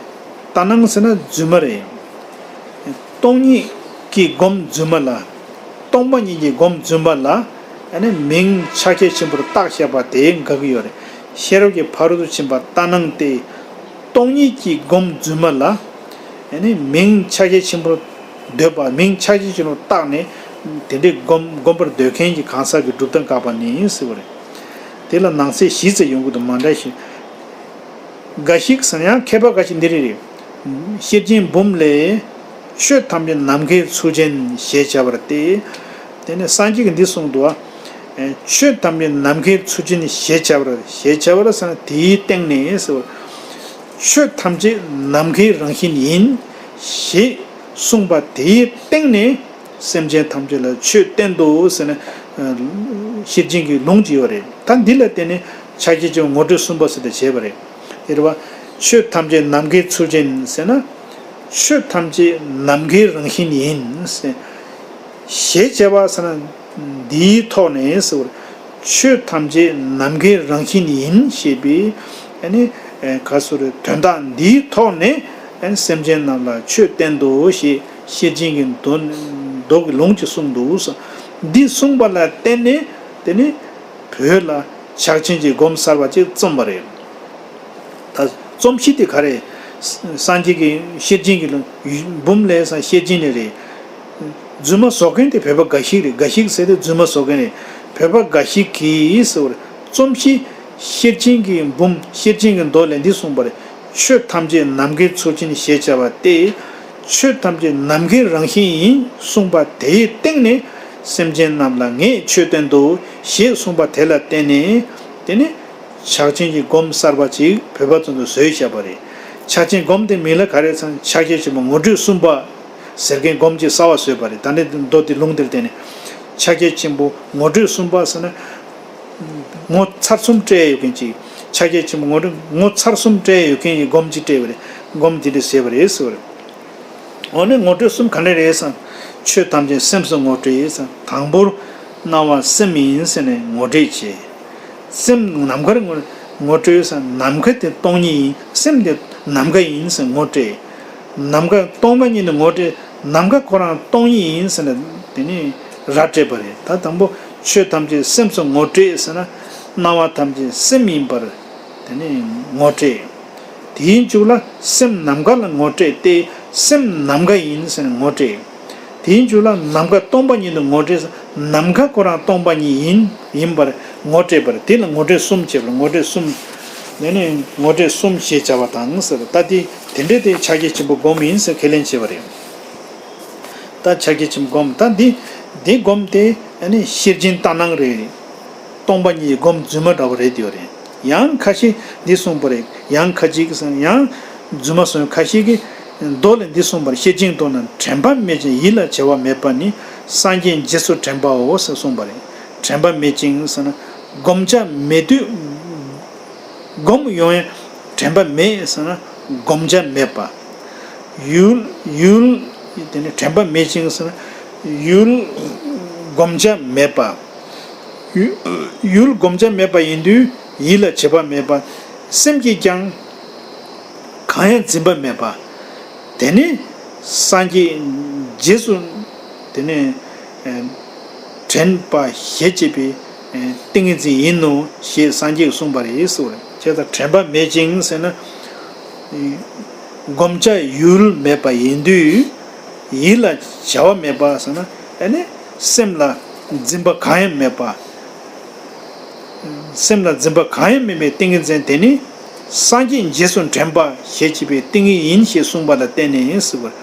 ལྟར་སྣང་ཟེར་ན་རྫུན་མ་རེད། སྟོང་ཉིད་ཀྱི་སྒོམ་རྫུན་མ་ལ། སྟོང་པ་ཉིད་ཀྱི་སྒོམ་རྫུན་མ་ལ། ཨ་ནི་མིང་ཕྱག་རྒྱ་ཆེན་པོར་བཏགས་བཞག་པ་དེ་དགག་གི་ཡོད་རེད། ཤེས་རབ་ཀྱི་ཕ་རོལ་ཏུ་ཕྱིན་པ་ལྟར་སྣང་སྟེ། སྟོང་ཉིད་ཀྱི་སྒོམ་རྫུན་མ་ལ། ཨ་ནི་མིང་ཕྱག་རྒྱ་ཆེན་པོར་འདོད་པ་མིང་ཕྱག་རྒྱ་ཆེན་པོར་བཏགས་ནས། དེ་འདྲའི་སྒོམ་སྒོམ་པར་འདོད་མཁན་གྱི་གང་ཟག་གི་གྲུབ་མཐའ་དགག་པ་ནི་ཟེར་བ་རེད། དེ་ལ་ནང་གསེས་བཞི་ཙམ་ཡོང་གི་འདུག་མ་འདྲ་ཞིང་། འགའ་ཞིག་ཟེར་ཡང་མཁས་པ་འགའ་ཞིག་འདི་རེད། ཤེར་ཕྱིན་འབུམ་ལས། ཆོས་ཐམས་ཅད་ནམ་མཁའི་ཚུལ་ཅན་ཞེས་བྱ་བར་ཏེ། དེ་ནས་སངས་རྒྱས་ཀྱིས་འདི་གསུངས་འདུག་བ། ཆོས་ཐམས་ཅད་ནམ་མཁའི་ཚུལ་ཅན་ཞེས་བྱ་བར་ཞེས་བྱ་བར་ཟེར་ན་དེའི་སྟེང་ནས་ཟེར་བ། ཆོས་ཐམས་ཅད་ནམ་མཁའི་རང་བཞིན་ཡིན། ཞེས་གསུངས་པ་དེའི་སྟེང་ནས། སེམས་ཅན་ཐམས་ཅད་ལ་ཆོས་བསྟན་ཏོ་ཟེར་ནས། ཤེར་ཕྱིན་གྱི་ལུང་ཅིག་ཡོད་རེད། ད་འདི་ལ་བརྟེན་ནས་ཕྱག་རྒྱ་ཆེན་པོ་ངོ་སྤྲོད་གསུམ་པ་ཟེར་ཏེ་བྱས་པ་རེད། དེ་རེད་བ། ཆོས་ཐམས་ཅད་ནམ་མཁའི་ཚུལ་ཅན་ཟེར་ན། ཆོས་ཐམས་ཅད་ནམ་མཁའི་རང་བཞིན་ཡིན་ཟེར། ཞེས་བྱ་བ་ཟེར་ན། འདིའི་ཐོག་ནས་ཟེར་བར། ཆོས་ཐམས་ཅད་ནམ་མཁའི་རང་བཞིན་ཡིན་ཞེས་པའི། ཨ་ནི། ག་སོ་རེ་དོན་དག་འདིའི་ཐོག་ནས། ཨ་ནི་སེམས་ཅན་རྣམས་ལ་ཆོས་བསྟན་ཏོ་ཞེས་ཤེར་ཕྱིན་གྱི་མདོ་མདོ་གི་ལུང་ཅིག་གསུངས་འདུག་ཟེར། འདི་གསུངས་པ་ལ་བརྟེན་ནས་དེ་ནི་བོད་ལ་ཕྱག་ཆེན་གྱི་སྒོམ་གསར་བ་ཅིག་རྩོམ་པ་རེད། ད་རྩོམ་གཞི་དེ་ག་རེ། སངས་རྒྱས་ཀྱི་ཤེར་ཕྱིན་གྱི་ལུང་འབུམ་ལས་སང་ཤེར་ཕྱིན་ནས་རེད། རྫུན་མ་བཟོ་མཁན་དེ་བོད་པ་འགའ་ཞིག་རེད། འགའ་ཞིག་ཟེར་དེ་རྫུན་མ་བཟོ་མཁན་རེད། བོད་པ་འགའ་ཞིག་གིས་ཟེར་བར་རྩོམ་གཞི་ཤེར་ཕྱིན་གྱི་འབུམ་ཤེར་ཕྱིན་གྱི་མདོ་ལས་འདི་གསུངས་པ་རེད། ཆོས་ཐམས་ཅད་ནམ་མཁའི་ཚུལ་ཅན་ཞེས་བྱ་བ་སྟེ། ཆོས་ཐམས་ཅད་ནམ་མཁའི་རང་བཞིན་ཡིན་གསུངས་པ་དེའི་སྟེང་ནས་སེམས་ཅན་རྣམས་ལ་ངས་ཆོས་བསྟན་ཏོ་ཞེས་གསུངས་པ་དེ་ལ་བརྟེན་ནས་དེ་ནི། ཕྱག་ཆེན་གྱི་སྒོམ་གསར་པ་ཅིག་བོད་པ་ཚོ་ཚོས་བཞག་པ་རེད། ཕྱག་ཆེན་སྒོམ་དེ་མིང་ལ་ག་རེ་ཟེར་ན་ཕྱག་རྒྱ་ཆེན་པོ་ངོ་སྤྲོད་གསུམ་པ་ཟེར་མཁན་སྒོམ་ཅིག་གསར་པ་བཟོས་པ་རེད། ད་ནི་མདོ་དེ་ལུང་དེར་བརྟེན་ནས་ཕྱག་རྒྱ་ཆེན་པོ་ངོ་སྤྲོད་གསུམ་པ་ཟེར་ན། ངོ་ཚར་གསུམ་སྤྲད་ཡོད་མཁན་ཅིག་ཕྱག་རྒྱ་ཆེན་པོ་ངོ་སྤྲོད་ངོ་ཚར་གསུམ་སྤྲད་ཡོད་མཁན་གྱི་སྒོམ་ཅིག་སྤྲད་པ་རེད། སྒོམ་དེ་འདྲ་བཟོས་པ་རེད་ཟེར་བ་རེད། འོ་ན་ངོ་སྤྲོད་གསུམ་ག་འདྲ་རེད་ཟེར་ན། ཆོས་ཐམས་ཅད་སེམས་སུ་ངོ་སྤྲོད་ཟེར། དང་པོར་སྣང་བ་སེམས་ཡིན་ཟེར་ནས་ངོ་སྤྲོད་བྱེད། སེམས་ནམ་མཁར་ངོ་ངོ་སྤྲོད་ཟེར། ནམ་མཁའ་དེ་སྟོང་ཉིད་ཡིན། སེམས་དེ་ནམ་མཁའ་ཡིན་ཟེར་ངོ་སྤྲོད། ནམ་མཁའ་སྟོང་པ་ཉིད་དུ་ངོ་སྤྲོད། ནམ་མཁའ་ཁོ་རང་སྟོང་ཉིད་ཡིན་ཟེར་ནས་དེ་ནི་ར་སྤྲད་པ་རེད། ད་དང་པོ་ཆོས་ཐམས་ཅད་སེམས་སུ་ངོ་སྤྲོད་ཟེར་ན། སྣང་བ་ཐམས་ཅད་སེམས་ཡིན་པར་དེ་ནི་ངོ་སྤྲོད། དེའི་མཇུག་ལ་སེམས་ནམ་མཁའ་ལ་ངོ་སྤྲད་དེ། སེམས་ནམ་མཁའ་ཡིན་ཟེར་ནས་ངོ་སྤྲད། དེའི་མཇུག་ལ་ནམ་མཁའ་སྟོང་པ་ཉིད་དུ་ངོ་སྤྲད། ནམ་མཁའ་ཁོ་རང་སྟོང་པ་ཉིད་ཡིན་ཡིན་པར་ངོ་སྤྲད་པར། དེ་ལ་ངོ་སྤྲོད་གསུམ་བྱེད་པར་ངོ་སྤྲོད་གསུམ། དེ་ནས་ངོ་སྤྲོད་གསུམ་ཞེས་བྱ་བ་དང་ཟེར། ད་དེ་དེ་འདྲའི་དེ་ཕྱག་རྒྱ་ཆེན་པོ་སྒོམ་ཡིན་ཟེར་ཁས་ལེན་བྱས་པ་རེད། ད་ཕྱག་རྒྱ་ཆེན་པོ་སྒོམ། ད་འདི་འདི་སྒོམ་དེ་ཤེར་ཕྱིན་ལྟར་སྣང་རེད། སྟོང་པ་ཉིད་ཀྱི་སྒོམ་རྫུན་མ་འདྲ་བོ་རེད་དེ་ཡོད་རེད། ཡང་ཁ་ཤས་འདི་གསུངས་པ་རེད། ཡང་ཁ་ཅིག་གིས་ཡང་རྫུན་མ་སོང་། ཁ་ཤས་ཀྱིས་མདོ་ལས་འདི་གསུངས་པར། ཤེར་ཕྱིན་མདོ་ན་དྲན་པ་མེད་ཅིང་ཡིད་ལ་བྱ་བ་མེད་པ་ནི་སངས་རྒྱས་རྗེས་སུ་དྲན་པའོ་ཟེར་གསུངས་པ་རེད། དྲན་པ་མེད་ཅིང་ཟེར་ན་བསྒོམ་བྱ་མེད་དུས། སྒོམ་ཡོང་ཡང་དྲན་པ་མེད་ཟེར་ན་བསྒོམ་བྱ་མེད་པ། ཡུལ་ཡུལ་དེ་ནི་དྲན་པ་མེད་ཅིང་ཟེར་ན་ཡུལ་བསྒོམ་བྱ་མེད་པ། ཡུལ་ཡུལ་བསྒོམ་བྱ་མེད་པ་ཡིན་དུས་ཡིད་ལ་བྱེད་པ་མེད་པ། སེམས་ཀྱིས་ཀྱང་གང་ཡང་འཛིན་པ་མེད་པ། དེ་ནི་སངས་རྒྱས་རྗེས་སུ་དེ་ནི་དྲན་པ་ཞེས་བྱེད་པའི་ཏིང་ངེ་འཛིན་ཡིན་ནོ་ཞེས་སངས་རྒྱས་ཀྱིས་གསུངས་པ་རེད་ཟེར་བ་རེད། བྱས་ཙང་དྲན་པ་མེད་ཅིང་ཟེར་ན། བསྒོམ་བྱ་ཡུལ་མེད་པ་ཡིན་དུས་ཡིད་ལ་བྱ་བ་མེད་པ་ཟེར་ན། ཨ་ནི་སེམས་ལ་འཛིན་པ་གང་ཡང་མེད་པ། སེམས་ལ་འཛིན་པ་གང་ཡང་མེད་པའི་ཏིང་ངེ་འཛིན་དེ་ནི་སངས་རྒྱས་རྗེས་སུ་དྲན་པ་ཞེས་བྱ་བའི་ཏིང་ངེ་ཡིན་ཞེས་གསུངས་པ་ལ་བརྟེན་ནས་ཟེར་བ་རེད།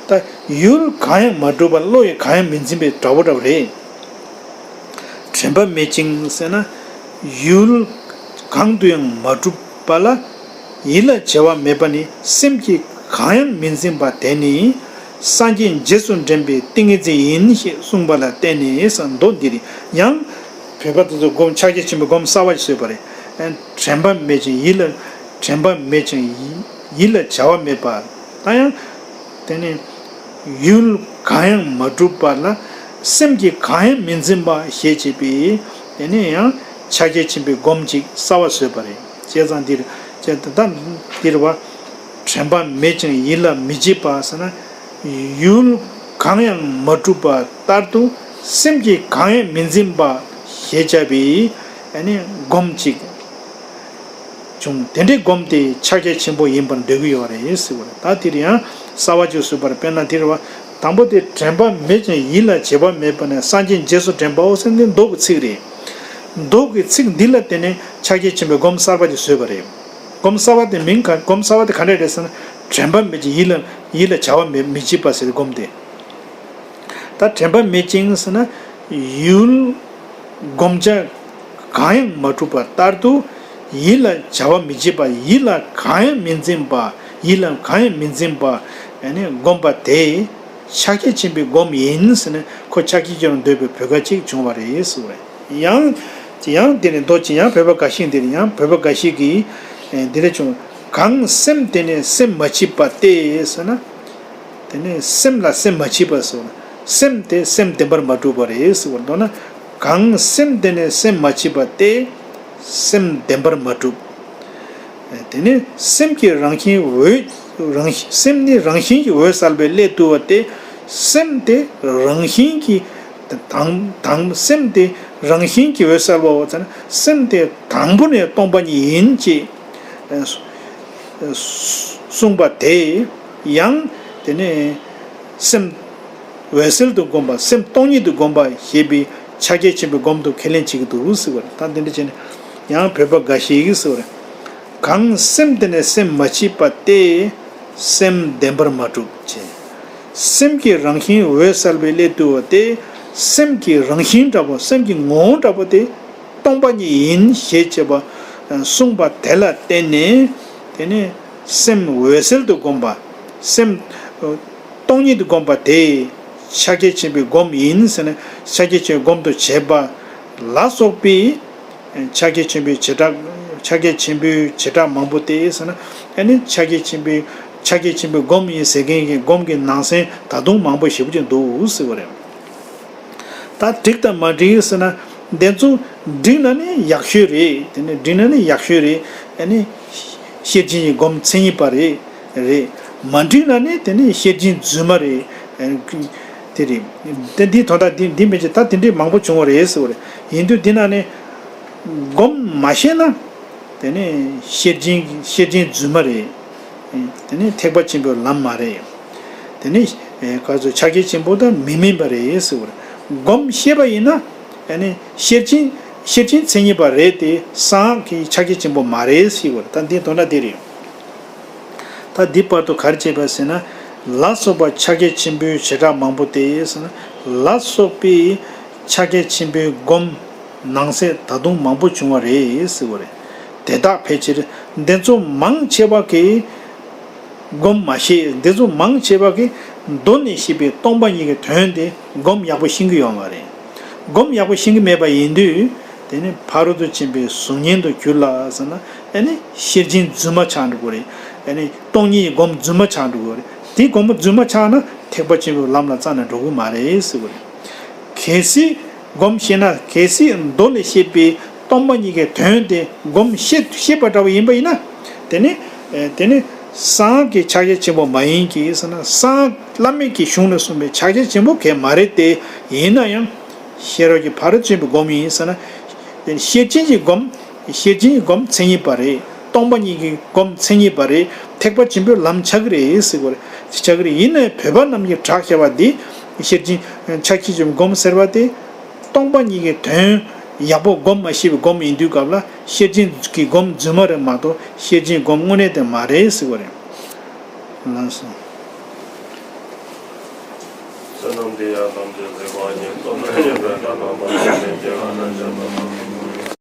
ད་ཡུལ་གང་ཡང་མ་གྲུབ་པ་བློ་ཡིས་གང་ཡང་མི་འཛིན་པའི་འདྲ་བོ་འདྲ་བོ་རེད། དྲན་པ་མེད་ཅིང་ཟེར་ན། ཡུལ་གང་དུ་ཡང་མ་གྲུབ་པ་ལ་ཡིད་ལ་བྱ་བ་མེད་པ་ནི་སེམས་ཀྱིས་གང་ཡང་མི་འཛིན་པ་དེ་ནི་སངས་རྒྱས་རྗེས་སུ་དྲན་པའི་ཏིང་ངེ་འཛིན་ཡིན་ཞེས་གསུངས་པ་ལ་བརྟེན་ནས་ཟེར། མདོ་འདི་རེད། ཡང་བོད་པ་དེ་ཚོ་སྒོམ་ཕྱག་རྒྱ་ཆེན་པོའི་སྒོམ་གསར་བ་ཞིག་བཟོས་པ་རེད། དྲན་པ་མེད་ཅིང་ཡིད་ལ་དྲན་པ་མེད་ཅིང་ཡིད་ལ་བྱ་བ་མེད་པ། ད་ཡང་དེ་ནི་ཡུལ་གང་ཡང་མ་གྲུབ་པ་ལ་སེམས་ཀྱིས་གང་ཡང་མི་འཛིན་པ་ཞེས་བྱེད་པའི་དེ་ནི་ཡང་ཕྱག་རྒྱ་ཆེན་པོའི་སྒོམ་ཅིག་གསར་བ་བཟོས་པ་རེད། བྱས་ཙང་འདིར་བྱས་ད་འདིར་བ་དྲན་པ་མེད་ཅིང་ཡིད་ལ་མི་བྱེད་པ་ཟེར་ན། ཡུལ་གང་ཡང་མ་གྲུབ་པ་ལྟར་དུ་སེམས་ཀྱིས་གང་ཡང་མི་འཛིན་པ་ཞེས་བྱ་བའི་ཨ་ནི་སྒོམ་ཅིག་བྱུང་། དེ་འདྲའི་སྒོམ་དེ་ཕྱག་རྒྱ་ཆེན་པོ་ཡིན་པར་འདོད་ཀྱི་ཡོད་རེད་ཟེར་བ་རེད། ད་དེར་ཡང་གསར་བ་ཅིག་བཟོས་པར་དཔེར་ན་དེར་བ་དང་པོ་དེ་དྲན་པ་མེད་ཅིང་ཡིད་ལ་བྱེད་པ་མེད་པ་ནི་སངས་རྒྱས་རྗེས་སུ་དྲན་པའོ་ཟེར་ནས་མདོ་གི་ཚིག་རེད། མདོ་གི་ཚིག་འདི་ལ་བརྟེན་ནས་ཕྱག་རྒྱ་ཆེན་པོའི་སྒོམ་གསར་བ་ཅིག་བཟོས་པ་རེད། སྒོམ་གསར་བ་དེ་མིང་ག་སྒོམ་གསར་བ་དེ་ག་འདྲ་རེད་ཟེར་ན། དྲན་པ་མེད་ཅིང་ཡིད་ལ་ཡིད་ལ་བྱ་བ་མེད་མི་བྱེད་པ་ཟེར་སྒོམ་དེ། ད་དྲན་པ་མེད་ཅིང་ཟེར་ན། ཡུལ་བསྒོམ་བྱ་གང་ཡང་མ་གྲུབ་པ་ལྟར་དུ་ཡིད་ལ་བྱ་བ་མི་བྱེད་པ། ཡིད་ལ་གང་ཡང་མི་འཛིན་པ། ཡིད་ལ་གང་ཡང་མི་འཛིན་པ་ནི་བསྒོམ་པ་དེ་ཕྱག་རྒྱ་ཆེན་པོའི་སྒོམ་ཡིན་ཟེར་ནས་ཁོ་ཕྱག་རྒྱ་ཆེན་པོར་འདོད་པའི་བོད་སྐད་ཅིག་བྱུང་བ་རེད་ཟེར་བ་རེད། ཡང་ཡང་དེ་ནས་མདོ་ཅིག་ཡང་བོད་པ་འགའ་ཞིག་འདིར་ཡང་བོད་པ་འགའ་ཞིག་གིས་འདི་འདྲ་བྱུང་། གང་སེམས་དེ་ནི་སེམས་མ་མཆིས་པ་སྟེ་ཟེར་ན། དེ་ནི་སེམས་ལ་སེམས་མ་མཆིས་པ་ཟེར་བ་ན། སེམས་དེ་སེམས་བདེན་པར་མ་གྲུབ་པ་རེད་ཟེར་བ་མདོར་ན། གང་སེམས་དེ་ནི་སེམས་མ་མཆིས་པ་སྟེ། སེམས་བདེན་པར་མ་གྲུབ། དེ་ནི་སེམས་ཀྱི་རང་བཞིན་འོད་རང་སེམས་ནི་རང་བཞིན་གྱིས་འོད་གསལ་བའི་སླད་དུ་བ་སྟེ། སེམས་དེ་རང་བཞིན་གྱིས་དང་དང་སེམས་དེ་རང་བཞིན་གྱིས་འོད་གསལ་བའོ་ཟེར་ན། སེམས་དེ་དང་པོ་ནས་སྟོང་པ་ཉིད་ཡིན་ཅེས་གསུངས་པ་དེ་ཡང་དེ་ནས་སེམས་འོད་གསལ་དུ་བསྒོམ་པ། སེམས་སྟོང་ཉིད་དུ་བསྒོམ་པ་ཞེས་པའི་ཕྱག་རྒྱ་ཆེན་པོའི་སྒོམ་དུ་ཁས་ལེན་བྱེད་ཀྱི་འདུག་ཟེར་བ་རེད། ད་འདི་འདྲ་བྱས་ནས་ཡང་བོད་པ་འགའ་ཞིག་གིས་ཟེར་བ་རེད། གང་སེམས་དེ་ནི་སེམས་མ་མཆིས་པ་སྟེ། སེམས་བདེན་པར་མ་གྲུབ་ཅེས། སེམས་ཀྱི་རང་བཞིན་འོད་གསལ་བའི་སླད་དུ་བ་སྟེ། སེམས་ཀྱི་རང་བཞིན་འདྲ་པོ་སེམས་ཀྱི་ངོ་བོ་འདྲ་པོ་དེ་སྟོང་པ་ཉིད་ཡིན་ཞེས་བྱ་བ་གསུངས་པ་དེ་ལ་བརྟེན་ནས། དེ་ནས་སེམས་འོད་གསལ་དུ་བསྒོམ་པ། སེམས་སྟོང་ཉིད་དུ་བསྒོམ་པ་དེ་ཕྱག་རྒྱ་ཆེན་པོའི་སྒོམ་ཡིན་ཟེར་ནས་ཕྱག་རྒྱ་ཆེན་པོའི་སྒོམ་དུ་བྱེད་པ་ལ་སོགས་པའི་ཕྱག་རྒྱ་ཆེན་པོའི་བྱེ་བྲག་ཕྱག་རྒྱ་ཆེན་པོའི་བྱེ་བྲག་མང་པོ་སྟེ་ཟེར་ན། ཨ་ནི་ཕྱག་རྒྱ་ཆེན་པོའི་ཕྱག་རྒྱ་ཆེན་པོའི་སྒོམ་ཡིན་ཟེར་མཁན་གྱི་སྒོམ་གྱི་ནང་ཚན་ད་དུང་མང་པོ་ཞེ་པོ་ཅིག་འདུག་ཟེར་བ་རེད། ད་འགྲིག་དང་མ་འགྲིག་ཟེར་ན། དེ་ཚོ་འགྲིག་ན་ནི་ཡག་ཤོས་རེད། དེ་ནི་འགྲིག་ན་ནི་ཡག་ཤོས་རེད། ཨ་ནི་ཤེར་ཕྱིན་གྱི་སྒོམ་མཚན་ཉིད་པ་རེད། རེད། མ་འགྲིག་ན་ནི་དེ་ནི་ཤེར་ཕྱིན་རྫུན་མ་རེད། ཨ་དེ་རེད། དེ་འདིའི་དོན་དག་འདི་འདི་མེད་ཀྱི་ད་དེ་འདྲའི་མང་པོ་བྱུང་བ་རེད་ཟེར་བ་རེད། ཡིན་དུས་འདི་ན་ནི་སྒོམ་མ་ཤེས་ན། དེ་ནི་ཤེར་ཕྱིན་ཤེར་ཕྱིན་རྫུན་མ་རེད། དེ་ནི་ཐེག་པ་ཆེན་པོའི་ལམ་མ་རེད། དེ་ནི་ག་ཚོད་ཕྱག་རྒྱ་ཆེན་པོ་དང་མི་སྨིན་པ་རེད་ཟེར་བ་རེད། སྒོམ་ཤེས་པ་ཡིན་ན་དེ་ནི་ཤེར་ཕྱིན་ཤེར་ཕྱིན་མཚན་ཉིད་པ་རེད་དེ་གསང་སྔགས་ཀྱི་ཕྱག་རྒྱ་ཆེན་པོ་མ་རེད་ཟེར་བ་རེད། ད་འདི་དོན་དག་འདི་རེད། ད་འདི་བར་དུ་ག་རེ་བྱས་པ་ཟེར་ན། ལ་སོགས་པ་ཕྱག་རྒྱ་ཆེན་པོའི་བྱེ་བྲག་མང་པོ་སྟེ་ཟེར་ན། ལ་སོགས་པའི་ཕྱག་རྒྱ་ཆེན་པོའི་སྒོམ། ནང་གསེས་ད་དུང་མང་པོ་བྱུང་བ་རེད་ཟེར་བ་རེད། དེ་དག་ཕལ་ཆེར་འདི་ཚོ་མང་ཆེ་བ་གིས་སྒོམ་མ་ཤེས། འདི་ཚོ་མང་ཆེ་བ་གིས་མདོ་ནས་བཤད་པའི་སྟོང་པ་ཉིད་ཀྱི་དོན་དེ་སྒོམ་ཡག་པོ་ཤེས་ཀྱི་ཡོད་མ་རེད། སྒོམ་ཡག་པོ་ཤེས་ཀྱི་མེད་པ་ཡིན་དུས། དེ་ནི་ཕ་རོལ་ཏུ་ཕྱིན་པའི་གཟུགས་བརྙན་དུ་གྱུར་ལ་ཟེར་ན། ཨེ་ནི་ཤེར་ཕྱིན་རྫུན་མ་ཆགས་འགྲོ་གི་རེད། ཨེ་ནི་སྟོང་ཉིད་སྒོམ་རྫུན་མ་ཆགས་འགྲོ་གི་རེད། དེ་སྒོམ་རྫུན་མ་ཆགས་ན་ཐེག་པ་ཆེན་པོའི་ལམ་ལ་རྩ་ནས་འགྲོ་གི་མ་རེད་ཟེར་གི་རེད། གལ་སྲིད་སྒོམ་ཤེས་ན། གལ་སྲིད་མདོ་ལས་བཤད་པའི་སྟོང་པ་ཉིད་ཀྱི་དོན་དེ་སྒོམ་ཤེས་ཤེས་པ་འདྲ་བ་ཡིན་པ་ཡིན་ན། དེ་ནི་ཨེ་དེ་ནི་གསང་སྔགས་ཀྱི་ཕྱག་རྒྱ་ཆེན་པོ་མ་ཡིན་གྱི་ཟེར་ན། གསང་སྔགས་བླ་མེད་ཀྱི་གཞུང་ནས་གསུངས་པའི་ཕྱག་རྒྱ་ཆེན་པོ་གལ་མ་རེད་དེ། ཡིན་ན་ཡང་ཤེས་རབ་ཀྱི་ཕ་རོལ་ཏུ་ཕྱིན་པའི་སྒོམ་ཡིན་ཟེར་ན། དེ་ནི་ཤེར་ཕྱིན་གྱི་སྒོམ། ཤེར་ཕྱིན་གྱི་སྒོམ་མཚན་ཉིད་པ་རེད། སྟོང་པ་ཉིད་ཀྱི་སྒོམ་མཚན་ཉིད་པ་རེད། ཐེག་པ་ཆེན་པོའི་ལམ་ཆགས་ཀྱི་རེད་ཟེར་གི་རེད། ཆགས་ཀྱི་རེད། ཡིན་ནའི་བོད་པ་རྣམས་ཀྱིས་གྲགས་བྱ་བ་འདི། ཤེར་ཕྱིན་ཕྱག་རྒྱ་ཆེན་པོའི་སྒོམ་ཟེར་བ་དེ། སྟོང་པ་ཉིད་ཀྱི་དོན་ཡག་པོ་སྒོམ་མ་ཤེས་པའི་སྒོམ་ཡིན་དུས་སྐབས་ལ། ཤེར་ཕྱིན་གྱི་སྒོམ་རྫུན་མ་རེད་མ་གཏོགས། ཤེར་ཕྱིན་སྒོམ་དངོས་གནས་དེ་མ་རེད་ཟེར་གི་རེད། ལགས་སོ། བསོད་ནམས་འདི་ཡང་ཐམས་ཅད་གཟིགས་པ་ཉིད། ཐོབ་ནས་ཉེས་པའི་དགྲ་རྣམས་ཕམ་བྱས་ནས། སྐྱེ་རྒ་ན་འཆིའི་རྦ་